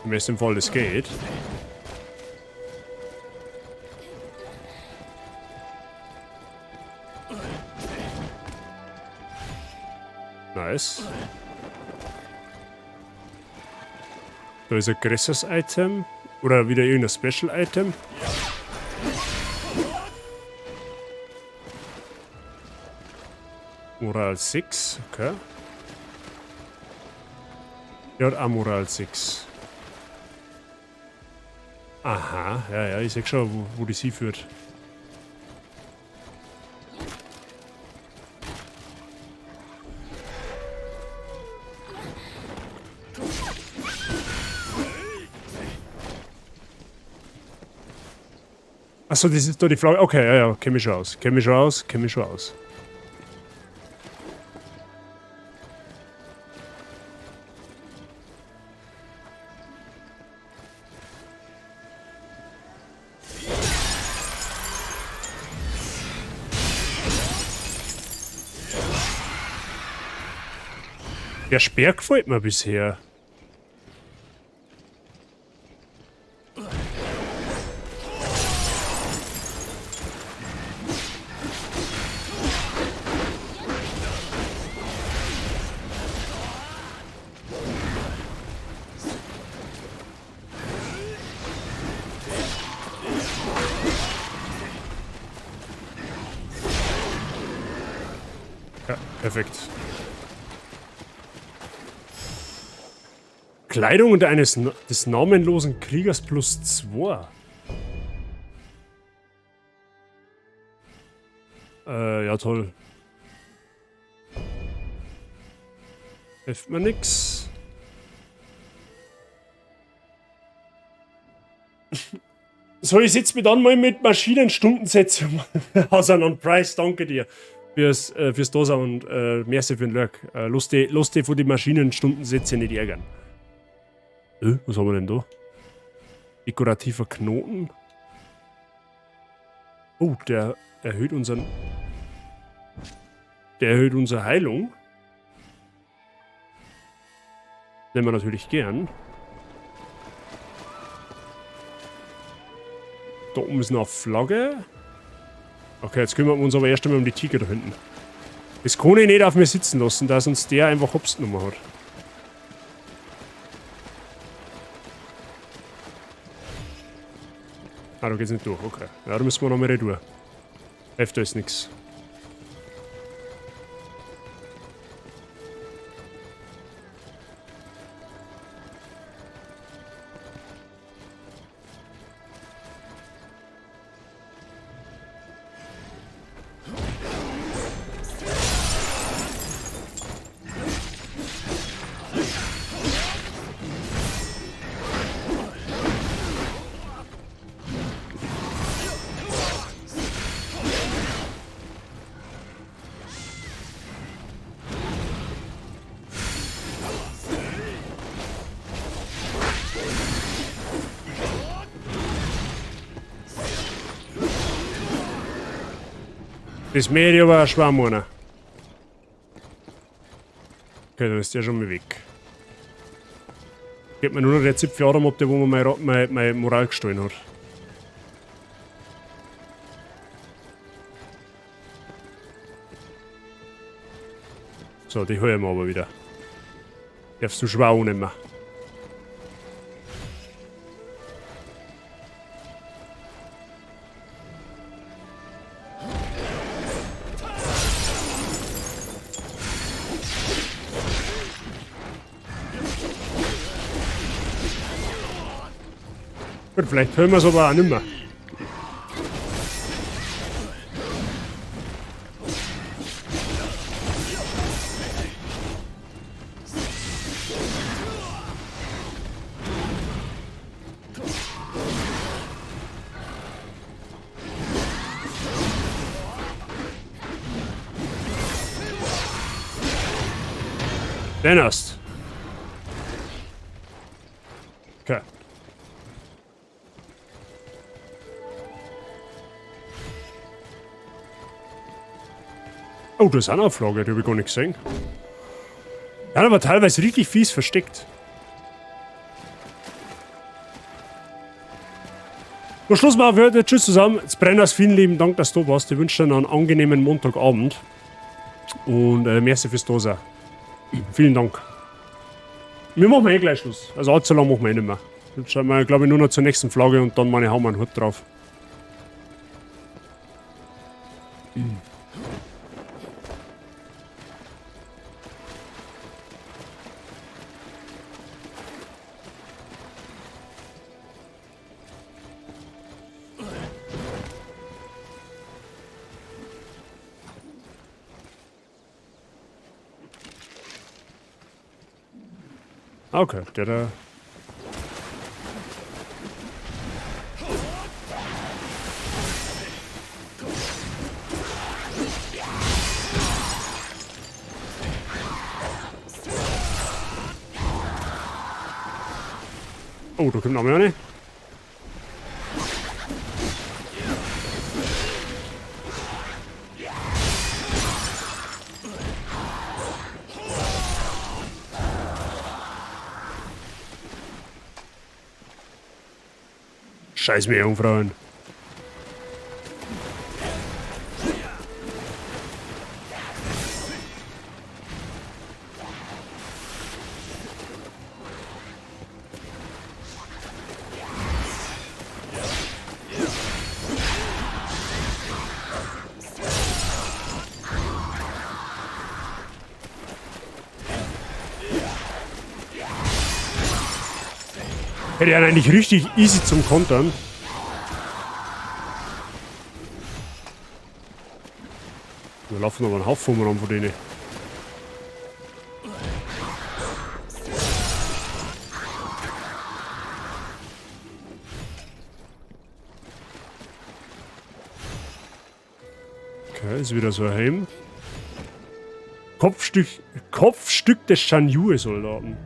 A: Im besten Fall, das geht. Nice. Da ist ein größeres Item. Oder wieder irgendein Special Item. Moral 6, okay. Der hat auch Moral 6. Aha, ja, ja, ich seh schon, wo die sie führt. Achso, das ist da die Frage. Okay, ja, ja, kenn mich schon aus. Kenn mich schon aus, kenn mich schon aus. Der Speer gefällt mir bisher. Perfekt. Kleidung eines des namenlosen Kriegers plus 2. Ja toll. Hilft mir nix. So, ich sitze mir dann mal mit Maschinenstundensätze auseinander. Price, danke dir fürs Dasein und merci für den Lurk. Lass dich von den Maschinenstundensätze nicht ärgern. Was haben wir denn da? Dekorativer Knoten. Oh, der erhöht unseren... Der erhöht unsere Heilung. Nehmen wir natürlich gern. Da oben ist noch eine Flagge. Okay, jetzt kümmern wir uns aber erst einmal um die Tiger da hinten. Das kann ich nicht auf mir sitzen lassen, da sonst der einfach Hops genommen hat. Ah, da geht's nicht durch, okay. Ja, da müssen wir nochmal retour. Hilft alles nix. Das Meer war ein Schwamm, einer. Okay, dann ist der schon mal weg. Geht mir nur noch der Zipfel Adam ab, der wo mir meine Moral gestohlen hat. So, die hören wir aber wieder. Darfst du schwer annehmen. Gut, vielleicht hören wir's aber auch nimmer. Den hast. Okay. Oh, da ist auch noch eine Flagge, die hab ich gar nicht gesehen. Ja, aber teilweise richtig fies versteckt. So, Schluss machen wir heute. Tschüss zusammen. Jetzt Brenners, vielen lieben Dank, dass du da warst. Ich wünsche dir noch einen angenehmen Montagabend. Und merci fürs Dasein. Vielen Dank. Wir machen eh gleich Schluss. Also allzu lang machen wir eh nicht mehr. Jetzt schauen wir, glaub ich, nur noch zur nächsten Flagge und dann meine hauen wir einen Hut drauf. Okay, der da. Oh, da kommt noch mehr eine. Scheiß mir, Jungfrauen. Hätte ja eigentlich richtig easy zum Kontern. Wir laufen aber einen Haufen rum von denen. Okay, ist wieder so ein Helm. Kopfstück des Shan-Yue-Soldaten.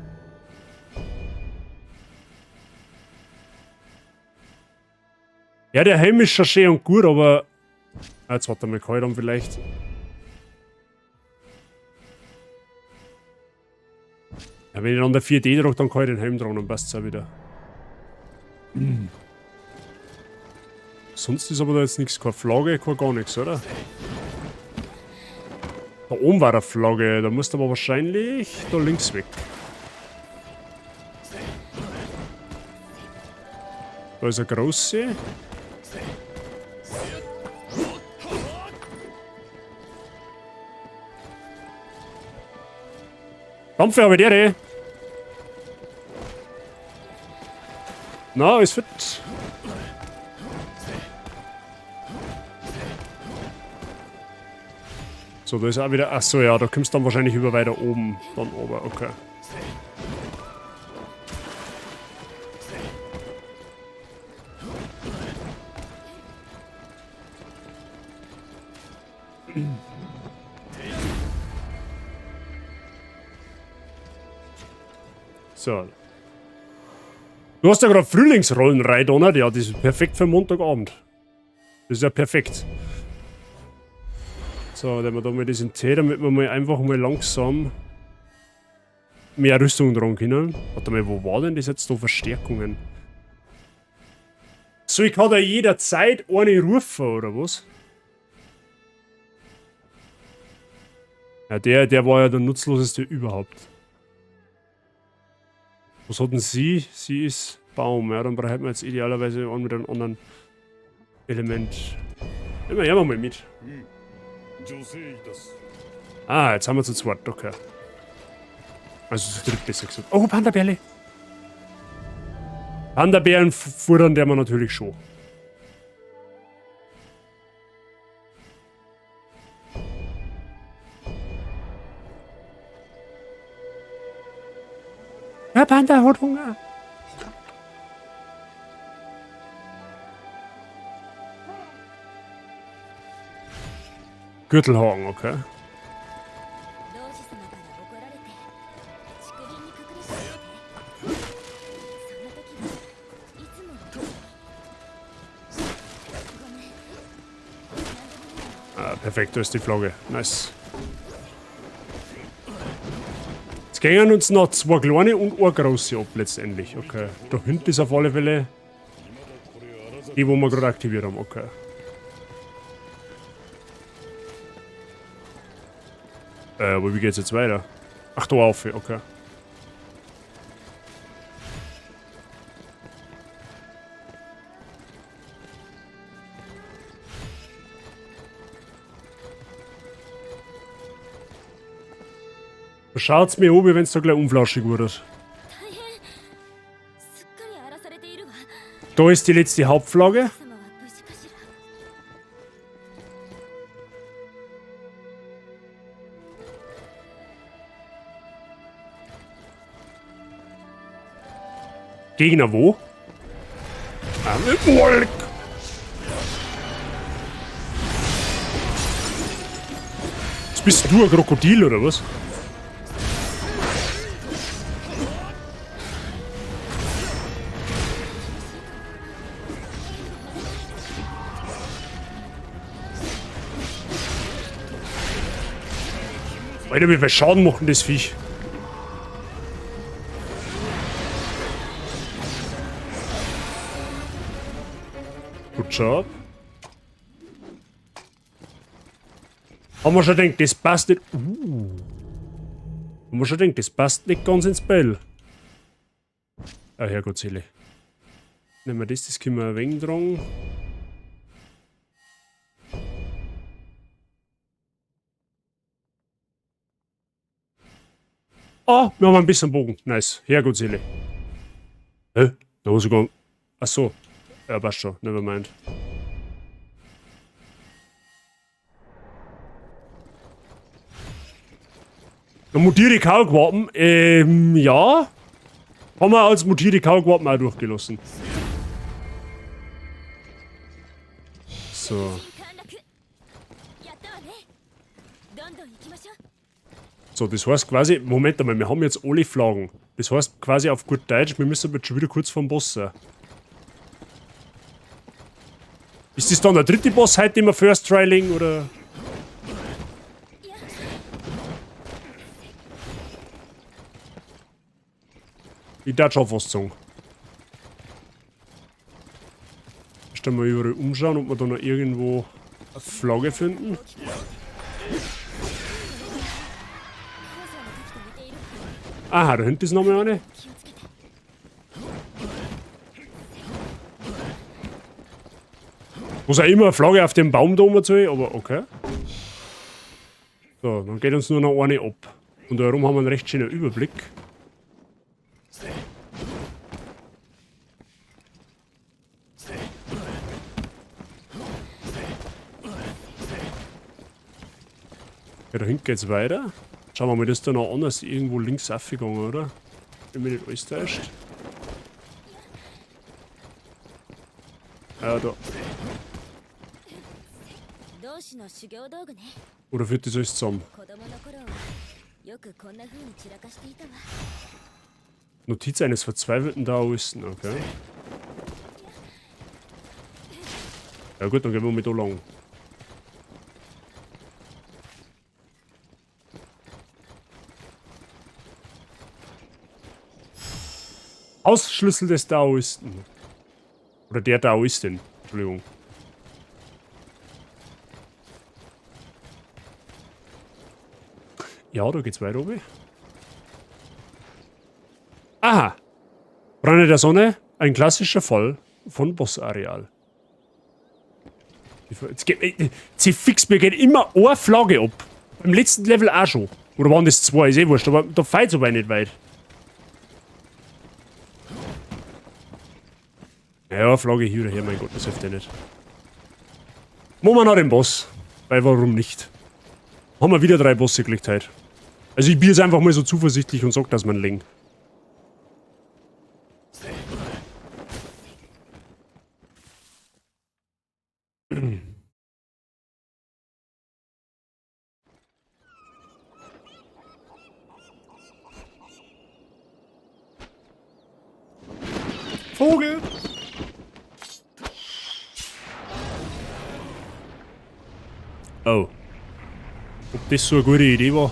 A: Ja, der Helm ist schon schön und gut, aber... Jetzt warte mal, kann ich dann vielleicht... Ja, wenn ich dann der 4D drücke, dann kann ich den Helm tragen, dann passt es auch wieder. Sonst ist aber da jetzt nichts, keine Flagge, kein gar nichts, oder? Da oben war eine Flagge, da musst du aber wahrscheinlich da links weg. Da ist eine große. Dampfe habe ich dir. Na, ist fit. So, da ist auch wieder... Achso, ja, da kommst du dann wahrscheinlich über weiter oben. Dann oben, okay. So. Du hast ja gerade Frühlingsrollen rein, ja, das ist perfekt für Montagabend. Das ist ja perfekt. So, dann wir da mal diesen Tee, damit wir mal einfach mal langsam mehr Rüstung dran können. Warte mal, wo war denn das jetzt da Verstärkungen? So, ich kann da jederzeit eine rufen, oder was? Ja, der war ja der nutzloseste überhaupt. Was hat denn sie? Sie ist Baum. Ja, dann brauchen wir jetzt idealerweise einen mit einem anderen Element. Nehmen wir mal mit. Ah, jetzt haben wir zu zweit, okay. Also zu dritt besser gesagt. Oh, Panda-Bärle! Panda-Bären futtern der wir natürlich schon. Der Panda hat Hunger. Gürtelhaken, okay. Ah, perfekt, da ist die Flagge. Nice. Jetzt gehen uns noch zwei kleine und eine große ab letztendlich. Okay. Da hinten ist auf alle Fälle die, wo wir gerade aktiviert haben. Okay. Aber wie geht's jetzt weiter? Ach, da auf, okay. Schaut's mir an, wenn's da gleich unflauschig wird. Da ist die letzte Hauptflagge. Gegner wo? Jetzt bist du ein Krokodil oder was? Alter, wie viel Schaden macht denn das Viech? Good job. Haben wir schon gedacht, das passt nicht. Haben wir schon gedacht, das passt nicht ganz ins Bild. Ah, Herrgottsele. Nehmen wir das, das können wir ein wenig tragen. Oh, wir haben ein bisschen Bogen. Nice. Herrgottsele. Hä? Da war sogar. Achso. Ja, passt schon. Never mind. Dann mutiere Kaugwappen. Ja. Haben wir als mutierte Kaugwappen auch durchgelassen. So. So, das heißt quasi, Moment einmal, wir haben jetzt alle Flaggen. Das heißt quasi auf gut Deutsch, wir müssen jetzt schon wieder kurz vorm Boss sein. Ist das dann der dritte Boss heute immer First Trialing oder? Ich darf schon fast sagen. Erst einmal überall umschauen, ob wir da noch irgendwo eine Flagge finden. Aha, da hinten ist nochmal eine. Muss auch immer eine Flagge auf dem Baum da oben zu, aber okay. So, dann geht uns nur noch eine ab. Und darum haben wir einen recht schönen Überblick. Ja, da hinten geht's weiter. Schauen wir mal, das ist da noch anders irgendwo links aufgegangen, oder? Wenn mich nicht alles täuscht. Ja, da. Oder führt das alles zusammen? Notiz eines verzweifelten Daoisten, okay. Ja gut, dann gehen wir mit da lang. Hausschlüssel des Daoisten. Oder der Daoistin. Entschuldigung. Ja, da geht's weiter oben. Aha! Freunde der Sonne, ein klassischer Fall von Boss-Areal. Jetzt geht, sie fix, mir geht immer eine Flagge ab. Beim letzten Level auch schon. Oder waren das zwei? Ist eh wurscht, aber da fällt's aber nicht weit. Ja, Flagge hier oder her, mein Gott, das hilft ja nicht. Machen wir noch den Boss. Weil warum nicht? Haben wir wieder 3 Bosse gekriegt heute. Also ich bin jetzt einfach mal so zuversichtlich und sag, dass man längt. Vogel! Oh. Ob das so eine gute Idee war?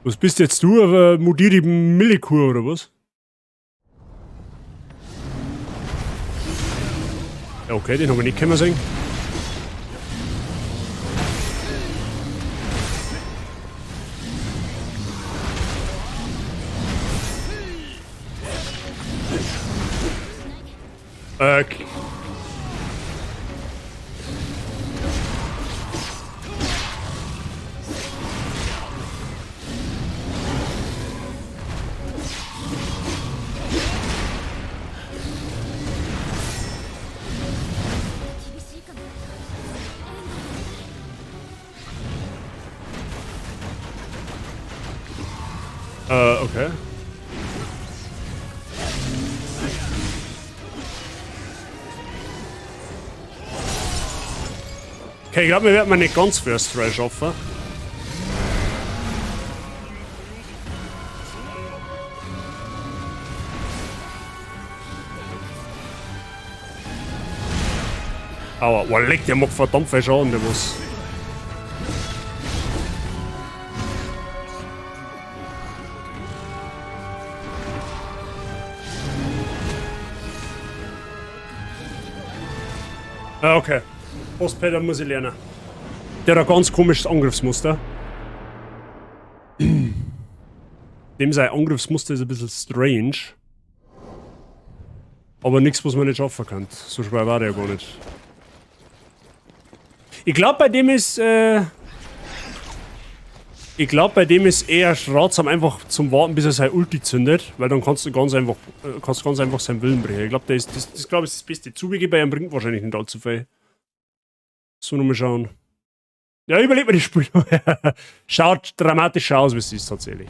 A: Was bist jetzt du? Aber mutierte Millikur oder was? Ja, okay, den haben wir nicht können sehen. Okay. Okay, ich glaub, wir werden mal nicht ganz First Try schaffen. Aua, oh, leck, der macht verdammt viel Schaden, der muss. Ah, okay. Postpeter muss ich lernen. Der hat ein ganz komisches Angriffsmuster. Dem sein Angriffsmuster ist ein bisschen strange. Aber nichts, was man nicht schaffen kann. So schwer war der ja gar nicht. Ich glaube, bei dem ist, ich glaube, bei dem ist eher ratsam, einfach zum Warten, bis er sein Ulti zündet, weil dann kannst du ganz einfach, seinen Willen brechen. Ich glaube, das, das, das glaube ich, ist das Beste. Zugegeben, bei ihm bringt wahrscheinlich nicht allzu viel. So, nochmal schauen. Ja, überleg mir das Spiel. Schaut dramatischer aus, wie es ist tatsächlich.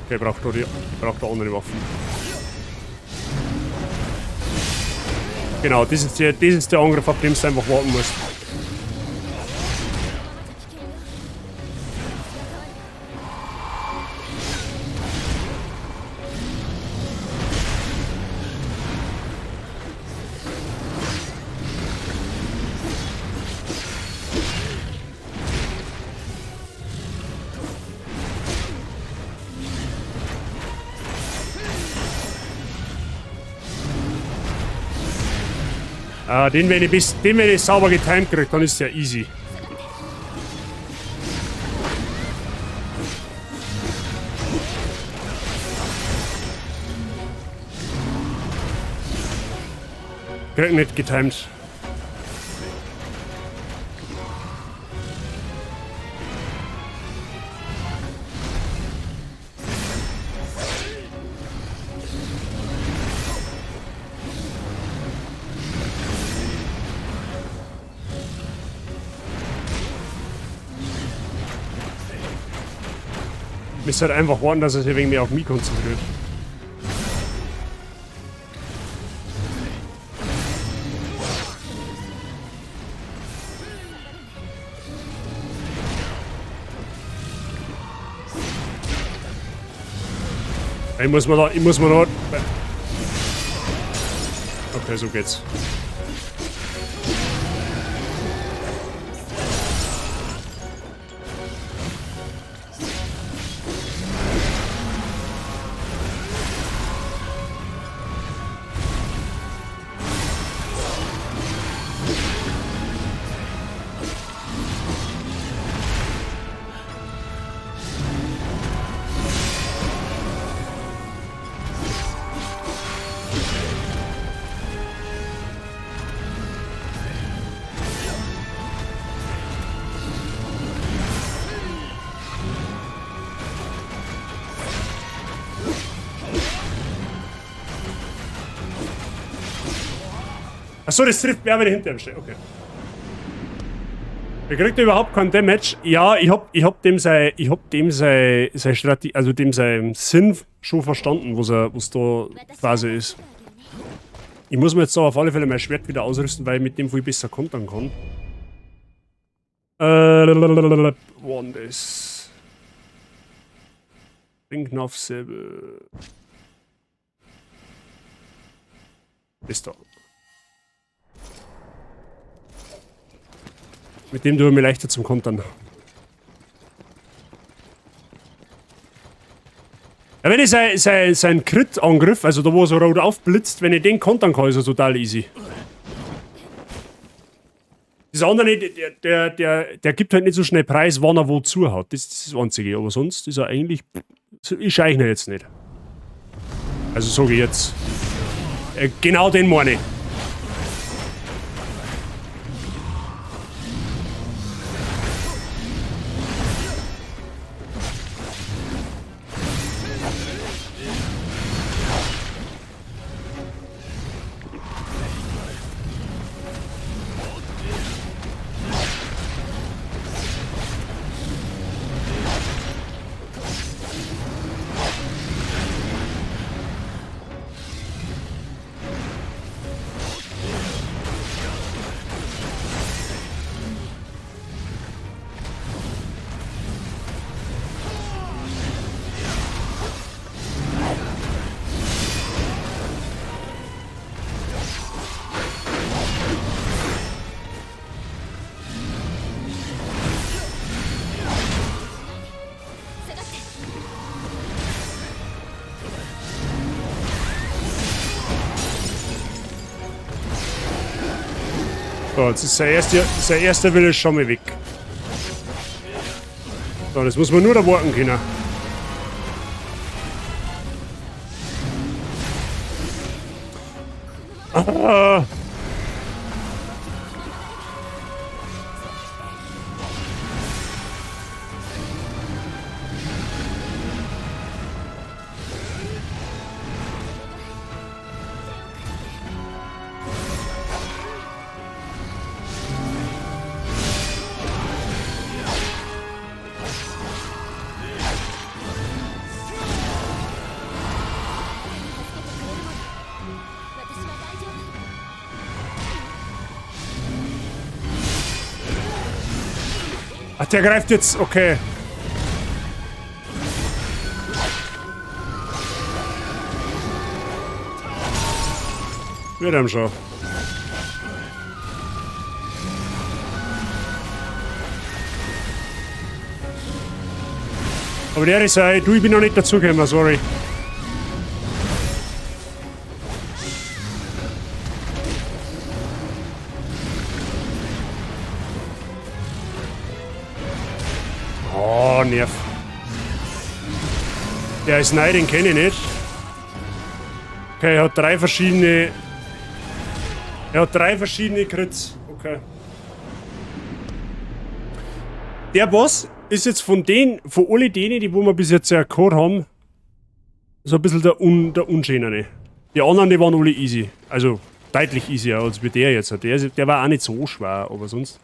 A: Okay, braucht da andere Waffen. Genau, das ist der Angriff, auf den du einfach warten musst. Ah, den, wenn ich sauber getimed kriege, dann ist ja easy. Krieg nicht getimed. Müsste halt einfach warten, dass er sich wegen mir auf mich konzentriert. Ich muss mal da. Okay, so geht's. Achso, das trifft mehr, wenn ich hinter ihm stehe. Okay. Er kriegt überhaupt keinen Damage. Ja, ich hab dem sein Strategie, also dem sein Sinn schon verstanden, was da Phase ist. Ich muss mir jetzt aber auf alle Fälle mein Schwert wieder ausrüsten, weil ich mit dem viel besser kontern kann. One das. Ringknaufsäbel. Ist da. Mit dem tue ich mir leichter zum Kontern. Ja, wenn ich seinen Crit-Angriff, also da wo er so rot aufblitzt, wenn ich den kontern kann, ist er total easy. Dieser andere, der gibt halt nicht so schnell Preis, wann er wo zuhaut. Das ist das Einzige. Aber sonst ist er eigentlich... Ich scheich ihn jetzt nicht. Also sage ich jetzt. Genau den meine ich. So, jetzt ist sein erster Wille schon mal weg. So, das muss man nur erwarten können. Ah. Ach, der greift jetzt. Okay. Wird ihm schon. Aber der ist du, ich bin noch nicht dazugekommen, sorry. Oh, Nerv. Der ist neu, den kenne ich nicht. Okay, er hat drei verschiedene. Er hat drei verschiedene Crits. Okay. Der Boss ist jetzt von den, von alle denen, die wo wir bis jetzt ja gehabt haben, so ein bisschen der Unschönere. Die anderen, die waren alle easy. Also deutlich easier als wie der jetzt. Der war auch nicht so schwer, aber sonst.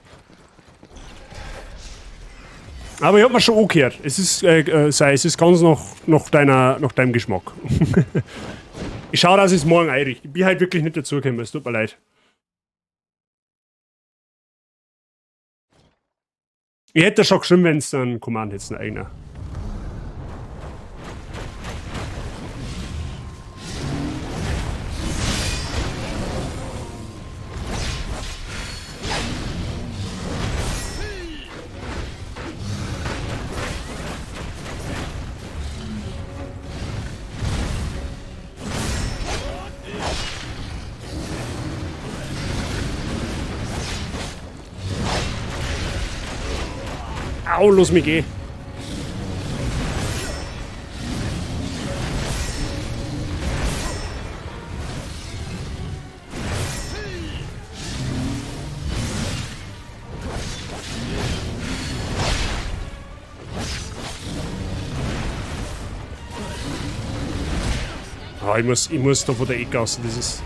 A: Aber ich hab mir schon angehört. Es ist, es ist ganz nach deinem Geschmack. Ich schau, dass ich es morgen einrichte. Ich bin halt wirklich nicht dazugekommen, es tut mir leid. Ich hätte schon geschrieben, wenn es dann Command hätte, ein eigener. Au, lass mich gehen. Ah, ich muss da von der Ecke raus. Das ist.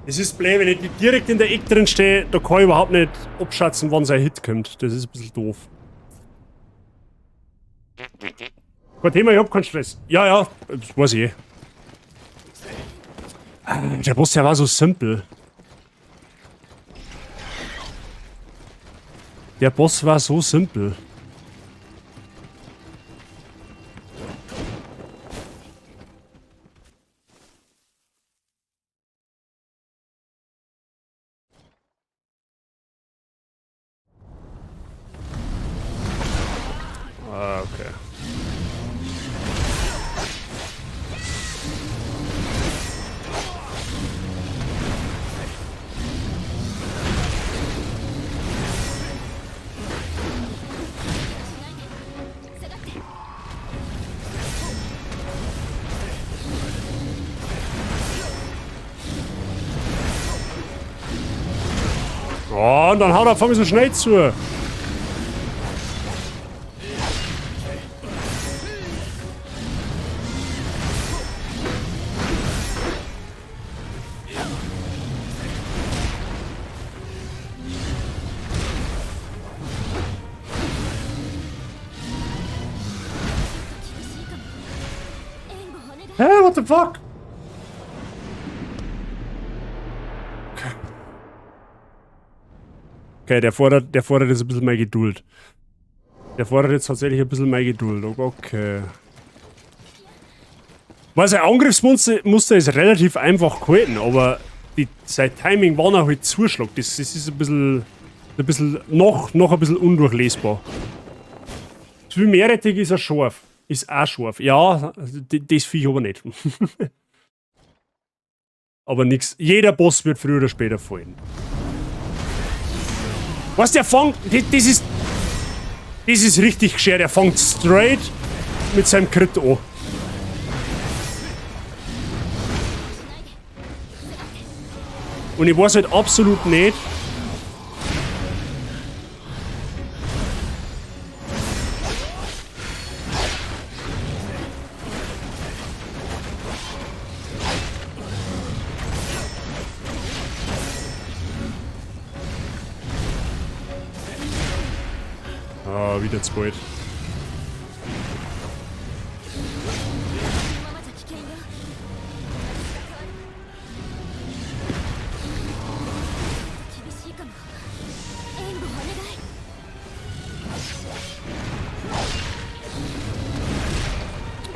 A: Es ist blöd, wenn ich direkt in der Ecke drin stehe, da kann ich überhaupt nicht abschätzen, wann sein Hit kommt. Das ist ein bisschen doof. Kein Thema, ich hab keinen Stress. Ja, ja, das weiß ich eh. Der Boss, der war so simpel. Der Boss war so simpel. Ah, okay. Oh, und dann haut er auf einmal so schnell zu. Hä, what the fuck? Okay. Okay, der fordert jetzt ein bisschen mehr Geduld. Der fordert jetzt tatsächlich ein bisschen mehr Geduld. Okay. Weil sein Angriffsmuster ist relativ einfach gehalten, aber sein Timing, wann er halt zuschlägt, das ist ein bisschen noch ein bisschen undurchlesbar. Zu viel Meerrettich ist er scharf. Ist auch scharf. Ja, das finde ich aber nicht. Aber nix. Jeder Boss wird früher oder später fallen. Was, der fängt. Das ist. Das ist richtig geschert. Er fängt straight mit seinem Crit an. Und ich weiß halt absolut nicht. Ah, wieder zu bald.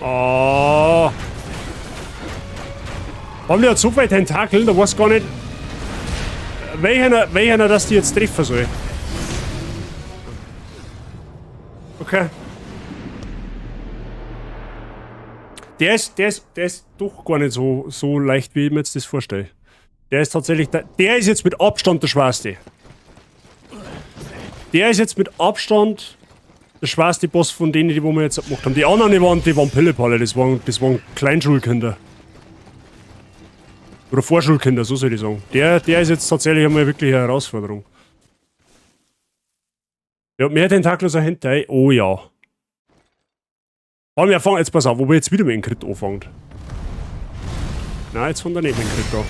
A: Oh. Haben die jetzt so viele Tentakeln, da weiß gar nicht, welcher das die jetzt treffen soll. Okay. Der ist doch gar nicht so leicht, wie ich mir jetzt das vorstelle. Der ist tatsächlich, der ist jetzt mit Abstand der schwerste. Der ist jetzt mit Abstand der schwerste Boss von denen, die wir jetzt gemacht haben. Die anderen, die waren Pillepalle, das waren Kleinschulkinder. Oder Vorschulkinder, so soll ich sagen. Der ist jetzt tatsächlich einmal wirklich eine Herausforderung. Ja, mehr Tentakel als ein Hentai. Oh ja. Aber wir fangen jetzt, pass auf, wo wir jetzt wieder mit dem Crit anfangen. Nein, jetzt fängt er nicht mit dem Crit an.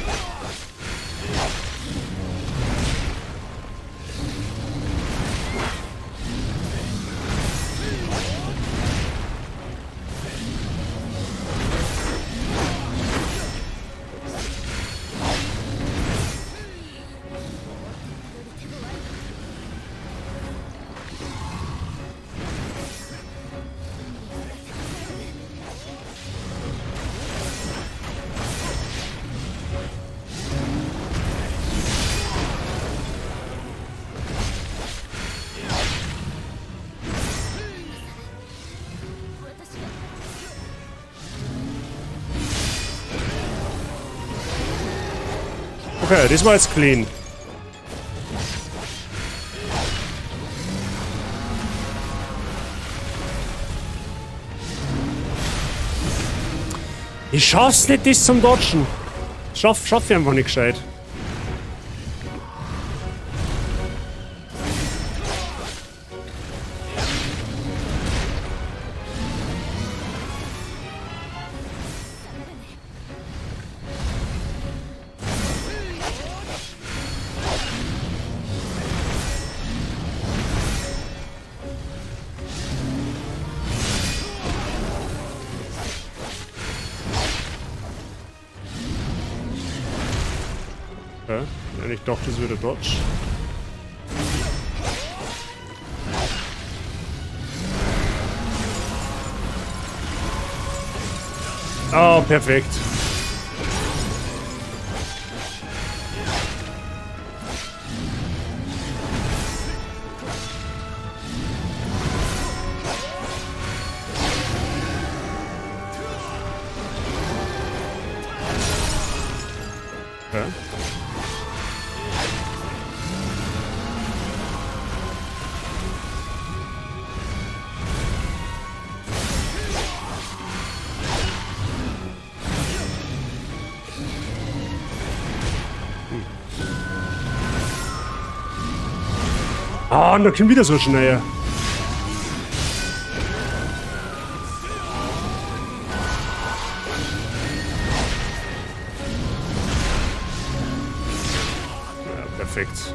A: Okay, das war jetzt clean. Ich schaff's nicht, das zum Dodgen. Schaff ich einfach nicht gescheit. Ich dachte, das wird der Dodge. Ah, perfekt. Ja. Ah, und da kommt wieder so schnell. Ja, perfekt.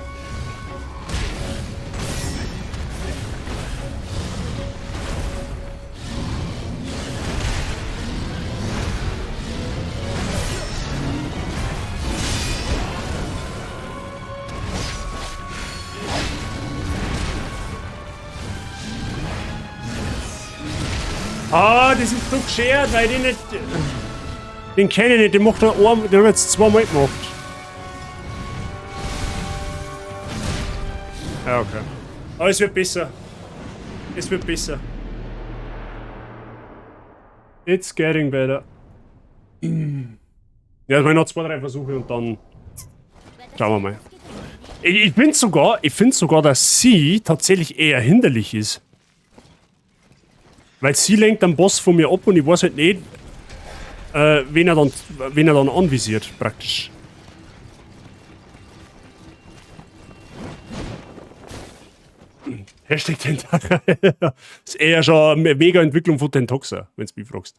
A: Ah, das ist so geschert, weil ich nicht. Den kenne ich nicht, den macht er einmal, den hab ich jetzt zweimal gemacht. Ja, okay. Aber es wird besser. Es wird besser. It's getting better. Ja, ich meine noch zwei, drei Versuche und dann schauen wir mal. Ich finde sogar, dass sie tatsächlich eher hinderlich ist. Weil sie lenkt den Boss von mir ab und ich weiß halt nicht, wen er dann anvisiert, praktisch. Hashtag Tentacher. Ist eher schon eine mega Entwicklung von Tentoxa, wenn du mich fragst.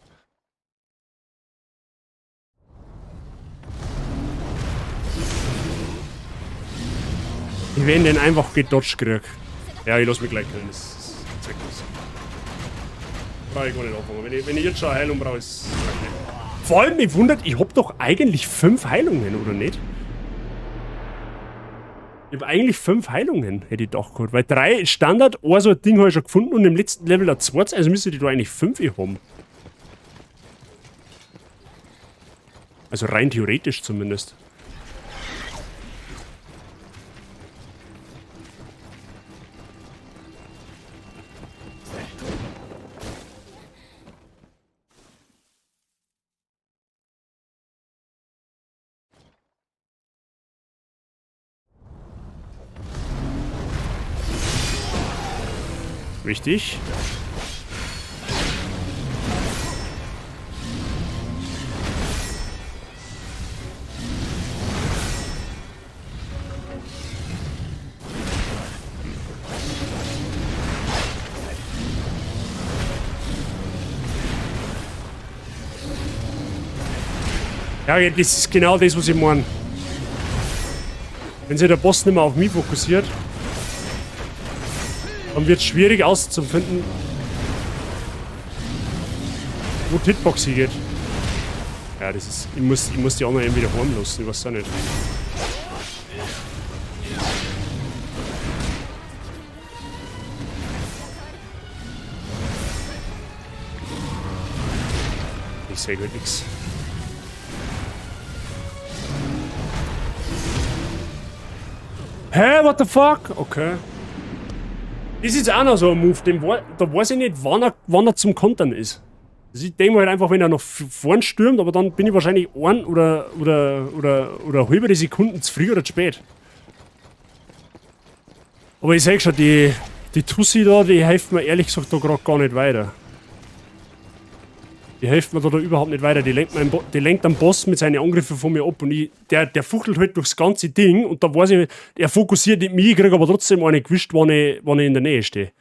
A: Ich werde den einfach gedodged krieg. Ja, ich lass mich gleich killen, das ist zwecklos. Brauche ich gar nicht anfangen. Wenn ich jetzt schon eine Heilung brauche, ist es okay. Vor allem, mich wundert, ich hab doch eigentlich 5 Heilungen, oder nicht? Ich hab eigentlich 5 Heilungen, hätte ich gedacht gehabt. Weil 3 Standard, ein so ein Ding hab ich schon gefunden und im letzten Level ein zweites, also müsste ich da eigentlich 5 haben. Also rein theoretisch zumindest. Richtig. Ja, das ist genau das, was ich meine. Wenn sich der Boss nicht mehr auf mich fokussiert, dann wird es schwierig auszufinden, wo die Hitbox hingeht. Ja, das ist. Ich muss die anderen entweder heim lassen, ich weiß auch nicht. Ich sehe halt nichts. Hä, what the fuck? Okay. Das ist auch noch so ein Move, da weiß ich nicht, wann er zum Kontern ist. Also ich denke mir halt einfach, wenn er noch vorn stürmt, aber dann bin ich wahrscheinlich ein oder halbe Sekunden zu früh oder zu spät. Aber ich sag schon, die Tussi da, die hilft mir ehrlich gesagt da grad gar nicht weiter. Die hilft mir da überhaupt nicht weiter. Die lenkt den Boss mit seinen Angriffen von mir ab und ich, der fuchtelt halt durchs ganze Ding und da weiß ich, er fokussiert nicht mich, ich krieg aber trotzdem eine gewischt, wenn ich in der Nähe stehe.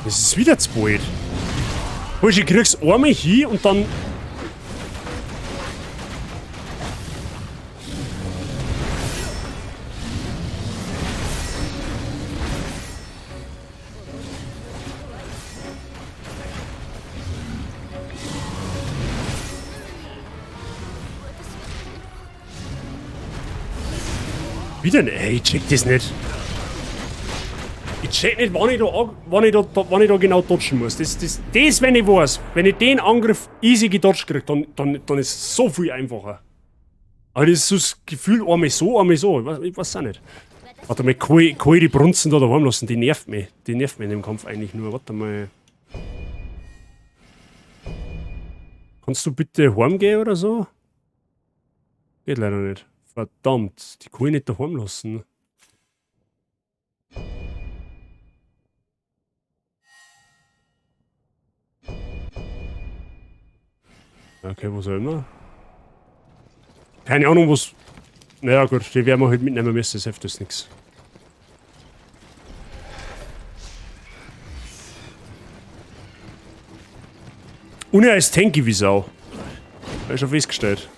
A: Das ist wieder zu bald. Ich krieg's einmal hin und dann... Wieder ne? Ey, ich check das nicht. Ich check nicht, wann ich da genau dodgen muss. Das, wenn ich weiß, wenn ich den Angriff easy gedodged krieg, dann ist es so viel einfacher. Aber das ist so das Gefühl, einmal so, einmal so. Ich weiß auch nicht. Warte mal, kann ich die Brunzen da daheim lassen? Die nervt mich. Die nervt mich in dem Kampf eigentlich nur. Warte mal. Kannst du bitte heimgehen oder so? Geht leider nicht. Verdammt, die kann ich nicht daheim lassen. Okay, was auch immer. Keine Ahnung, was... Naja gut, die werden wir halt mitnehmen müssen, das hilft uns nichts. Und er ist tanky wie Sau. Hab ich schon festgestellt.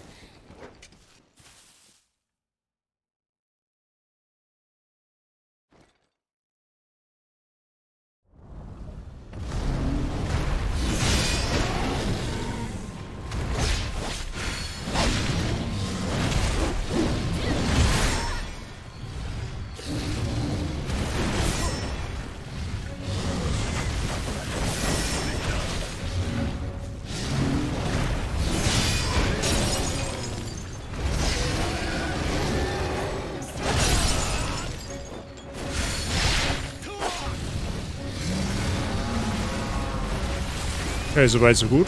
A: Okay, soweit, so gut.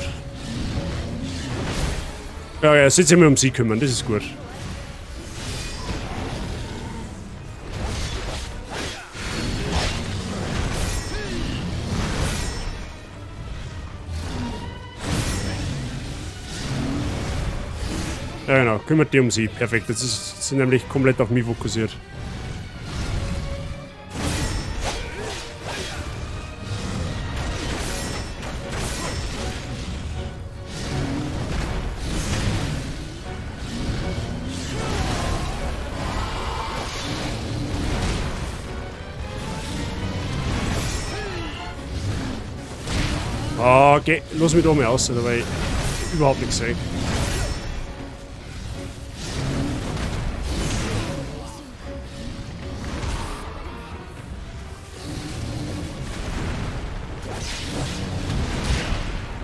A: Ja, ja, jetzt sich mal um sie kümmern, das ist gut. Ja, genau, kümmert die um sie. Perfekt, jetzt ist sie nämlich komplett auf mich fokussiert. Okay, los mit oben aus, weil ich überhaupt nichts sehe.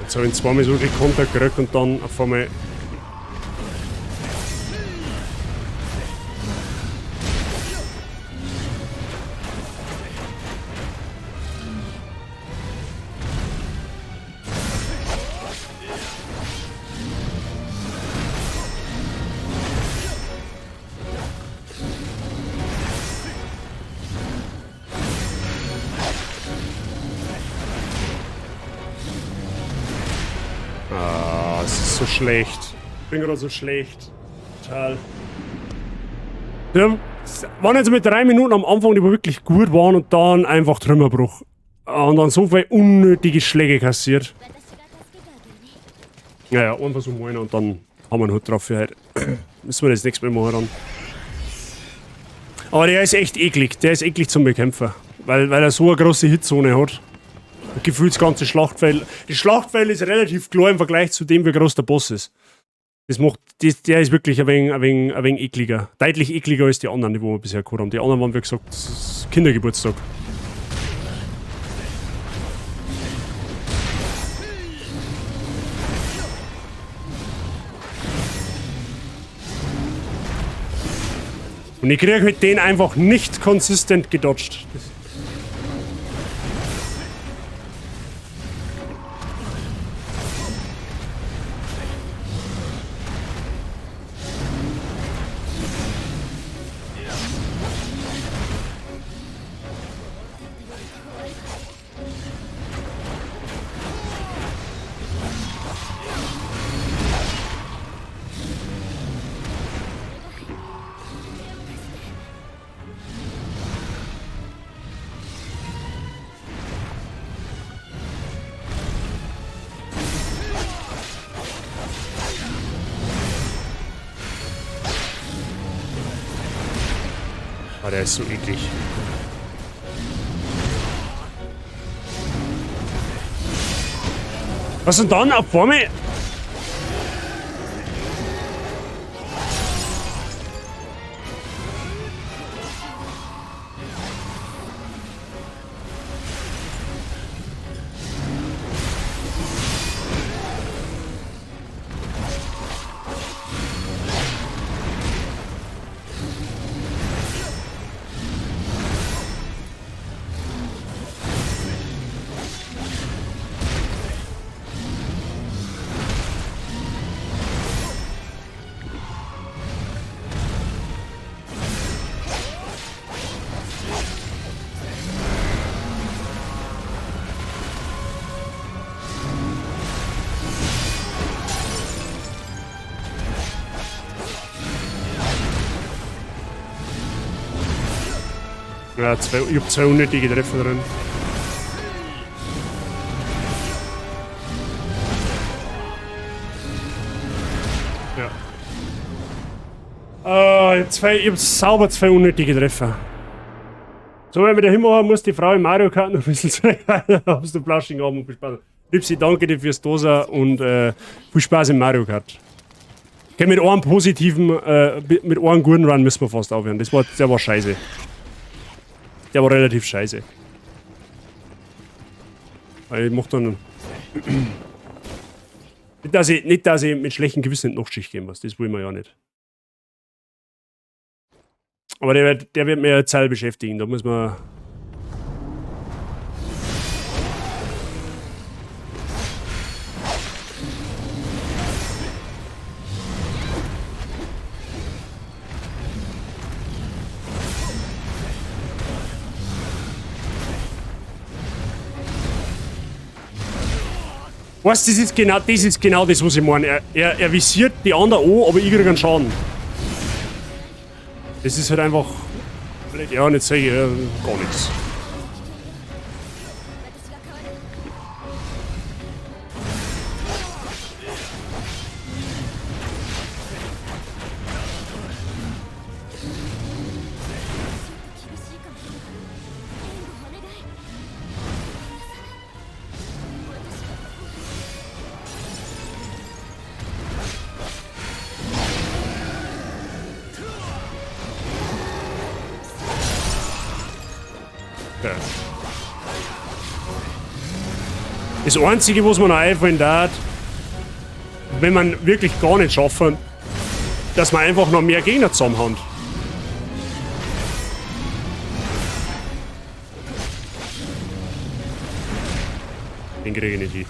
A: Jetzt habe ich zweimal so gekontert gekriegt und dann auf einmal. Ah, es ist so schlecht. Ich bin gerade so schlecht. Total. Ja, es waren jetzt mit 3 Minuten am Anfang, die wo wirklich gut waren und dann einfach Trümmerbruch. Und dann so viele unnötige Schläge kassiert. Naja, einen Versuch mal und dann haben wir einen Hut drauf für heute. Müssen wir das nächste Mal machen dann. Aber der ist echt eklig. Der ist eklig zum Bekämpfen. Weil er so eine große Hitzone hat. Gefühlt das ganze Schlachtfeld. Das Schlachtfeld ist relativ klar im Vergleich zu dem, wie groß der Boss ist. Das macht, das, der ist wirklich ein wenig ekliger. Deutlich ekliger als die anderen, die wir bisher gehabt haben. Die anderen waren, wie gesagt, das ist Kindergeburtstag. Und ich krieg halt den einfach nicht konsistent gedodged. Das Ah, der ist so eklig. Was denn dann? Auf einmal? Ja, ich hab 2 unnötige Treffer drin. Ja. Ah, ich hab sauber 2 unnötige Treffer. So, wenn wir da hinmachen, muss die Frau im Mario Kart noch ein bisschen zurückhalten. Habst du Flaschen gehabt und viel Spaß. Lipsi, danke dir fürs Dosa und viel Spaß im Mario Kart. Okay, mit einem positiven, mit einem guten Run müssen wir fast aufhören. Der war scheiße. Der war relativ scheiße. Weil ich mach dann. Nicht, dass ich mit schlechtem Gewissen in die Nachtschicht gehen muss. Das wollen wir ja nicht. Aber der wird mir jetzt beschäftigen. Da muss man. Weißt du, das ist genau das, was ich meine. Er visiert die anderen an, aber ich krieg einen Schaden. Das ist halt einfach... Ja, nicht sage ich, ja, gar nichts. Das Einzige, was mir noch einfallen darf, wenn man wirklich gar nicht schaffen, dass man einfach noch mehr Gegner zusammen hat. Den kriege ich nicht hin.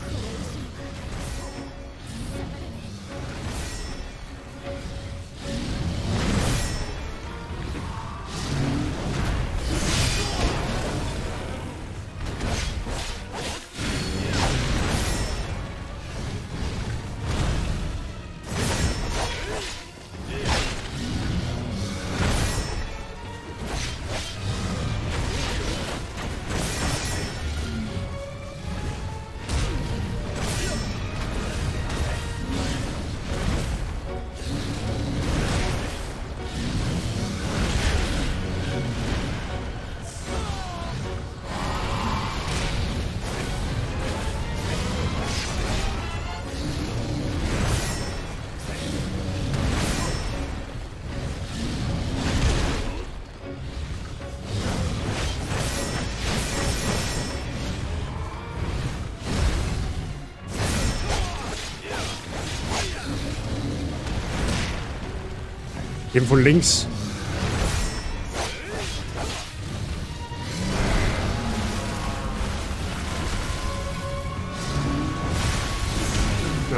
A: Dem von links.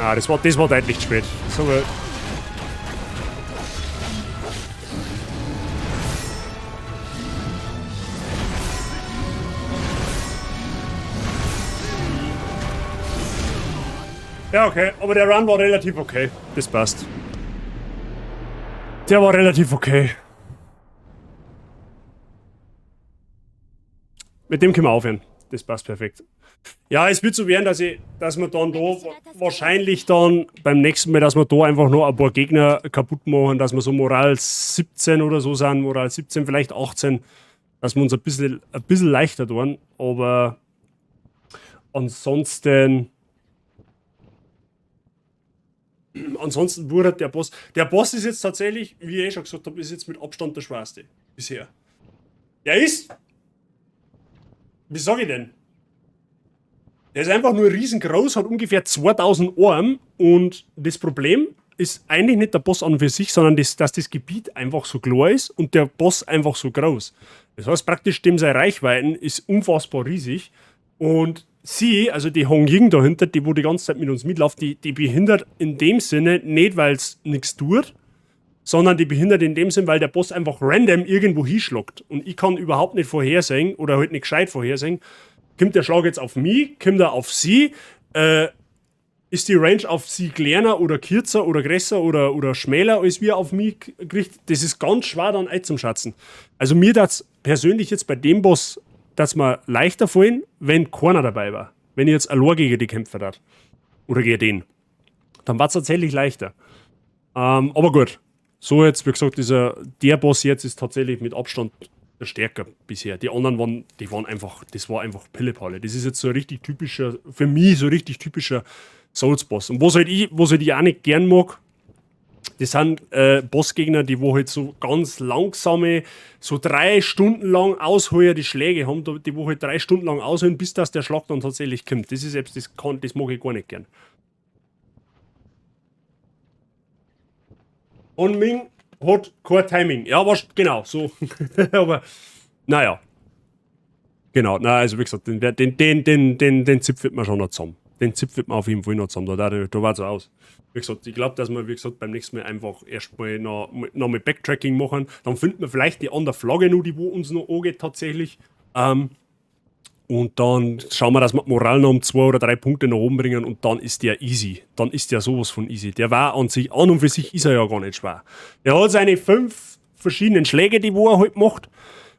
A: Ah, das war deutlich zu spät. Das haben wir. Ja, okay, aber der Run war relativ okay. Das passt. Der war relativ okay. Mit dem können wir aufhören. Das passt perfekt. Ja, es wird so werden, dass wir dann da wahrscheinlich dann beim nächsten Mal, dass wir da einfach noch ein paar Gegner kaputt machen, dass wir so Moral 17 oder so sind, Moral 17, vielleicht 18, dass wir uns ein bisschen leichter tun, aber ansonsten... Ansonsten wurde der Boss... Der Boss ist jetzt tatsächlich, wie ich eh schon gesagt habe, ist jetzt mit Abstand der schwerste. Bisher. Der ist... Wie sag ich denn? Der ist einfach nur riesengroß, hat ungefähr 2000 Arme und das Problem ist eigentlich nicht der Boss an und für sich, sondern das, dass das Gebiet einfach so klar ist und der Boss einfach so groß. Das heißt praktisch, dem seine Reichweiten ist unfassbar riesig und sie, also die Hong Ying dahinter, die wo die ganze Zeit mit uns mitläuft, die behindert in dem Sinne nicht, weil es nichts tut, sondern die behindert in dem Sinn, weil der Boss einfach random irgendwo hinschlagt. Und ich kann überhaupt nicht vorhersehen oder halt nicht gescheit vorhersehen, kommt der Schlag jetzt auf mich, kommt er auf sie, ist die Range auf sie kleiner oder kürzer oder größer oder schmäler, als wir auf mich kriegt. Das ist ganz schwer dann einzuschätzen. Also mir das persönlich jetzt bei dem Boss, dass mir leichter fallen, wenn keiner dabei war. Wenn ich jetzt allein gegen die kämpfen hat. Oder gegen den. Dann war es tatsächlich leichter. Aber gut. So jetzt, wie gesagt, der Boss jetzt ist tatsächlich mit Abstand der stärker bisher. Die anderen waren, die waren einfach, das war einfach Pillepalle. Das ist jetzt so ein richtig typischer, für mich so richtig typischer Souls-Boss. Und was halt ich auch nicht gern mag, das sind Bossgegner, die wo halt so ganz langsame, so 3 Stunden lang ausholen, die Schläge haben, die wo halt 3 Stunden lang ausholen, bis das der Schlag dann tatsächlich kommt. Das ist selbst, das mag ich gar nicht gern. Und Ming hat kein Timing. Ja, was, genau, so. Aber, naja. Genau, na, also wie gesagt, den Zipf wird man schon noch zusammen. Den Zipf wird man auf jeden Fall noch zusammen. Da war es aus. Wie gesagt, ich glaube, dass wir, wie gesagt, beim nächsten Mal einfach erstmal noch mal Backtracking machen. Dann finden wir vielleicht die andere Flagge noch, die wo uns noch angeht tatsächlich. Und dann schauen wir, dass wir die Moral noch um 2 oder 3 Punkte nach oben bringen und dann ist der easy. Dann ist der sowas von easy. Der war an sich, an und für sich ist er ja gar nicht schwer. Der hat seine fünf verschiedenen Schläge, die wo er halt macht.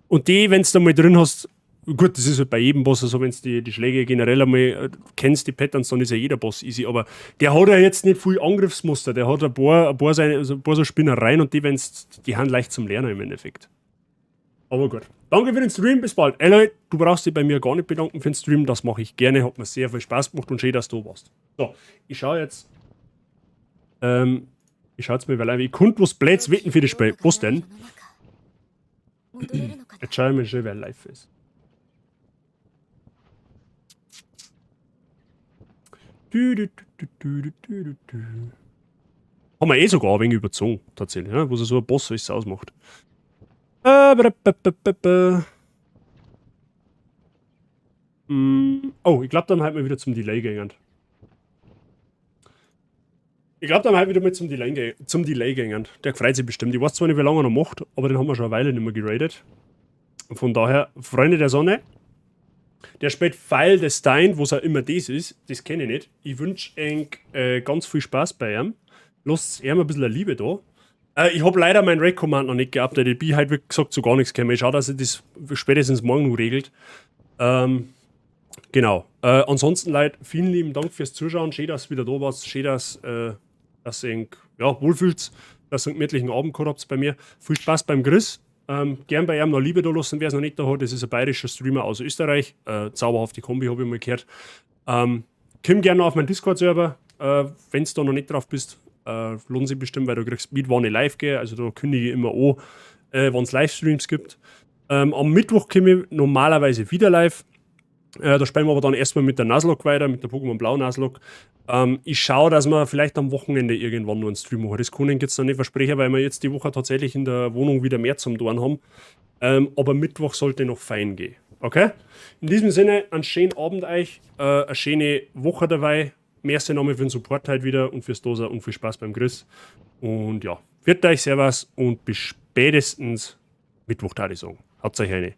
A: Und die, wenn du da mal drin hast, gut, das ist halt bei jedem Boss so, wenn du die Schläge generell einmal kennst, die Patterns, dann ist ja jeder Boss easy. Aber der hat ja jetzt nicht viel Angriffsmuster. Der hat also ein paar so Spinnereien und die, wenn's, die haben leicht zum Lernen im Endeffekt. Aber gut. Danke für den Stream, bis bald. Ey Leute, du brauchst dich bei mir gar nicht bedanken für den Stream, das mache ich gerne, hat mir sehr viel Spaß gemacht und schön, dass du warst. So, ich schaue jetzt. Ich schaue jetzt mal, weil ich konnte was Blöds wetten für das Spiel. Was denn? Jetzt schaue ich mal schnell, wer live ist. Du, du, du, du, du, du, du. Haben wir eh sogar ein wenig überzogen, tatsächlich, ne? Wo so ein Boss alles ausmacht. Oh, ich glaube, dann halt mal wieder zum Delay gegangen. Ich glaube, dann halt wieder mal zum Delay gegangen. Der freut sich bestimmt. Ich weiß zwar nicht, wie lange er noch macht, aber den haben wir schon eine Weile nicht mehr geraidet. Von daher, Freunde der Sonne, der spielt Pfeil des Stein, was auch immer das ist, das kenne ich nicht. Ich wünsche euch ganz viel Spaß bei ihm. Lasst ihm ein bisschen Liebe da. Ich habe leider mein Raid Command noch nicht geupdatet. Ich bin halt, wie gesagt, zu gar nichts gekommen. Ich schaue, dass ich das spätestens morgen noch regelt. Genau. Ansonsten, Leute, vielen lieben Dank fürs Zuschauen. Schön, dass ihr wieder da wart. Schön, dass ihr euch, ja, wohlfühlt, dass ihr einen gemütlichen Abend gehabt habt bei mir. Viel Spaß beim Chris. Gern bei ihm noch Liebe da lassen, wer es noch nicht da hat. Das ist ein bayerischer Streamer aus Österreich. Zauberhafte Kombi, habe ich mal gehört. Komm gerne auf meinen Discord-Server, wenn du da noch nicht drauf bist. Lohnt sich bestimmt, weil du kriegst mit, wann ich live gehe. Also da kündige ich immer an, wann es Livestreams gibt. Am Mittwoch komme ich normalerweise wieder live. Da spielen wir aber dann erstmal mit der Nuzlocke weiter, mit der Pokémon Blau Nuzlocke. Ich schaue, dass wir vielleicht am Wochenende irgendwann noch einen Stream machen. Das kann ich jetzt noch nicht versprechen, weil wir jetzt die Woche tatsächlich in der Wohnung wieder mehr zum Tun haben. Aber Mittwoch sollte noch fein gehen. Okay? In diesem Sinne, einen schönen Abend euch, eine schöne Woche dabei. Merci nochmal für den Support heute wieder und fürs Doser und viel Spaß beim Chris. Und ja, pfiat euch, servus und bis spätestens Mittwoch, da ich sagen. Habt euch eine.